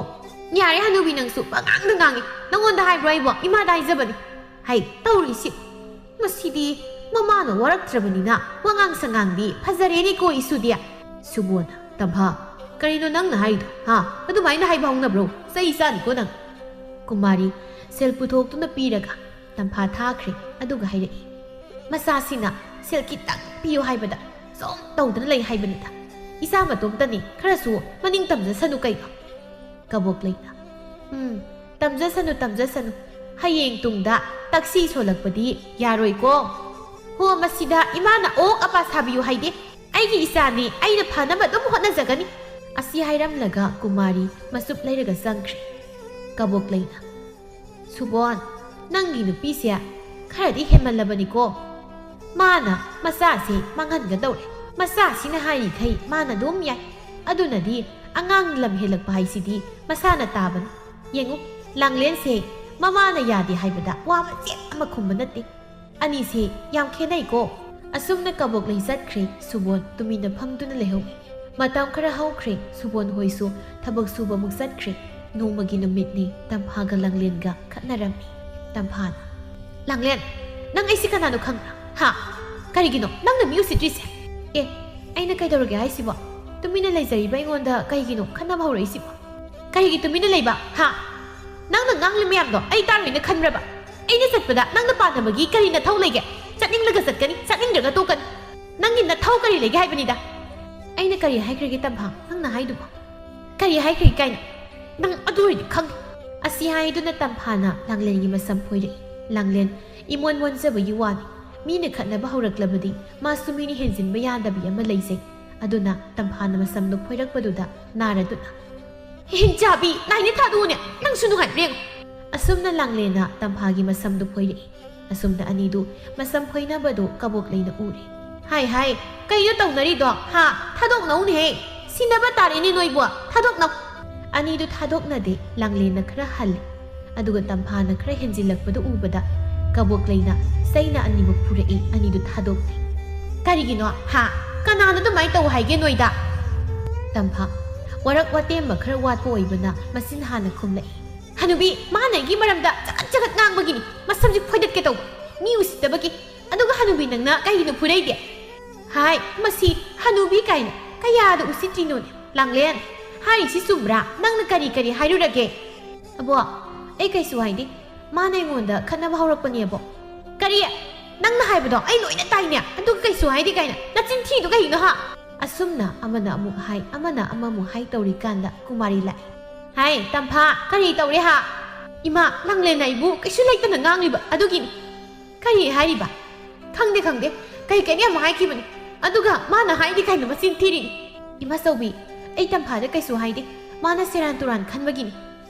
ꯌꯥꯔꯦ ꯍꯅꯨꯕꯤ, ꯅꯪꯁꯨ ꯄꯉꯥꯡꯗ ꯉꯥꯡꯉꯤ꯫ ꯅꯪꯉꯣꯟꯗ ꯍꯥꯏꯕ꯭ꯔꯣ ꯑꯩꯕꯣ? ꯏꯃꯥꯗ ꯍꯥꯏꯖꯕꯅꯤ꯫ ꯍꯩ, ꯇꯧꯔꯤꯁꯤ꯫ ꯉꯁꯤꯗꯤ ꯃꯃꯥꯅ ꯋꯥꯔꯛꯇ꯭ꯔꯕꯅꯤꯅ ꯋꯥꯉꯥꯡ ꯁꯉꯥꯡꯗꯤ ꯐꯖꯔꯦꯅꯦꯀꯣ ꯏꯁꯨꯗꯤ꯫ ꯁꯨꯕꯣꯟ, ꯇꯝꯐꯥ, ꯀꯔꯤꯅꯣ ꯅꯪꯅ ꯍꯥꯏꯔꯤꯗꯣ? ꯍꯥ? ꯑꯗꯨꯃꯥꯏꯅ ꯍꯥꯏꯕ ꯍꯧꯅꯕ꯭ꯔꯣ? ꯆꯩ ꯆꯥꯅꯤꯀꯣ ꯅꯪ꯫ ꯀꯨꯃꯥꯔꯤ ꯁꯦꯜ ꯄꯨꯊꯣꯛꯇꯨꯅ ꯄꯤꯔꯒ ꯇꯝꯐꯥ ꯊꯥꯈ꯭ꯔꯦ, ꯑꯗꯨꯒ ꯍꯥꯏꯔꯛꯏ, ꯃꯆꯥꯁꯤꯅ ꯁꯦꯜ ꯈꯤꯇꯪ ꯄꯤꯌꯨ ꯍꯥꯏꯕꯗ ꯁꯨꯝ ꯇꯧꯗꯅ ꯂꯩ ꯍꯥꯏꯕꯅꯤꯗ꯫ ꯏꯆꯥ ꯃꯇꯣꯝꯇꯅꯤ, ꯈꯔꯁꯨ ꯃꯅꯤꯡ ꯇꯝꯖꯁꯅꯨ ꯀꯩꯅꯣ꯫ ꯀꯕꯣꯛꯂꯩꯅ, ꯎꯝ, ꯇꯝꯖꯁꯅꯨ, ꯇꯝꯖꯁꯅꯨ꯫ ꯍꯌꯦꯡ ꯇꯨꯡꯗ ꯇꯛꯁꯤ ꯁꯣꯜꯂꯛꯄꯗꯤ ꯌꯥꯔꯣꯏꯀꯣ꯫ ꯍꯣ, ꯃꯁꯤꯗ ꯏꯃꯥꯅ ꯑꯣꯛ ꯑꯄꯥ ꯁꯥꯕꯤꯌꯨ ꯍꯥꯏꯗꯦ꯫ ꯑꯩꯒꯤ ꯏꯆꯥꯅꯤ, ꯑꯩꯅ ꯐꯅꯕ ꯑꯗꯨꯝ ꯍꯣꯠꯅꯖꯒꯅꯤ꯫ ꯑꯁꯤ ꯍꯥꯏꯔꯝꯂꯒ ꯀꯨꯃꯥꯔꯤ ꯃꯆꯨꯞ ꯂꯩꯔꯒ ꯆꯪꯈ꯭ꯔꯦ꯫ ꯀꯕꯣꯛꯂꯩꯅ, ꯁꯨꯕꯣꯟ, ꯅꯪꯒꯤ ꯅꯨꯄꯤꯁꯦ ꯈꯔꯗꯤ ꯍꯦꯟꯃꯜꯂꯕꯅꯤꯀꯣ꯫ ꯃꯥꯅ ꯃꯆꯥꯁꯦ ꯃꯥꯡꯍꯟꯒꯗꯧꯔꯦ꯫ ꯃꯆꯥꯁꯤꯅ ꯍꯥꯏꯔꯤꯈꯩ ꯃꯥꯅ ꯑꯗꯨꯝ ꯌꯥꯏ꯫ ꯑꯗꯨꯅꯗꯤ ꯑꯉꯥꯡ ꯂꯝ ꯍꯦꯜꯂꯛꯄ ꯍꯥꯏꯁꯤꯗꯤ ꯃꯁꯥꯅ ꯇꯥꯕꯅꯤ꯫ ꯌꯦꯡꯉꯨ, ꯂꯥꯡꯂꯦꯟꯁꯦ ꯃꯃꯥꯅ ꯌꯥꯗꯦ ꯍꯥꯏꯕꯗ ꯋꯥ ꯃꯆꯦꯠ ꯑꯃ ꯈꯨꯝꯕ ꯅꯠꯇꯦ꯫ ꯑꯅꯤꯁꯦ ꯌꯥꯝ ꯈꯦꯠꯅꯩꯀꯣ꯫ ꯑꯁꯨꯝꯅ ꯀꯕꯣꯛꯂꯩ ꯆꯠꯈ꯭ꯔꯦ꯫ ꯁꯨꯕꯣꯟ ꯇꯨꯃꯤꯟꯅ ꯐꯝꯗꯨꯅ ꯂꯩꯍꯧꯏ꯫ ꯃꯇꯝ ꯈꯔ ꯍꯧꯈ꯭ꯔꯦ꯫ ꯁꯨꯕꯣꯟ ꯍꯣꯏꯁꯨ ꯊꯕꯛ ꯁꯨꯕ ꯑꯃꯨꯛ ꯆꯠꯈ꯭ꯔꯦ꯫ ꯅꯣꯡꯃꯒꯤ ꯅꯨꯃꯤꯠꯅꯤ꯫ ꯇꯝꯐꯥꯒ ꯂꯥꯡꯂꯦꯟꯒ ꯈꯠꯅꯔꯝꯃꯤ꯫ ꯇꯝꯐꯥꯅ, "ꯂꯥꯡꯂꯦꯟ, ꯅꯪ ꯑꯩꯁꯤ ꯀꯅꯥꯅꯣ ꯈꯪꯕ꯭ꯔꯥ? ꯍꯥ? ꯀꯔꯤꯒꯤꯅꯣ ꯅꯪꯅ ꯃꯤ ꯎꯁꯤꯠꯇ꯭ꯔꯤꯁꯦ? ꯑꯦ, ꯑꯩꯅ ꯀꯩꯗꯧꯔꯒꯦ ꯍꯥꯏꯁꯤꯕꯣ? ꯇꯨꯃꯤꯟꯅ ꯂꯩꯖꯔꯤꯕ ꯑꯩꯉꯣꯟꯗ ꯀꯩꯒꯤꯅꯣ ꯈꯠꯅꯕ ꯍꯧꯔꯛꯏꯁꯤꯕꯣ? ꯀꯔꯤꯒꯤ ꯇꯨꯃꯤꯟꯅ ꯂꯩꯕ? ꯍꯥ? ꯅꯪꯅ ꯉꯥꯡꯂꯤ ꯃꯌꯥꯝꯗꯣ ꯑꯩ ꯇꯥꯔꯣꯏꯅ ꯈꯟꯕ꯭ꯔꯕ? ꯑꯩꯅ ꯆꯠꯄꯗ ꯅꯪꯅ ꯄꯥꯟꯅꯕꯒꯤ ꯀꯔꯤ ꯅꯊꯧ ꯂꯩꯒꯦ? ꯆꯠꯅꯤꯡꯂꯒ ꯆꯠꯀꯅꯤ, ꯆꯠꯅꯤꯡꯗ꯭ꯔꯒ ꯇꯣꯛꯀꯅꯤ꯫ ꯅꯪꯒꯤ ꯅꯊꯧ ꯀꯔꯤ ꯂꯩꯒꯦ ꯍꯥꯏꯕꯅꯤꯗ?" "ꯑꯩꯅ ꯀꯔꯤ ꯍꯥꯏꯈ꯭ꯔꯒꯦ ꯇꯝꯐꯥ? ꯅꯪꯅ ꯍꯥꯏꯗꯨꯕꯣ?" "ꯀꯔꯤ ꯍꯥꯏꯈ꯭ꯔꯒꯦ ꯀꯥꯏꯅ? ꯅꯪ ꯑꯗꯨ ꯑꯣꯏꯔꯗꯤ ꯈꯪꯗꯦ꯫" ꯑꯁꯤ ꯍꯥꯏꯗꯨꯅ ꯇꯝꯐꯥꯅ ꯂꯥꯡꯂꯦꯟꯒꯤ ꯃꯁꯝ ꯐꯣꯏꯔꯛꯏ꯫ ꯂꯥꯡꯂꯦꯟ ꯏꯃꯣꯟ ꯃꯣꯟꯖꯕꯒꯤ ꯋꯥꯅꯤ꯫ ꯃꯤꯅ ꯈꯠꯅꯕ ꯍꯧꯔꯛꯂꯕꯗꯤ ꯃꯥꯁꯨ ꯃꯤꯅ ꯍꯦꯟꯖꯤꯟꯕ ꯌꯥꯗꯕꯤ ꯑꯃ ꯂꯩꯖꯩ꯫ ꯑꯗꯨꯅ ꯇꯝꯐꯥꯅ ꯃꯁꯝꯗꯨ ꯐꯣꯏꯔꯛꯄꯗꯨꯗ ꯅꯥꯔꯗꯨꯅ, "ꯍꯤꯡꯆꯥꯕꯤ, ꯂꯥꯏꯅ ꯊꯥꯗꯣꯛꯎꯅꯦ, ꯅꯪꯁꯨ ꯅꯨꯡꯉꯥꯏꯕ꯭ꯔꯥ ꯌꯦꯡꯉꯨ꯫" ꯑꯁꯨꯝꯅ ꯂꯥꯡꯂꯦꯟꯅ ꯇꯝꯐꯥꯒꯤ ꯃꯁꯝꯗꯨ ꯐꯣꯏꯔꯛꯏ꯫ ꯑꯁꯨꯝꯅ ꯑꯅꯤꯗꯨ ꯃꯁꯝ ꯐꯣꯏꯅꯕꯗꯨ ꯀꯕꯣꯛ ꯂꯩꯅ ꯎꯔꯦ꯫ "ꯍꯥꯏ ꯍꯥꯏ, ꯀꯩꯅꯣ ꯇꯧꯅꯔꯤꯗꯣ? ꯍꯥ? ꯊꯥꯗꯣꯛꯅꯧꯅꯦꯍꯦ꯫ ꯁꯤꯟꯅꯕ ꯇꯥꯔꯦꯅꯦ ꯅꯣꯏꯕꯨ꯫ ꯊꯥꯗꯣꯛꯅꯧ꯫" ꯑꯅꯤꯗꯨ ꯊꯥꯗꯣꯛꯅꯗꯦ꯫ ꯂꯥꯡꯂꯦꯟꯅ ꯈꯔ ꯍꯜꯂꯤ꯫ ꯑꯗꯨꯒ ꯇꯝꯐꯥꯅ ꯈꯔ ꯍꯦꯟꯖꯤꯜꯂꯛꯄꯗꯨ ꯎꯕꯗ ꯀꯕꯣꯛ ꯂꯩꯅ ꯆꯩꯅ ꯑꯅꯤꯃꯛ ꯐꯨꯔꯛꯏ꯫ ꯑꯅꯤꯗꯨ ꯊꯥꯗꯣꯛꯇꯦ꯫ "ꯀꯔꯤꯒꯤꯅꯣ? ꯍꯥ? ꯀꯅꯥꯅ ꯑꯗꯨꯃꯥꯏꯅ ꯇꯧ ꯍꯥꯏꯒꯦ ꯅꯣꯏꯗ?" ꯇꯝꯐꯥ, ꯋꯥꯔꯛ ꯋꯥꯇꯦꯝꯕ ꯈꯔ ꯋꯥꯠꯄ ꯑꯣꯏꯕꯅ ꯃꯆꯤꯟ ꯍꯥꯟꯅ ꯈꯨꯝꯂꯛꯏ꯫ "ꯍꯅꯨꯕꯤ, ꯃꯥꯅ ꯑꯩꯒꯤ ꯃꯔꯝꯗ ꯆꯒꯠ ꯆꯒꯠ ꯉꯥꯡꯕꯒꯤꯅꯤ ꯃꯁꯝꯁꯤ ꯐꯣꯏꯗꯠꯀꯦ ꯇꯧꯕ꯫ ꯃꯤ ꯎꯁꯤꯠꯇꯕꯒꯤ꯫ ꯑꯗꯨꯒ ꯍꯅꯨꯕꯤ ꯅꯪꯅ ꯀꯩꯒꯤꯅꯣ ꯐꯨꯔꯩꯗꯦ? ꯍꯥꯏ, ꯃꯁꯤ ꯍꯅꯨꯕꯤ ꯀꯥꯏꯅ ꯀꯌꯥꯗ ꯎꯁꯤꯠꯇ꯭ꯔꯤꯅꯣꯅꯦ? ꯂꯥꯡꯂꯦꯟ, ꯍꯥꯏꯔꯤꯁꯤ ꯆꯨꯝꯕ꯭ꯔꯥ? ꯅꯪꯅ ꯀꯔꯤ ꯀꯔꯤ ꯍꯥꯏꯔꯨꯔꯒꯦ?" "ꯑꯕꯣ, ꯑꯩ ꯀꯩꯁꯨ ꯍꯥꯏꯗꯦ꯫ ꯃꯥꯅ ꯑꯩꯉꯣꯟꯗ ꯈꯠꯅꯕ ꯍꯧꯔꯛꯄꯅꯦ, ꯑꯕꯣ꯫" "ꯀꯔꯤ? ꯅꯪꯅ ꯍꯥꯏꯕꯗꯣ ꯑꯩ ꯂꯣꯏꯅ ꯇꯥꯏꯅꯦ꯫ ꯑꯗꯨꯒ ꯀꯩꯁꯨ ꯍꯥꯏꯗꯦ ꯀꯥꯏꯅ ꯅꯆꯤꯟ ꯊꯤꯗꯣ ꯀꯩꯒꯤꯅꯣ, ꯍꯥ?" ꯑꯁꯨꯝꯅ ꯑꯃꯅ ꯑꯃꯨꯛ ꯍꯥꯏ, ꯑꯃꯅ ꯑꯃꯃꯨꯛ ꯍꯥꯏ ꯇꯧꯔꯤꯀꯥꯟꯗ ꯀꯨꯃꯥꯔꯤ ꯂꯥꯛꯏ꯫ "ꯍꯥꯏ, ꯇꯝꯐꯥ, ꯀꯔꯤ ꯇꯧꯔꯦ, ꯍꯥ?" "ꯏꯃꯥ, ꯂꯥꯡꯂꯦꯟꯅ ꯑꯩꯕꯨ ꯀꯩꯁꯨ ꯂꯩꯇꯅ ꯉꯥꯡꯂꯤꯕ ꯑꯗꯨꯒꯤꯅꯤ꯫" "ꯀꯔꯤ ꯍꯥꯏꯔꯤꯕ?" "ꯈꯪꯗꯦ, ꯈꯪꯗꯦ꯫ ꯀꯩ ꯀꯩꯅꯤ ꯑꯃꯨꯛ ꯍꯥꯏꯈꯤꯕꯅꯤ꯫ ꯑꯗꯨꯒ ꯃꯥꯅ ꯍꯥꯏꯗꯤ ꯀꯥꯏꯅ ꯃꯆꯤꯟ ꯊꯤꯔꯤꯅꯤ꯫" "ꯏꯃꯥꯆꯧꯕꯤ, ꯑꯩ ꯇꯝꯐꯥꯗ ꯀꯩꯁꯨ ꯍꯥꯏꯗꯦ꯫ ꯃꯥꯅ ꯁꯦꯔꯥꯟ ꯇꯨꯔꯥꯟ ꯈꯟꯕꯒꯤꯅꯤ꯫"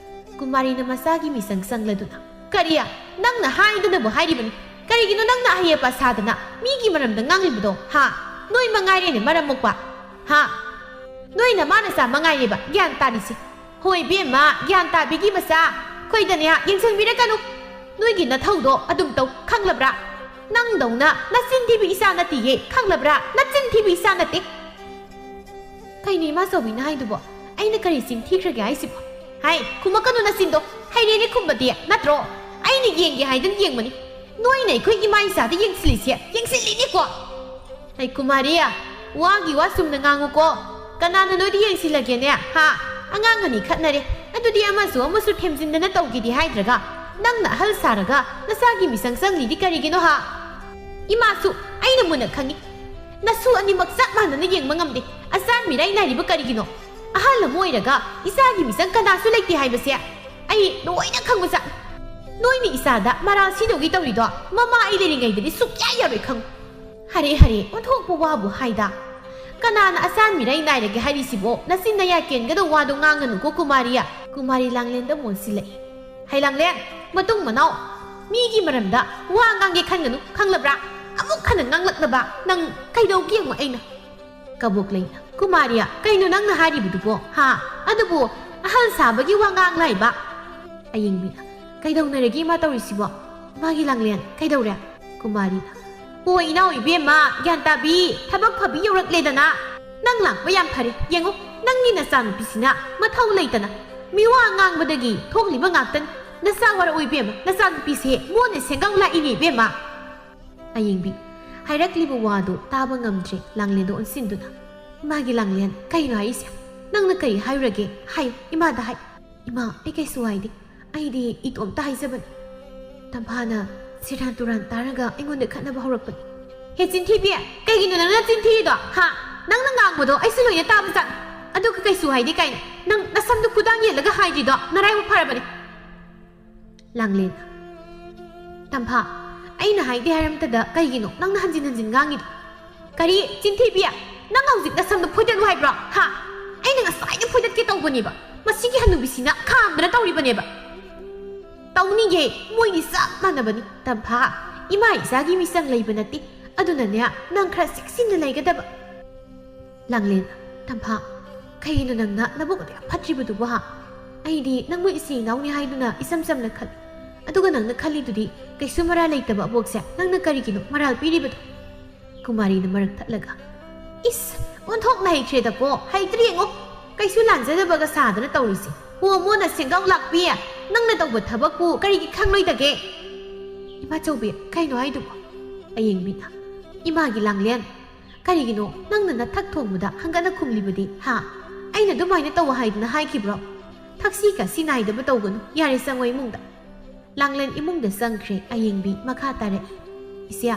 ꯀꯨꯃꯥꯔꯤꯅ ꯃꯆꯥꯒꯤ ꯃꯤꯆꯪ ꯆꯪꯂꯗꯨꯅ, "ꯀꯔꯤ? ꯅꯪꯅ ꯍꯥꯏꯗꯅꯕꯨ ꯍꯥꯏꯔꯤꯕꯅꯤ꯫ ꯀꯔꯤꯒꯤꯅꯣ ꯅꯪꯅ ꯑꯍꯩ ꯑꯄꯥ ꯁꯥꯗꯅ ꯃꯤꯒꯤ ꯃꯔꯝꯗ ꯉꯥꯡꯂꯤꯕꯗꯣ, ꯍꯥ? ꯅꯣꯏ ꯃꯉꯥꯏꯔꯦꯅꯦ ꯃꯔꯝ ꯃꯣꯛꯄ, ꯍꯥ? ꯅꯣꯏ ꯅꯃꯥ ꯅꯆꯥ ꯃꯉꯥꯏꯔꯦꯕ ꯒ꯭ꯌꯥꯟ ꯇꯥꯔꯤꯁꯦ꯫ ꯍꯣꯏ ꯏꯕꯦꯝꯃ, ꯒ꯭ꯌꯥꯟ ꯇꯥꯕꯤꯒꯤ ꯃꯆꯥ, ꯑꯩꯈꯣꯏꯗꯅꯦ ꯌꯦꯡꯁꯤꯟꯕꯤꯔꯛꯀꯅꯨ꯫ ꯅꯣꯏꯒꯤ ꯅꯊꯧꯗꯣ ꯑꯗꯨꯝ ꯇꯧ, ꯈꯪꯂꯕ꯭ꯔꯥ? ꯅꯪꯗꯧꯅ ꯅꯆꯤꯟ ꯊꯤꯕꯤ ꯏꯆꯥ ꯅꯠꯇꯤꯌꯦ, ꯈꯪꯂꯕ꯭ꯔꯥ? ꯅꯆꯤꯟ ꯊꯤꯕꯤ ꯏꯆꯥ ꯅꯠꯇꯦ꯫" ꯀꯩꯅꯣ ꯏꯃꯥꯆꯧꯕꯤꯅ ꯍꯥꯏꯗꯨꯕꯣ? ꯑꯩꯅ ꯀꯔꯤ ꯆꯤꯟ ꯊꯤꯈ꯭ꯔꯒꯦ ꯍꯥꯏꯁꯤꯕꯣ? ꯍꯥꯏ, ꯈꯨꯝꯃꯛꯀꯅꯨ ꯅꯆꯤꯟꯗꯣ꯫ ꯍꯩꯔꯦꯅꯦ ꯈꯨꯝꯕꯗꯤ, ꯅꯠꯇ꯭ꯔꯣ? ꯑꯩꯅ ꯌꯦꯡꯒꯦ ꯍꯥꯏꯗꯅ ꯌꯦꯡꯕꯅꯤ꯫ ꯅꯣꯏꯅ ꯑꯩꯈꯣꯏ ꯏꯃꯥ ꯏꯆꯥꯗ ꯌꯦꯡꯁꯤꯜꯂꯤꯁꯦ, ꯌꯦꯡꯁꯤꯜꯂꯤꯅꯤꯀꯣ꯫ ꯍꯩ ꯀꯨꯃꯥꯔꯤ, ꯋꯥꯒꯤ ꯋꯥ ꯆꯨꯝꯅ ꯉꯥꯡꯉꯨꯀꯣ꯫ ꯀꯅꯥꯅ ꯅꯣꯏꯗ ꯌꯦꯡꯁꯤꯜꯂꯒꯦꯅꯦ? ꯍꯥ? ꯑꯉꯥꯡ ꯑꯅꯤ ꯈꯠꯅꯔꯦ꯫ ꯑꯗꯨꯗꯤ ꯑꯃꯁꯨ ꯑꯃꯁꯨ ꯊꯦꯝꯖꯤꯟꯗꯅ ꯇꯧꯒꯦꯗꯤ ꯍꯥꯏꯗ꯭ꯔꯒ, ꯅꯪꯅ ꯑꯍꯜ ꯁꯥꯔꯒ ꯅꯆꯥꯒꯤ ꯃꯤꯆꯪ ꯆꯪꯂꯤꯗꯤ ꯀꯔꯤꯒꯤꯅꯣ ꯍꯥ? ꯏꯃꯥꯁꯨ ꯑꯩꯅ ꯃꯨꯟꯅ ꯈꯪꯉꯤ꯫ ꯅꯁꯨ ꯑꯅꯤꯃꯛ ꯆꯞ ꯃꯥꯟꯅꯅ ꯌꯦꯡꯕ ꯉꯝꯗꯦ꯫ ꯑꯆꯥꯟ ꯃꯤꯔꯥꯏ ꯅꯥꯏꯔꯤꯕ ꯀꯔꯤꯒꯤꯅꯣ? ꯑꯍꯜ ꯑꯃ ꯑꯣꯏꯔꯒ ꯏꯆꯥꯒꯤ ꯃꯤꯆꯪ ꯀꯅꯥꯁꯨ ꯂꯩꯇꯦ ꯍꯥꯏꯕꯁꯦ ꯑꯩ ꯂꯣꯏꯅ ꯈꯪꯕ ꯖꯥꯠꯅꯤ꯫ ꯅꯣꯏꯅ ꯏꯆꯥꯗ ꯃꯔꯥꯜ ꯁꯤꯗꯧꯒꯤ ꯇꯧꯔꯤꯗꯣ ꯃꯃꯥ ꯑꯩ ꯂꯩꯔꯤꯉꯩꯗꯗꯤ ꯁꯨꯛꯌꯥ ꯌꯥꯔꯣꯏ ꯈꯪꯉꯨ꯫ ꯍꯔꯦ ꯍꯔꯦ, ꯑꯣꯟꯊꯣꯛꯄ ꯋꯥꯕꯨ ꯍꯥꯏꯗ꯫ ꯀꯅꯥꯅ ꯑꯆꯥꯟ ꯃꯤꯔꯥꯏ ꯅꯥꯏꯔꯒꯦ ꯍꯥꯏꯔꯤꯁꯤꯕꯣ? ꯅꯆꯤꯟ ꯅꯌꯥ ꯀꯦꯟꯒꯗꯧ ꯋꯥꯗꯣ ꯉꯥꯡꯒꯅꯨꯀꯣ ꯀꯨꯃꯥꯔꯤꯌꯥ꯫ ꯀꯨꯃꯥꯔꯤ ꯂꯥꯡꯂꯦꯟꯗ ꯑꯃꯨꯛ ꯑꯣꯟꯁꯤꯜꯂꯛꯏ꯫ ꯍꯩ ꯂꯥꯡꯂꯦꯟ, ꯃꯇꯨꯡ ꯃꯅꯥꯎ ꯃꯤꯒꯤ ꯃꯔꯝꯗ ꯋꯥ ꯉꯥꯡꯒꯦ ꯈꯟꯒꯅꯨ, ꯈꯪꯂꯕ꯭ꯔꯥ? ꯑꯃꯨꯛ ꯍꯟꯅ ꯉꯥꯡꯂꯛꯅꯕ ꯅꯪ ꯀꯩꯗꯧꯒꯦ ꯌꯦꯡꯉꯨ ꯑꯩꯅ꯫ ꯀꯕꯣꯛ ꯂꯩꯅ, ꯀꯨꯃꯥꯔꯤꯌꯥ, ꯀꯩꯅꯣ ꯅꯪꯅ ꯍꯥꯏꯔꯤꯕꯗꯨꯕꯣ? ꯍꯥ? ꯑꯗꯨꯕꯨ ꯑꯍꯜ ꯁꯥꯕꯒꯤ ꯋꯥ ꯉꯥꯡ ꯂꯥꯏꯕ꯫ ꯑꯌꯦꯡꯕꯤꯅ, ꯀꯩꯗꯧꯅꯔꯒꯦ ꯏꯃꯥ ꯇꯧꯔꯤꯁꯤꯕꯣ? ꯏꯃꯥꯒꯤ ꯂꯥꯡꯂꯦꯟ, ꯀꯩꯗꯧꯔꯦ? ꯀꯨꯃꯥꯔꯤꯅ, ꯍꯣ ꯏꯅꯥꯎ ꯏꯕꯦꯝꯃ, ꯒ꯭ꯌꯥꯟ ꯇꯥꯕꯤ, ꯊꯕꯛ ꯐꯕꯤ ꯌꯧꯔꯛꯂꯦꯗꯅ꯫ ꯅꯪ ꯂꯥꯛꯄ ꯌꯥꯝ ꯐꯔꯦ꯫ ꯌꯦꯡꯉꯨ, ꯅꯪꯒꯤ ꯅꯆꯥꯅꯨꯄꯤꯁꯤꯅ ꯃꯊꯧ ꯂꯩꯇꯅ ꯃꯤꯋꯥ ꯉꯥꯡꯕꯗꯒꯤ ꯊꯣꯛꯂꯤꯕ ꯉꯥꯛꯇꯅꯤ꯫ ꯅꯆꯥ ꯋꯥꯔꯛꯎ ꯏꯕꯦꯝꯃ, ꯅꯆꯥꯅꯨꯄꯤꯁꯦ ꯃꯣꯟꯅ ꯁꯦꯡꯒꯥꯎ ꯂꯥꯛꯏꯅꯦ ꯏꯕꯦꯝꯃ꯫ ꯑꯌꯦꯡꯕꯤ, ꯍꯥꯏꯔꯛꯂꯤꯕ ꯋꯥꯗꯨ ꯇꯥꯕ ꯉꯝꯗ꯭ꯔꯦ ꯂꯥꯡꯂꯦꯟꯗ ꯑꯣꯟꯁꯤꯟꯗꯨꯅ꯫ ꯏꯃꯥꯒꯤ ꯂꯥꯡꯂꯦꯟ, ꯀꯩꯅꯣ ꯍꯥꯏꯔꯤꯁꯦ? ꯅꯪꯅ ꯀꯔꯤ ꯍꯥꯏꯔꯨꯔꯒꯦ? ꯍꯥꯏꯌꯨ, ꯏꯃꯥꯗ ꯍꯥꯏꯌꯨ꯫ ꯏꯃꯥ, ꯑꯩ ꯀꯩꯁꯨ ꯍꯥꯏꯗꯦ꯫ ꯑꯩꯗꯤ ꯏꯇꯣꯝꯇ ꯍꯥꯏꯖꯕꯅꯤ꯫ ꯇꯝꯐꯥꯅ ꯁꯦꯔꯥꯟ ꯇꯨꯔꯥꯟ ꯇꯥꯔꯒ ꯑꯩꯉꯣꯟꯗ ꯈꯠꯅꯕ ꯍꯧꯔꯛꯄꯅꯤ꯫ ꯍꯦ ꯆꯤꯟꯊꯤꯕꯤ, ꯀꯩꯒꯤꯅꯣ ꯅꯪꯅ ꯆꯤꯟꯊꯤꯔꯤꯗꯣ? ꯍꯥ? ꯅꯪꯅ ꯉꯥꯡꯕꯗꯣ ꯑꯩꯁꯨ ꯂꯣꯏꯅ ꯇꯥꯕ ꯖꯥꯠꯅꯤ꯫ ꯑꯗꯨꯒ ꯀꯩꯁꯨ ꯍꯥꯏꯗꯦ ꯀꯥꯏꯅ ꯅꯪ ꯅꯁꯝꯗꯨ ꯈꯨꯗꯥꯡ ꯌꯦꯜꯂꯒ ꯍꯥꯏꯗ꯭ꯔꯤꯗꯣ ꯅꯔꯥꯏꯕꯛ ꯐꯔꯕꯅꯤ꯫ ꯂꯥꯡꯂꯦꯟ, ꯇꯝꯐꯥ, ꯑꯩꯅ ꯍꯥꯏꯗꯦ ꯍꯥꯏꯔꯝꯇꯗ ꯀꯩꯒꯤꯅꯣ ꯅꯪꯅ ꯍꯟꯖꯤꯟ ꯍꯟꯖꯤꯟ ꯉꯥꯡꯉꯤꯗꯣ? ꯀꯔꯤ? ꯆꯤꯟꯊꯤꯕꯤ! ꯅꯪ ꯍꯧꯖꯤꯛ ꯅꯁꯝꯗꯣ ꯐꯣꯏꯗꯠꯂꯨ ꯍꯥꯏꯕ꯭ꯔꯣ? ꯍꯥ? ꯑꯩꯅ ꯉꯁꯥꯏꯅ ꯐꯣꯏꯗꯠꯀꯦ ꯇꯧꯕꯅꯦꯕ꯫ ꯃꯁꯤꯒꯤ ꯍꯅꯨꯕꯤꯁꯤꯅ ꯈꯥꯝꯗꯅ ꯇꯧꯔꯤꯕꯅꯦꯕ꯫ ꯇꯧꯅꯤꯌꯦ, ꯃꯣꯏꯗꯤ ꯆꯞ ꯃꯥꯟꯅꯕꯅꯤ꯫ ꯇꯝꯐꯥ, ꯏꯃꯥ ꯏꯆꯥꯒꯤ ꯃꯤꯆꯪ ꯂꯩꯕ ꯅꯠꯇꯦ꯫ ꯑꯗꯨꯅꯅꯦ, ꯅꯪ ꯈꯔ ꯆꯦꯛꯁꯤꯟꯅ ꯂꯩꯒꯗꯕ꯫ ꯂꯥꯡꯂꯦꯟ, ꯇꯝꯐꯥ, ꯀꯩꯒꯤꯅꯣ ꯅꯪꯅ ꯅꯕꯨꯛ ꯑꯗꯨꯛ ꯌꯥꯝ ꯐꯠꯇ꯭ꯔꯤꯕꯗꯨꯕꯣ ꯍꯥ? ꯑꯩꯗꯤ ꯅꯪꯕꯨ ꯏꯆꯦ ꯏꯅꯥꯎꯅꯤ ꯍꯥꯏꯗꯨꯅ ꯏꯆꯝ ꯆꯝꯅ ꯈꯜꯂꯤ꯫ ꯑꯗꯨꯒ ꯅꯪꯅ ꯈꯜꯂꯤꯗꯨꯗꯤ ꯀꯩꯁꯨ ꯃꯔꯥꯜ ꯂꯩꯇꯕ ꯑꯕꯣꯛꯁꯦ ꯅꯪꯅ ꯀꯔꯤꯒꯤꯅꯣ ꯃꯔꯥꯜ ꯄꯤꯔꯤꯕꯗꯣ? ꯀꯨꯃꯥꯔꯤꯅ ꯃꯔꯛ ꯊꯠꯂꯒ, ꯏꯁ, ꯑꯣꯟꯊꯣꯛꯅ ꯍꯩꯈ꯭ꯔꯦꯗꯀꯣ, ꯍꯩꯇ꯭ꯔꯤ ꯌꯦꯡꯉꯣ꯫ ꯀꯩꯁꯨ ꯂꯥꯟꯖꯗꯕꯒ ꯁꯥꯗꯅ ꯇꯧꯔꯤꯁꯦ꯫ ꯍꯣ, ꯃꯣꯟꯅ ꯁꯦꯡꯒꯥꯎ ꯂꯥꯛꯄꯤ, ꯅꯪꯅ ꯇꯧꯕ ꯊꯕꯛꯄꯨ ꯀꯔꯤꯒꯤ ꯈꯪꯂꯣꯏꯗꯒꯦ? ꯏꯃꯥꯆꯧꯕꯤ, ꯀꯩꯅꯣ ꯍꯥꯏꯗꯨꯕꯣ? ꯑꯌꯦꯡꯕꯤꯅ, ꯏꯃꯥꯒꯤ ꯂꯥꯡꯂꯦꯟ, ꯀꯔꯤꯒꯤꯅꯣ ꯅꯪꯅ ꯅꯊꯛ ꯊꯣꯡꯕꯗ ꯍꯪꯒꯠꯅ ꯈꯨꯝꯂꯤꯕꯗꯤ, ꯍꯥ? ꯑꯩꯅ ꯑꯗꯨꯃꯥꯏꯅ ꯇꯧ ꯍꯥꯏꯗꯅ ꯍꯥꯏꯈꯤꯕ꯭ꯔꯣ? ꯊꯛꯁꯤ ꯈꯥꯁꯤ ꯅꯥꯏꯗꯕ ꯇꯧꯒꯅꯨ꯫ ꯌꯥꯔꯦ, ꯆꯪꯉꯣ ꯏꯃꯨꯡꯗ꯫ ꯂꯥꯡꯂꯦꯟ ꯏꯃꯨꯡꯗ ꯆꯪꯈ꯭ꯔꯦ꯫ ꯑꯌꯦꯡꯕꯤ ꯃꯈꯥ ꯇꯥꯔꯛꯏ, ꯏꯆꯦ,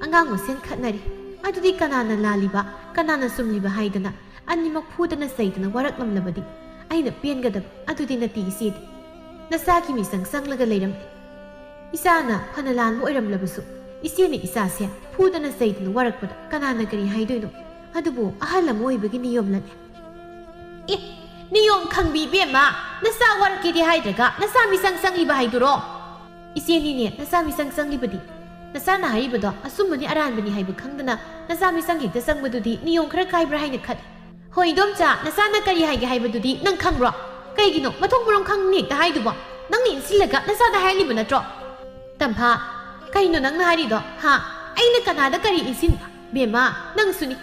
ꯑꯉꯥꯡ ꯃꯁꯦꯟ ꯈꯠꯅꯔꯤ꯫ ꯑꯗꯨꯗꯤ ꯀꯅꯥꯅ ꯂꯥꯜꯂꯤꯕ, ꯀꯅꯥꯅ ꯆꯨꯝꯂꯤꯕ ꯍꯥꯏꯗꯅ ꯑꯅꯤꯃꯛ ꯐꯨꯗꯅ ꯆꯩꯗꯅ ꯋꯥꯔꯛꯂꯝꯂꯕꯗꯤ ꯑꯩꯅ ꯄꯦꯟꯒꯗꯕ꯫ ꯑꯗꯨꯗꯤ ꯅꯠꯇꯦ ꯏꯆꯦꯗꯤ꯫ ꯅꯆꯥꯒꯤ ꯃꯤꯆꯪ ꯆꯪꯂꯒ ꯂꯩꯔꯝꯂꯦ꯫ ꯏꯆꯥꯅ ꯐꯅ ꯂꯥꯟꯕ ꯑꯣꯏꯔꯝꯂꯕꯁꯨ, ꯏꯆꯦꯅ ꯏꯆꯥꯁꯦ ꯐꯨꯗꯅ ꯆꯩꯗꯅ ꯋꯥꯔꯛꯄꯗ ꯀꯅꯥꯅ ꯀꯔꯤ ꯍꯥꯏꯗꯣꯏꯅꯣ? ꯑꯗꯨꯕꯨ ꯑꯍꯜ ꯑꯃ ꯑꯣꯏꯕꯒꯤ ꯅꯤꯌꯣꯝꯂꯅꯦ꯫ ꯑꯦ, ꯅꯤꯌꯣꯝ ꯈꯪꯕꯤ ꯏꯕꯦꯝꯃ, ꯅꯆꯥ ꯋꯥꯔꯛꯀꯦꯗꯤ ꯍꯥꯏꯗ꯭ꯔꯒ ꯅꯆꯥ ꯃꯤꯆꯪ ꯆꯪꯂꯤꯕ ꯍꯥꯏꯗꯨꯔꯣ? ꯏꯆꯦꯅꯤꯅꯦ ꯅꯆꯥ ꯃꯤꯆꯪ ꯆꯪꯂꯤꯕꯗꯤ꯫ ꯅꯆꯥꯅ ꯍꯥꯏꯔꯤꯕꯗꯣ ꯑꯆꯨꯝꯕꯅꯤ ꯑꯔꯥꯟꯕꯅꯤ ꯍꯥꯏꯕ ꯈꯪꯗꯅ ꯅꯆꯥ ꯃꯤꯆꯪ ꯍꯦꯛꯇ ꯆꯪꯕꯗꯨꯗꯤ ꯅꯤꯌꯣꯝ ꯈꯔ ꯀꯥꯏꯕ꯭ꯔꯥ ꯍꯥꯏꯅ ꯈꯜꯂꯤ꯫ ꯍꯣꯏ ꯏꯗꯣꯝꯆꯥ, ꯅꯆꯥꯅ ꯀꯔꯤ ꯍꯥꯏꯒꯦ ꯍꯥꯏꯕꯗꯨꯗꯤ ꯅꯪ ꯈꯪꯕ꯭ꯔꯣ? ꯀꯩꯒꯤꯅꯣ ꯃꯊꯣꯡ ꯃꯔꯝ ꯈꯪꯗꯅ ꯍꯦꯛꯇ ꯍꯥꯏꯗꯨꯕꯣ? ꯅꯪꯅ ꯏꯟꯁꯤꯜꯂꯒ ꯅꯆꯥꯗ ꯍꯥꯏꯍꯜꯂꯤꯕ ꯅꯠꯇ꯭ꯔꯣ? ꯇꯝꯐꯥ, ꯀꯩꯅꯣ ꯅꯪꯅ ꯍꯥꯏꯔꯤꯗꯣ? ꯍꯥ? ꯑꯩꯅ ꯀꯅꯥꯗ ꯀꯔꯤ ꯏꯟꯁꯤꯟ? ꯕꯦꯝꯃ, ꯅꯪꯁꯨꯅꯤ꯫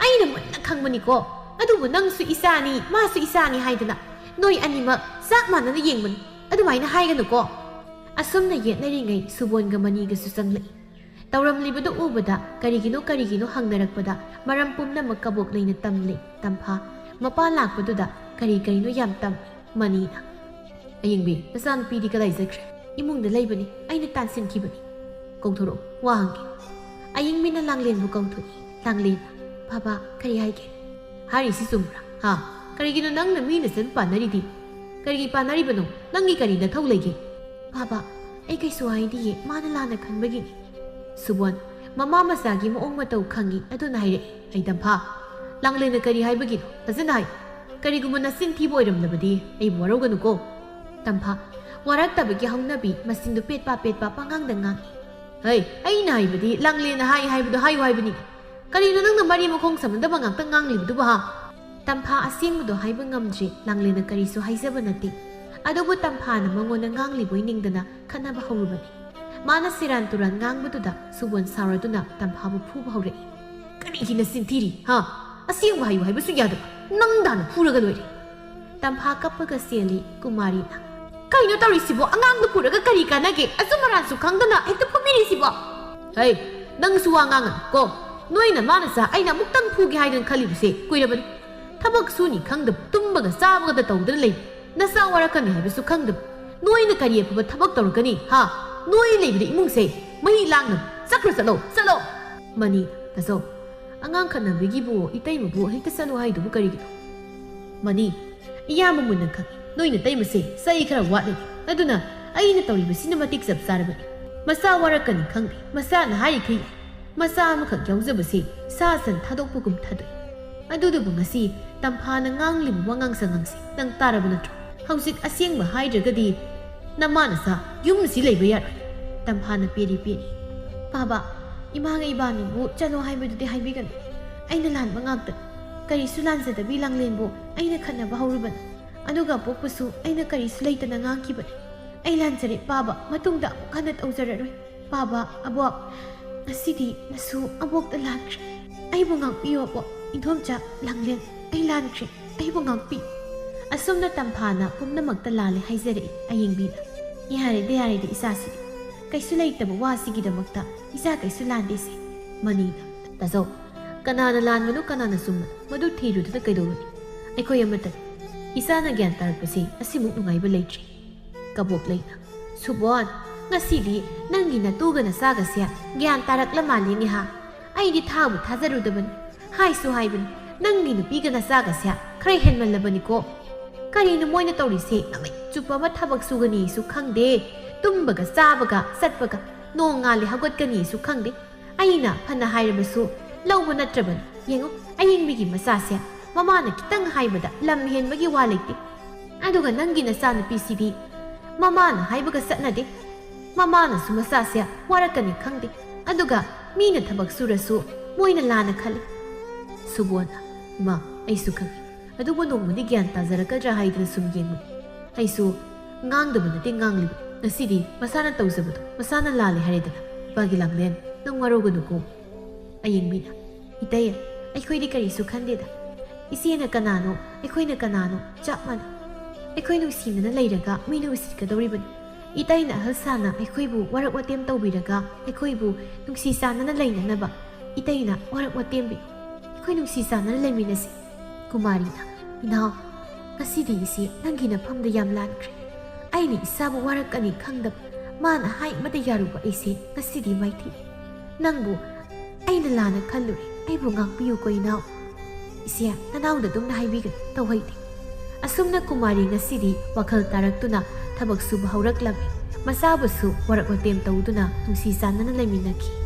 ꯑꯩꯅ ꯃꯨꯟꯅ ꯈꯪꯕꯅꯤꯀꯣ꯫ ꯑꯗꯨꯕꯨ ꯅꯪꯁꯨ ꯏꯆꯥꯅꯤ, ꯃꯥꯁꯨ ꯏꯆꯥꯅꯤ ꯍꯥꯏꯗꯅ ꯅꯣꯏ ꯑꯅꯤꯃꯛ ꯆꯞ ꯃꯥꯟꯅꯅ ꯌꯦꯡꯕꯅꯤ꯫ ꯑꯗꯨꯃꯥꯏꯅ ꯍꯥꯏꯒꯅꯨꯀꯣ꯫ ꯑꯁꯨꯝꯅ ꯌꯦꯠꯅꯔꯤꯉꯩ ꯁꯨꯕꯣꯟꯒ ꯃꯅꯤꯒꯁꯨ ꯆꯪꯂꯛꯏ꯫ ꯇꯧꯔꯝꯂꯤꯕꯗꯨ ꯎꯕꯗ ꯀꯔꯤꯒꯤꯅꯣ ꯀꯔꯤꯒꯤꯅꯣ ꯍꯪꯅꯔꯛꯄꯗ ꯃꯔꯝ ꯄꯨꯝꯅꯃꯛ ꯀꯕꯣꯛ ꯂꯩꯅ ꯇꯝꯂꯦ꯫ ꯇꯝꯐꯥ, ꯃꯄꯥ ꯂꯥꯛꯄꯗꯨꯗ ꯀꯔꯤ ꯀꯔꯤꯅꯣ ꯌꯥꯝ ꯇꯝꯃꯤ꯫ ꯃꯅꯤꯅ, ꯑꯌꯤꯡꯕꯤ, ꯅꯆꯥꯅꯨꯄꯤꯗꯤ ꯀꯗꯥꯏ ꯆꯠꯈ꯭ꯔꯦ? ꯏꯃꯨꯡꯗ ꯂꯩꯕꯅꯤ, ꯑꯩꯅ ꯇꯥꯟꯁꯤꯟꯈꯤꯕꯅꯤ꯫ ꯀꯧꯊꯣꯔꯛꯎ, ꯋꯥ ꯍꯪꯒꯦ꯫ ꯑꯌꯤꯡꯕꯤꯅ ꯂꯥꯡꯂꯦꯟꯕꯨ ꯀꯧꯊꯣꯛꯏ꯫ ꯂꯥꯡꯂꯦꯟ, ꯕꯥꯕꯥ, ꯀꯔꯤ ꯍꯥꯏꯒꯦ? ꯍꯥꯏꯔꯤꯁꯤ ꯆꯨꯝꯕ꯭ꯔꯥ? ꯍꯥ? ꯀꯔꯤꯒꯤꯅꯣ ꯅꯪꯅ ꯃꯤꯅ ꯆꯟ ꯄꯥꯟꯅꯔꯤꯗꯤ? ꯀꯔꯤꯒꯤ ꯄꯥꯟꯅꯔꯤꯕꯅꯣ? ꯅꯪꯒꯤ ꯀꯔꯤ ꯅꯊꯧ ꯂꯩꯒꯦ? ꯕꯥꯕꯥ, ꯑꯩ ꯀꯩꯁꯨ ꯍꯥꯏꯗꯤꯌꯦ, ꯃꯥꯅ ꯂꯥꯟꯅ ꯈꯟꯕꯒꯤꯅꯤ꯫ ꯁꯨꯕꯣꯟ, ꯃꯃꯥ ꯃꯆꯥꯒꯤ ꯃꯑꯣꯡ ꯃꯇꯧ ꯈꯪꯉꯤ, ꯑꯗꯨꯅ ꯍꯥꯏꯔꯛꯏ꯫ ꯑꯩ ꯇꯝꯐꯥ, ꯂꯥꯡꯂꯦꯟꯅ ꯀꯔꯤ ꯍꯥꯏꯕꯒꯤꯅꯣ? ꯐꯖꯅ ꯍꯥꯏ꯫ ꯀꯔꯤꯒꯨꯝꯕ ꯅꯆꯤꯟ ꯊꯤꯕ ꯑꯣꯏꯔꯝꯂꯕꯗꯤ ꯑꯩꯕꯨ ꯋꯥꯔꯧꯒꯅꯨꯀꯣ꯫ ꯇꯝꯐꯥ, ꯋꯥꯔꯛꯇꯕꯒꯤ ꯍꯧꯅꯕꯤ, ꯃꯆꯤꯟꯗꯨ ꯄꯦꯠꯄ ꯄꯦꯠꯄ ꯄꯉꯥꯡꯗ ꯉꯥꯡꯏ꯫ ꯍꯩ, ꯑꯩꯅ ꯍꯥꯏꯕꯗꯤ ꯂꯥꯡꯂꯦꯟꯅ ꯍꯥꯏ ꯍꯥꯏꯕꯗꯣ ꯍꯥꯏꯌꯨ ꯍꯥꯏꯕꯅꯤ꯫ ꯀꯔꯤꯅꯣ ꯅꯪꯅ ꯃꯔꯤ ꯃꯈꯣꯡ ꯁꯝꯅꯗꯕ ꯉꯥꯛꯇ ꯉꯥꯡꯂꯤꯕꯗꯨꯕꯨ ꯍꯥ? ꯇꯝꯐꯥ ꯑꯁꯦꯡꯕꯗꯣ ꯍꯥꯏꯕ ꯉꯝꯗ꯭ꯔꯤ꯫ ꯂꯥꯡꯂꯦꯟꯅ ꯀꯔꯤꯁꯨ ꯍꯥꯏꯖꯕ ꯅꯠꯇꯦ꯫ ꯑꯗꯨꯕꯨ ꯇꯝꯐꯥꯅ ꯃꯉꯣꯟꯗ ꯉꯥꯡꯂꯤꯕꯣꯏ ꯅꯤꯡꯗꯅ ꯈꯠꯅꯕ ꯍꯧꯔꯨꯕꯅꯤ꯫ ꯃꯥꯅ ꯁꯦꯔꯥꯟ ꯇꯨꯔꯥꯟ ꯉꯥꯡꯕꯗꯨꯗ ꯁꯨꯕꯣꯟ ꯁꯥꯎꯔꯗꯨꯅ ꯇꯝꯐꯥꯕꯨ ꯐꯨꯕ ꯍꯧꯔꯛꯏ꯫ ꯀꯔꯤꯒꯤ ꯅꯆꯤꯟ ꯊꯤꯔꯤ, ꯍꯥ? ꯑꯁꯦꯡꯕ ꯍꯥꯏꯌꯨ ꯍꯥꯏꯕꯁꯨ ꯌꯥꯗꯕ, ꯅꯪꯗ ꯍꯥꯟꯅ ꯐꯨꯔꯒ ꯂꯣꯏꯔꯦ꯫ ꯇꯝꯐꯥ ꯀꯞꯄꯒ ꯆꯦꯜꯂꯤ ꯀꯨꯃꯥꯔꯤꯅ꯫ ꯀꯩꯅꯣ ꯇꯧꯔꯤꯁꯤꯕꯣ? ꯑꯉꯥꯡꯗꯨ ꯐꯨꯔꯒ ꯀꯔꯤ ꯀꯥꯟꯅꯒꯦ? ꯑꯆꯨꯝ ꯑꯔꯥꯟꯁꯨ ꯈꯪꯗꯅ ꯍꯦꯛꯇ ꯐꯨꯕꯤꯔꯤꯁꯤꯕꯣ? ꯍꯩ, ꯅꯪꯁꯨ ꯋꯥ ꯉꯥꯡꯒꯅꯨ ꯀꯣ꯫ ꯅꯣꯏ ꯅꯃꯥ ꯅꯆꯥ ꯑꯩꯅ ꯑꯃꯨꯛꯇꯪ ꯐꯨꯒꯦ ꯍꯥꯏꯗꯅ ꯈꯜꯂꯤꯕꯁꯦ ꯀꯨꯏꯔꯕꯅꯤ꯫ ꯊꯕꯛ ꯁꯨꯅꯤ ꯈꯪꯗꯕ, ꯇꯨꯝꯕꯒ ꯆꯥꯕꯒꯗ ꯇꯧꯗꯨꯅ ꯂꯩ꯫ ꯅꯆꯥ ꯋꯥꯔꯛꯀꯅꯤ ꯍꯥꯏꯕꯁꯨ ꯈꯪꯗꯕ꯫ ꯅꯣꯏꯅ ꯀꯔꯤ ꯑꯐꯕ ꯊꯕꯛ ꯇꯧꯔꯛꯀꯅꯤ, ꯍꯥ? ꯅꯣꯏ ꯂꯩꯕꯗ ꯏꯃꯨꯡꯁꯦ ꯃꯍꯤ ꯂꯥꯡꯅꯕ꯫ ꯆꯠꯈ꯭ꯔꯣ, ꯆꯠꯂꯣ, ꯆꯠꯂꯣ꯫ ꯃꯅꯤ, ꯇꯥꯆꯧ, ꯑꯉꯥꯡ ꯈꯠꯅꯕꯒꯤꯕꯨ ꯏꯇꯩꯃꯕꯨ ꯍꯦꯛꯇ ꯆꯠꯂꯨ ꯍꯥꯏꯗꯨꯕꯨ ꯀꯔꯤꯒꯤꯅꯣ? ꯃꯅꯤ, ꯏꯌꯥꯝꯕ ꯃꯨꯟꯅ ꯈꯪꯏ, ꯅꯣꯏ ꯅꯇꯩꯃꯁꯦ ꯆꯩ ꯈꯔ ꯋꯥꯠꯂꯤ꯫ ꯑꯗꯨꯅ ꯑꯩꯅ ꯇꯧꯔꯤꯕꯁꯤꯅ ꯃꯇꯤꯛ ꯆꯞ ꯆꯥꯔꯕꯅꯤ꯫ ꯃꯆꯥ ꯋꯥꯔꯛꯀꯅꯤ ꯈꯪꯗꯦ, ꯃꯆꯥꯅ ꯍꯥꯏꯔꯤꯈꯩ ꯌꯥꯏ꯫ ꯃꯆꯥ ꯑꯃꯈꯛ ꯌꯥꯎꯖꯕꯁꯦ ꯁꯥ ꯁꯟ ꯊꯥꯗꯣꯛꯄꯒꯨꯝ ꯊꯥꯗꯣꯛꯏ꯫ ꯑꯗꯨꯗꯨꯕꯨ ꯉꯁꯤ ꯇꯝꯐꯥꯅ ꯉꯥꯡꯂꯤꯕ ꯋꯥꯉꯥꯡ ꯁꯉꯥꯡꯁꯦ ꯅꯪ ꯇꯥꯔꯕ ꯅꯠꯇ꯭ꯔꯣ? ꯍꯧꯖꯤꯛ ꯑꯁꯦꯡꯕ ꯍꯥꯏꯗ꯭ꯔꯒꯗꯤ ꯅꯃꯥ ꯅꯆꯥ ꯌꯨꯝꯁꯤ ꯂꯩꯕ ꯌꯥꯔꯣꯏ꯫ ꯇꯝꯐꯥꯅ ꯄꯦꯔꯤ ꯄꯦꯔꯤ꯫ ꯄꯥꯕ, ꯏꯃꯥꯒ ꯏꯕꯥꯅꯤꯕꯨ ꯆꯠꯂꯣ ꯍꯥꯏꯕꯗꯨꯗꯤ ꯍꯥꯏꯕꯤꯒꯅꯨ꯫ ꯑꯩꯅ ꯂꯥꯟꯕ ꯉꯥꯛꯇꯅꯤ꯫ ꯀꯔꯤꯁꯨ ꯂꯥꯟꯖꯗꯕꯤ ꯂꯥꯡꯂꯦꯟꯕꯨ ꯑꯩꯅ ꯈꯠꯅꯕ ꯍꯧꯔꯨꯕꯅꯤ꯫ ꯑꯗꯨꯒ ꯑꯄꯣꯛꯄꯁꯨ ꯑꯩꯅ ꯀꯔꯤꯁꯨ ꯂꯩꯇꯅ ꯉꯥꯡꯈꯤꯕꯅꯤ꯫ ꯑꯩ ꯂꯥꯟꯖꯔꯦ ꯄꯥꯕ, ꯃꯇꯨꯡꯗ ꯑꯃꯨꯛ ꯍꯟꯅ ꯇꯧꯖꯔꯔꯣꯏ꯫ ꯄꯥꯕ, ꯑꯕꯣꯛ, ꯉꯁꯤꯗꯤ ꯅꯁꯨ ꯑꯕꯣꯛꯇ ꯂꯥꯟꯈ꯭ꯔꯦ꯫ ꯑꯩꯕꯨ ꯉꯥꯛꯄꯤꯌꯨ ꯑꯕꯣꯛ, ꯏꯟꯗꯣꯝꯆꯥ, ꯂꯥꯡꯂꯦꯟ, ꯑꯩ ꯂꯥꯟꯈ꯭ꯔꯦ꯫ ꯑꯩꯕꯨ ꯉꯥꯛꯄꯤꯌꯨ꯫ ꯑꯁꯨꯝꯅ ꯇꯝꯐꯥꯅ ꯄꯨꯝꯅꯃꯛꯇ ꯂꯥꯜꯂꯦ ꯍꯥꯏꯖꯔꯛꯏ ꯑꯌꯦꯡꯕꯤꯅ꯫ ꯌꯥꯔꯦꯗ, ꯌꯥꯔꯦꯗ ꯏꯆꯥꯁꯤꯗꯤ꯫ ꯀꯩꯁꯨ ꯂꯩꯇꯕ ꯋꯥꯁꯤꯒꯤꯗꯃꯛꯇ ꯏꯆꯥ ꯀꯩꯁꯨ ꯂꯥꯟꯗꯦꯁꯦ꯫ ꯃꯅꯤꯅ, ꯇꯥꯆꯧ, ꯀꯅꯥꯅ ꯂꯥꯟꯕꯅꯣ ꯀꯅꯥꯅ ꯆꯨꯝꯕꯅꯣ ꯃꯗꯨ ꯊꯤꯔꯨꯗꯨꯅ ꯀꯩꯗꯧꯔꯨꯅꯤ? ꯑꯩꯈꯣꯏ ꯑꯃꯠꯇꯅꯤ꯫ ꯏꯆꯥꯅ ꯒ꯭ꯌꯥꯟ ꯇꯥꯔꯛꯄꯁꯤ ꯑꯁꯤꯃꯨꯛ ꯅꯨꯡꯉꯥꯏꯕ ꯂꯩꯇ꯭ꯔꯤ꯫ ꯀꯕꯣꯛꯂꯩꯅ, ꯁꯨꯕꯣꯟ, ꯉꯁꯤꯗꯤ ꯅꯪꯒꯤ ꯅꯇꯨꯒ ꯅꯆꯥꯒꯁꯦ ꯒ꯭ꯌꯥꯟ ꯇꯥꯔꯛꯂ ꯃꯥꯜꯂꯦꯅꯦ ꯍꯥ? ꯑꯩꯗꯤ ꯊꯥꯕꯨ ꯊꯥꯖꯔꯨꯗꯕꯅꯤ꯫ ꯍꯥꯏꯁꯨ ꯍꯥꯏꯕꯅꯤ, ꯅꯪꯒꯤ ꯅꯨꯄꯤꯒ ꯅꯆꯥꯒꯁꯦ ꯈꯔ ꯍꯦꯟꯃꯜꯂꯕꯅꯤꯀꯣ꯫ ꯀꯔꯤꯅꯣ ꯃꯣꯏꯅ ꯇꯧꯔꯤꯁꯦ? ꯅꯨꯃꯤꯠ ꯆꯨꯞꯄ ꯑꯃ ꯊꯕꯛ ꯁꯨꯒꯅꯤꯁꯨ ꯈꯪꯗꯦ, ꯇꯨꯝꯕꯒ ꯆꯥꯕꯒ ꯆꯠꯄꯒ, ꯅꯣꯡꯉꯥꯜꯂꯦ ꯍꯧꯒꯠꯀꯅꯤꯁꯨ ꯈꯪꯗꯦ꯫ ꯑꯩꯅ ꯐꯅ ꯍꯥꯏꯔꯕꯁꯨ ꯂꯧꯕ ꯅꯠꯇ꯭ꯔꯕꯅꯤ꯫ ꯌꯦꯡꯉꯨ, ꯑꯌꯦꯡꯕꯤꯒꯤ ꯃꯆꯥꯁꯦ ꯃꯃꯥꯅ ꯈꯤꯇꯪ ꯍꯥꯏꯕꯗ ꯂꯝ ꯍꯦꯟꯕꯒꯤ ꯋꯥ ꯂꯩꯇꯦ꯫ ꯑꯗꯨꯒ ꯅꯪꯒꯤ ꯅꯆꯥꯅꯨꯄꯤꯁꯤꯗꯤ ꯃꯃꯥꯅ ꯍꯥꯏꯕꯒ ꯆꯠꯅꯗꯦ꯫ ꯃꯃꯥꯅꯁꯨ ꯃꯆꯥꯁꯦ ꯋꯥꯔꯛꯀꯅꯤ ꯈꯪꯗꯦ꯫ ꯑꯗꯨꯒ ꯃꯤꯅ ꯊꯕꯛ ꯁꯨꯔꯁꯨ ꯃꯣꯏꯅ ꯂꯥꯟꯅ ꯈꯜꯂꯤ꯫ ꯁꯨꯕꯣꯟꯅ, ꯏꯃꯥ, ꯑꯩꯁꯨ ꯈꯪꯏ꯫ ꯑꯗꯨꯕꯨ ꯅꯣꯡꯃꯗꯤ ꯒ꯭ꯌꯥꯟ ꯇꯥꯖꯔꯛꯀꯗ꯭ꯔꯥ ꯍꯥꯏꯗꯅ ꯁꯨꯝ ꯌꯦꯡꯕꯅꯤ꯫ ꯑꯩꯁꯨ ꯉꯥꯡꯗꯕ ꯅꯠꯇꯦ ꯉꯥꯡꯂꯤꯕ꯫ ꯉꯁꯤꯗꯤ ꯃꯁꯥꯅ ꯇꯧꯖꯕꯗꯣ ꯃꯁꯥꯅ ꯂꯥꯜꯂꯦ ꯍꯥꯏꯔꯦꯗꯅ꯫ ꯏꯄꯥꯒꯤ ꯂꯥꯡꯂꯦꯟ, ꯅꯪ ꯋꯥꯔꯧꯒꯅꯨꯀꯣ꯫ ꯑꯌꯦꯡꯕꯤꯅ, ꯏꯇꯩ, ꯑꯩꯈꯣꯏꯗꯤ ꯀꯔꯤꯁꯨ ꯈꯟꯗꯦꯗ꯫ ꯏꯆꯦꯅ ꯀꯅꯥꯅꯣ, ꯑꯩꯈꯣꯏꯅ ꯀꯅꯥꯅꯣ ꯆꯞ ꯃꯥꯟꯅꯩ꯫ ꯑꯩꯈꯣꯏ ꯅꯨꯡꯁꯤꯅꯅ ꯂꯩꯔꯒ ꯃꯤꯅ ꯎꯁꯤꯠꯀꯗꯧꯔꯤꯕꯅꯤ꯫ ꯏꯇꯩꯅ ꯑꯍꯜ ꯁꯥꯅ ꯑꯩꯈꯣꯏꯕꯨ ꯋꯥꯔꯛ ꯋꯥꯇꯦꯝ ꯇꯧꯕꯤꯔꯒ ꯑꯩꯈꯣꯏꯕꯨ ꯅꯨꯡꯁꯤ ꯆꯥꯟꯅꯅ ꯂꯩꯅꯅꯕ ꯏꯇꯩꯅ ꯋꯥꯔꯛ ꯋꯥꯇꯦꯝꯕꯤ꯫ ꯑꯩꯈꯣꯏ ꯅꯨꯡꯁꯤ ꯆꯥꯟꯅꯅ ꯂꯩꯃꯤꯟꯅꯁꯤ꯫ ꯀꯨꯃꯥꯔꯤꯅ, "ꯏꯅꯥꯎ, ꯉꯁꯤꯗꯤ ꯏꯆꯦ ꯅꯪꯒꯤ ꯅꯐꯝꯗ ꯌꯥꯝ ꯂꯥꯟꯈ꯭ꯔꯦ꯫ ꯑꯩꯅ ꯏꯆꯥꯕꯨ ꯋꯥꯔꯛꯀꯅꯤ ꯈꯪꯗꯕ ꯃꯥꯅ ꯍꯥꯏꯕꯗ ꯌꯥꯔꯨꯕ ꯑꯩꯁꯦ ꯉꯁꯤꯗꯤ ꯃꯥꯏꯊꯤ꯫ ꯅꯪꯕꯨ ꯑꯩꯅ ꯂꯥꯟꯅ ꯈꯜꯂꯨꯔꯦ, ꯑꯩꯕꯨ ꯉꯥꯛꯄꯤꯌꯨꯀꯣ ꯏꯅꯥꯎ꯫ ꯏꯆꯦ, ꯅꯅꯥꯎꯗ ꯑꯗꯨꯝꯅ ꯍꯥꯏꯕꯤꯒꯅꯨ, ꯇꯧꯍꯩꯗꯦ"꯫ ꯑꯁꯨꯝꯅ ꯀꯨꯃꯥꯔꯤ ꯉꯁꯤꯗꯤ ꯋꯥꯈꯜ ꯇꯥꯔꯛꯇꯨꯅ ꯊꯕꯛ ꯁꯨꯕ ꯍꯧꯔꯛꯂꯝꯃꯤ꯫ ꯃꯆꯥꯕꯨꯁꯨ ꯋꯥꯔꯛ ꯋꯥꯇꯦꯝ ꯇꯧꯗꯨꯅ ꯅꯨꯡꯁꯤ ꯆꯥꯟꯅꯅ ꯂꯩꯃꯤꯟꯅꯈꯤ꯫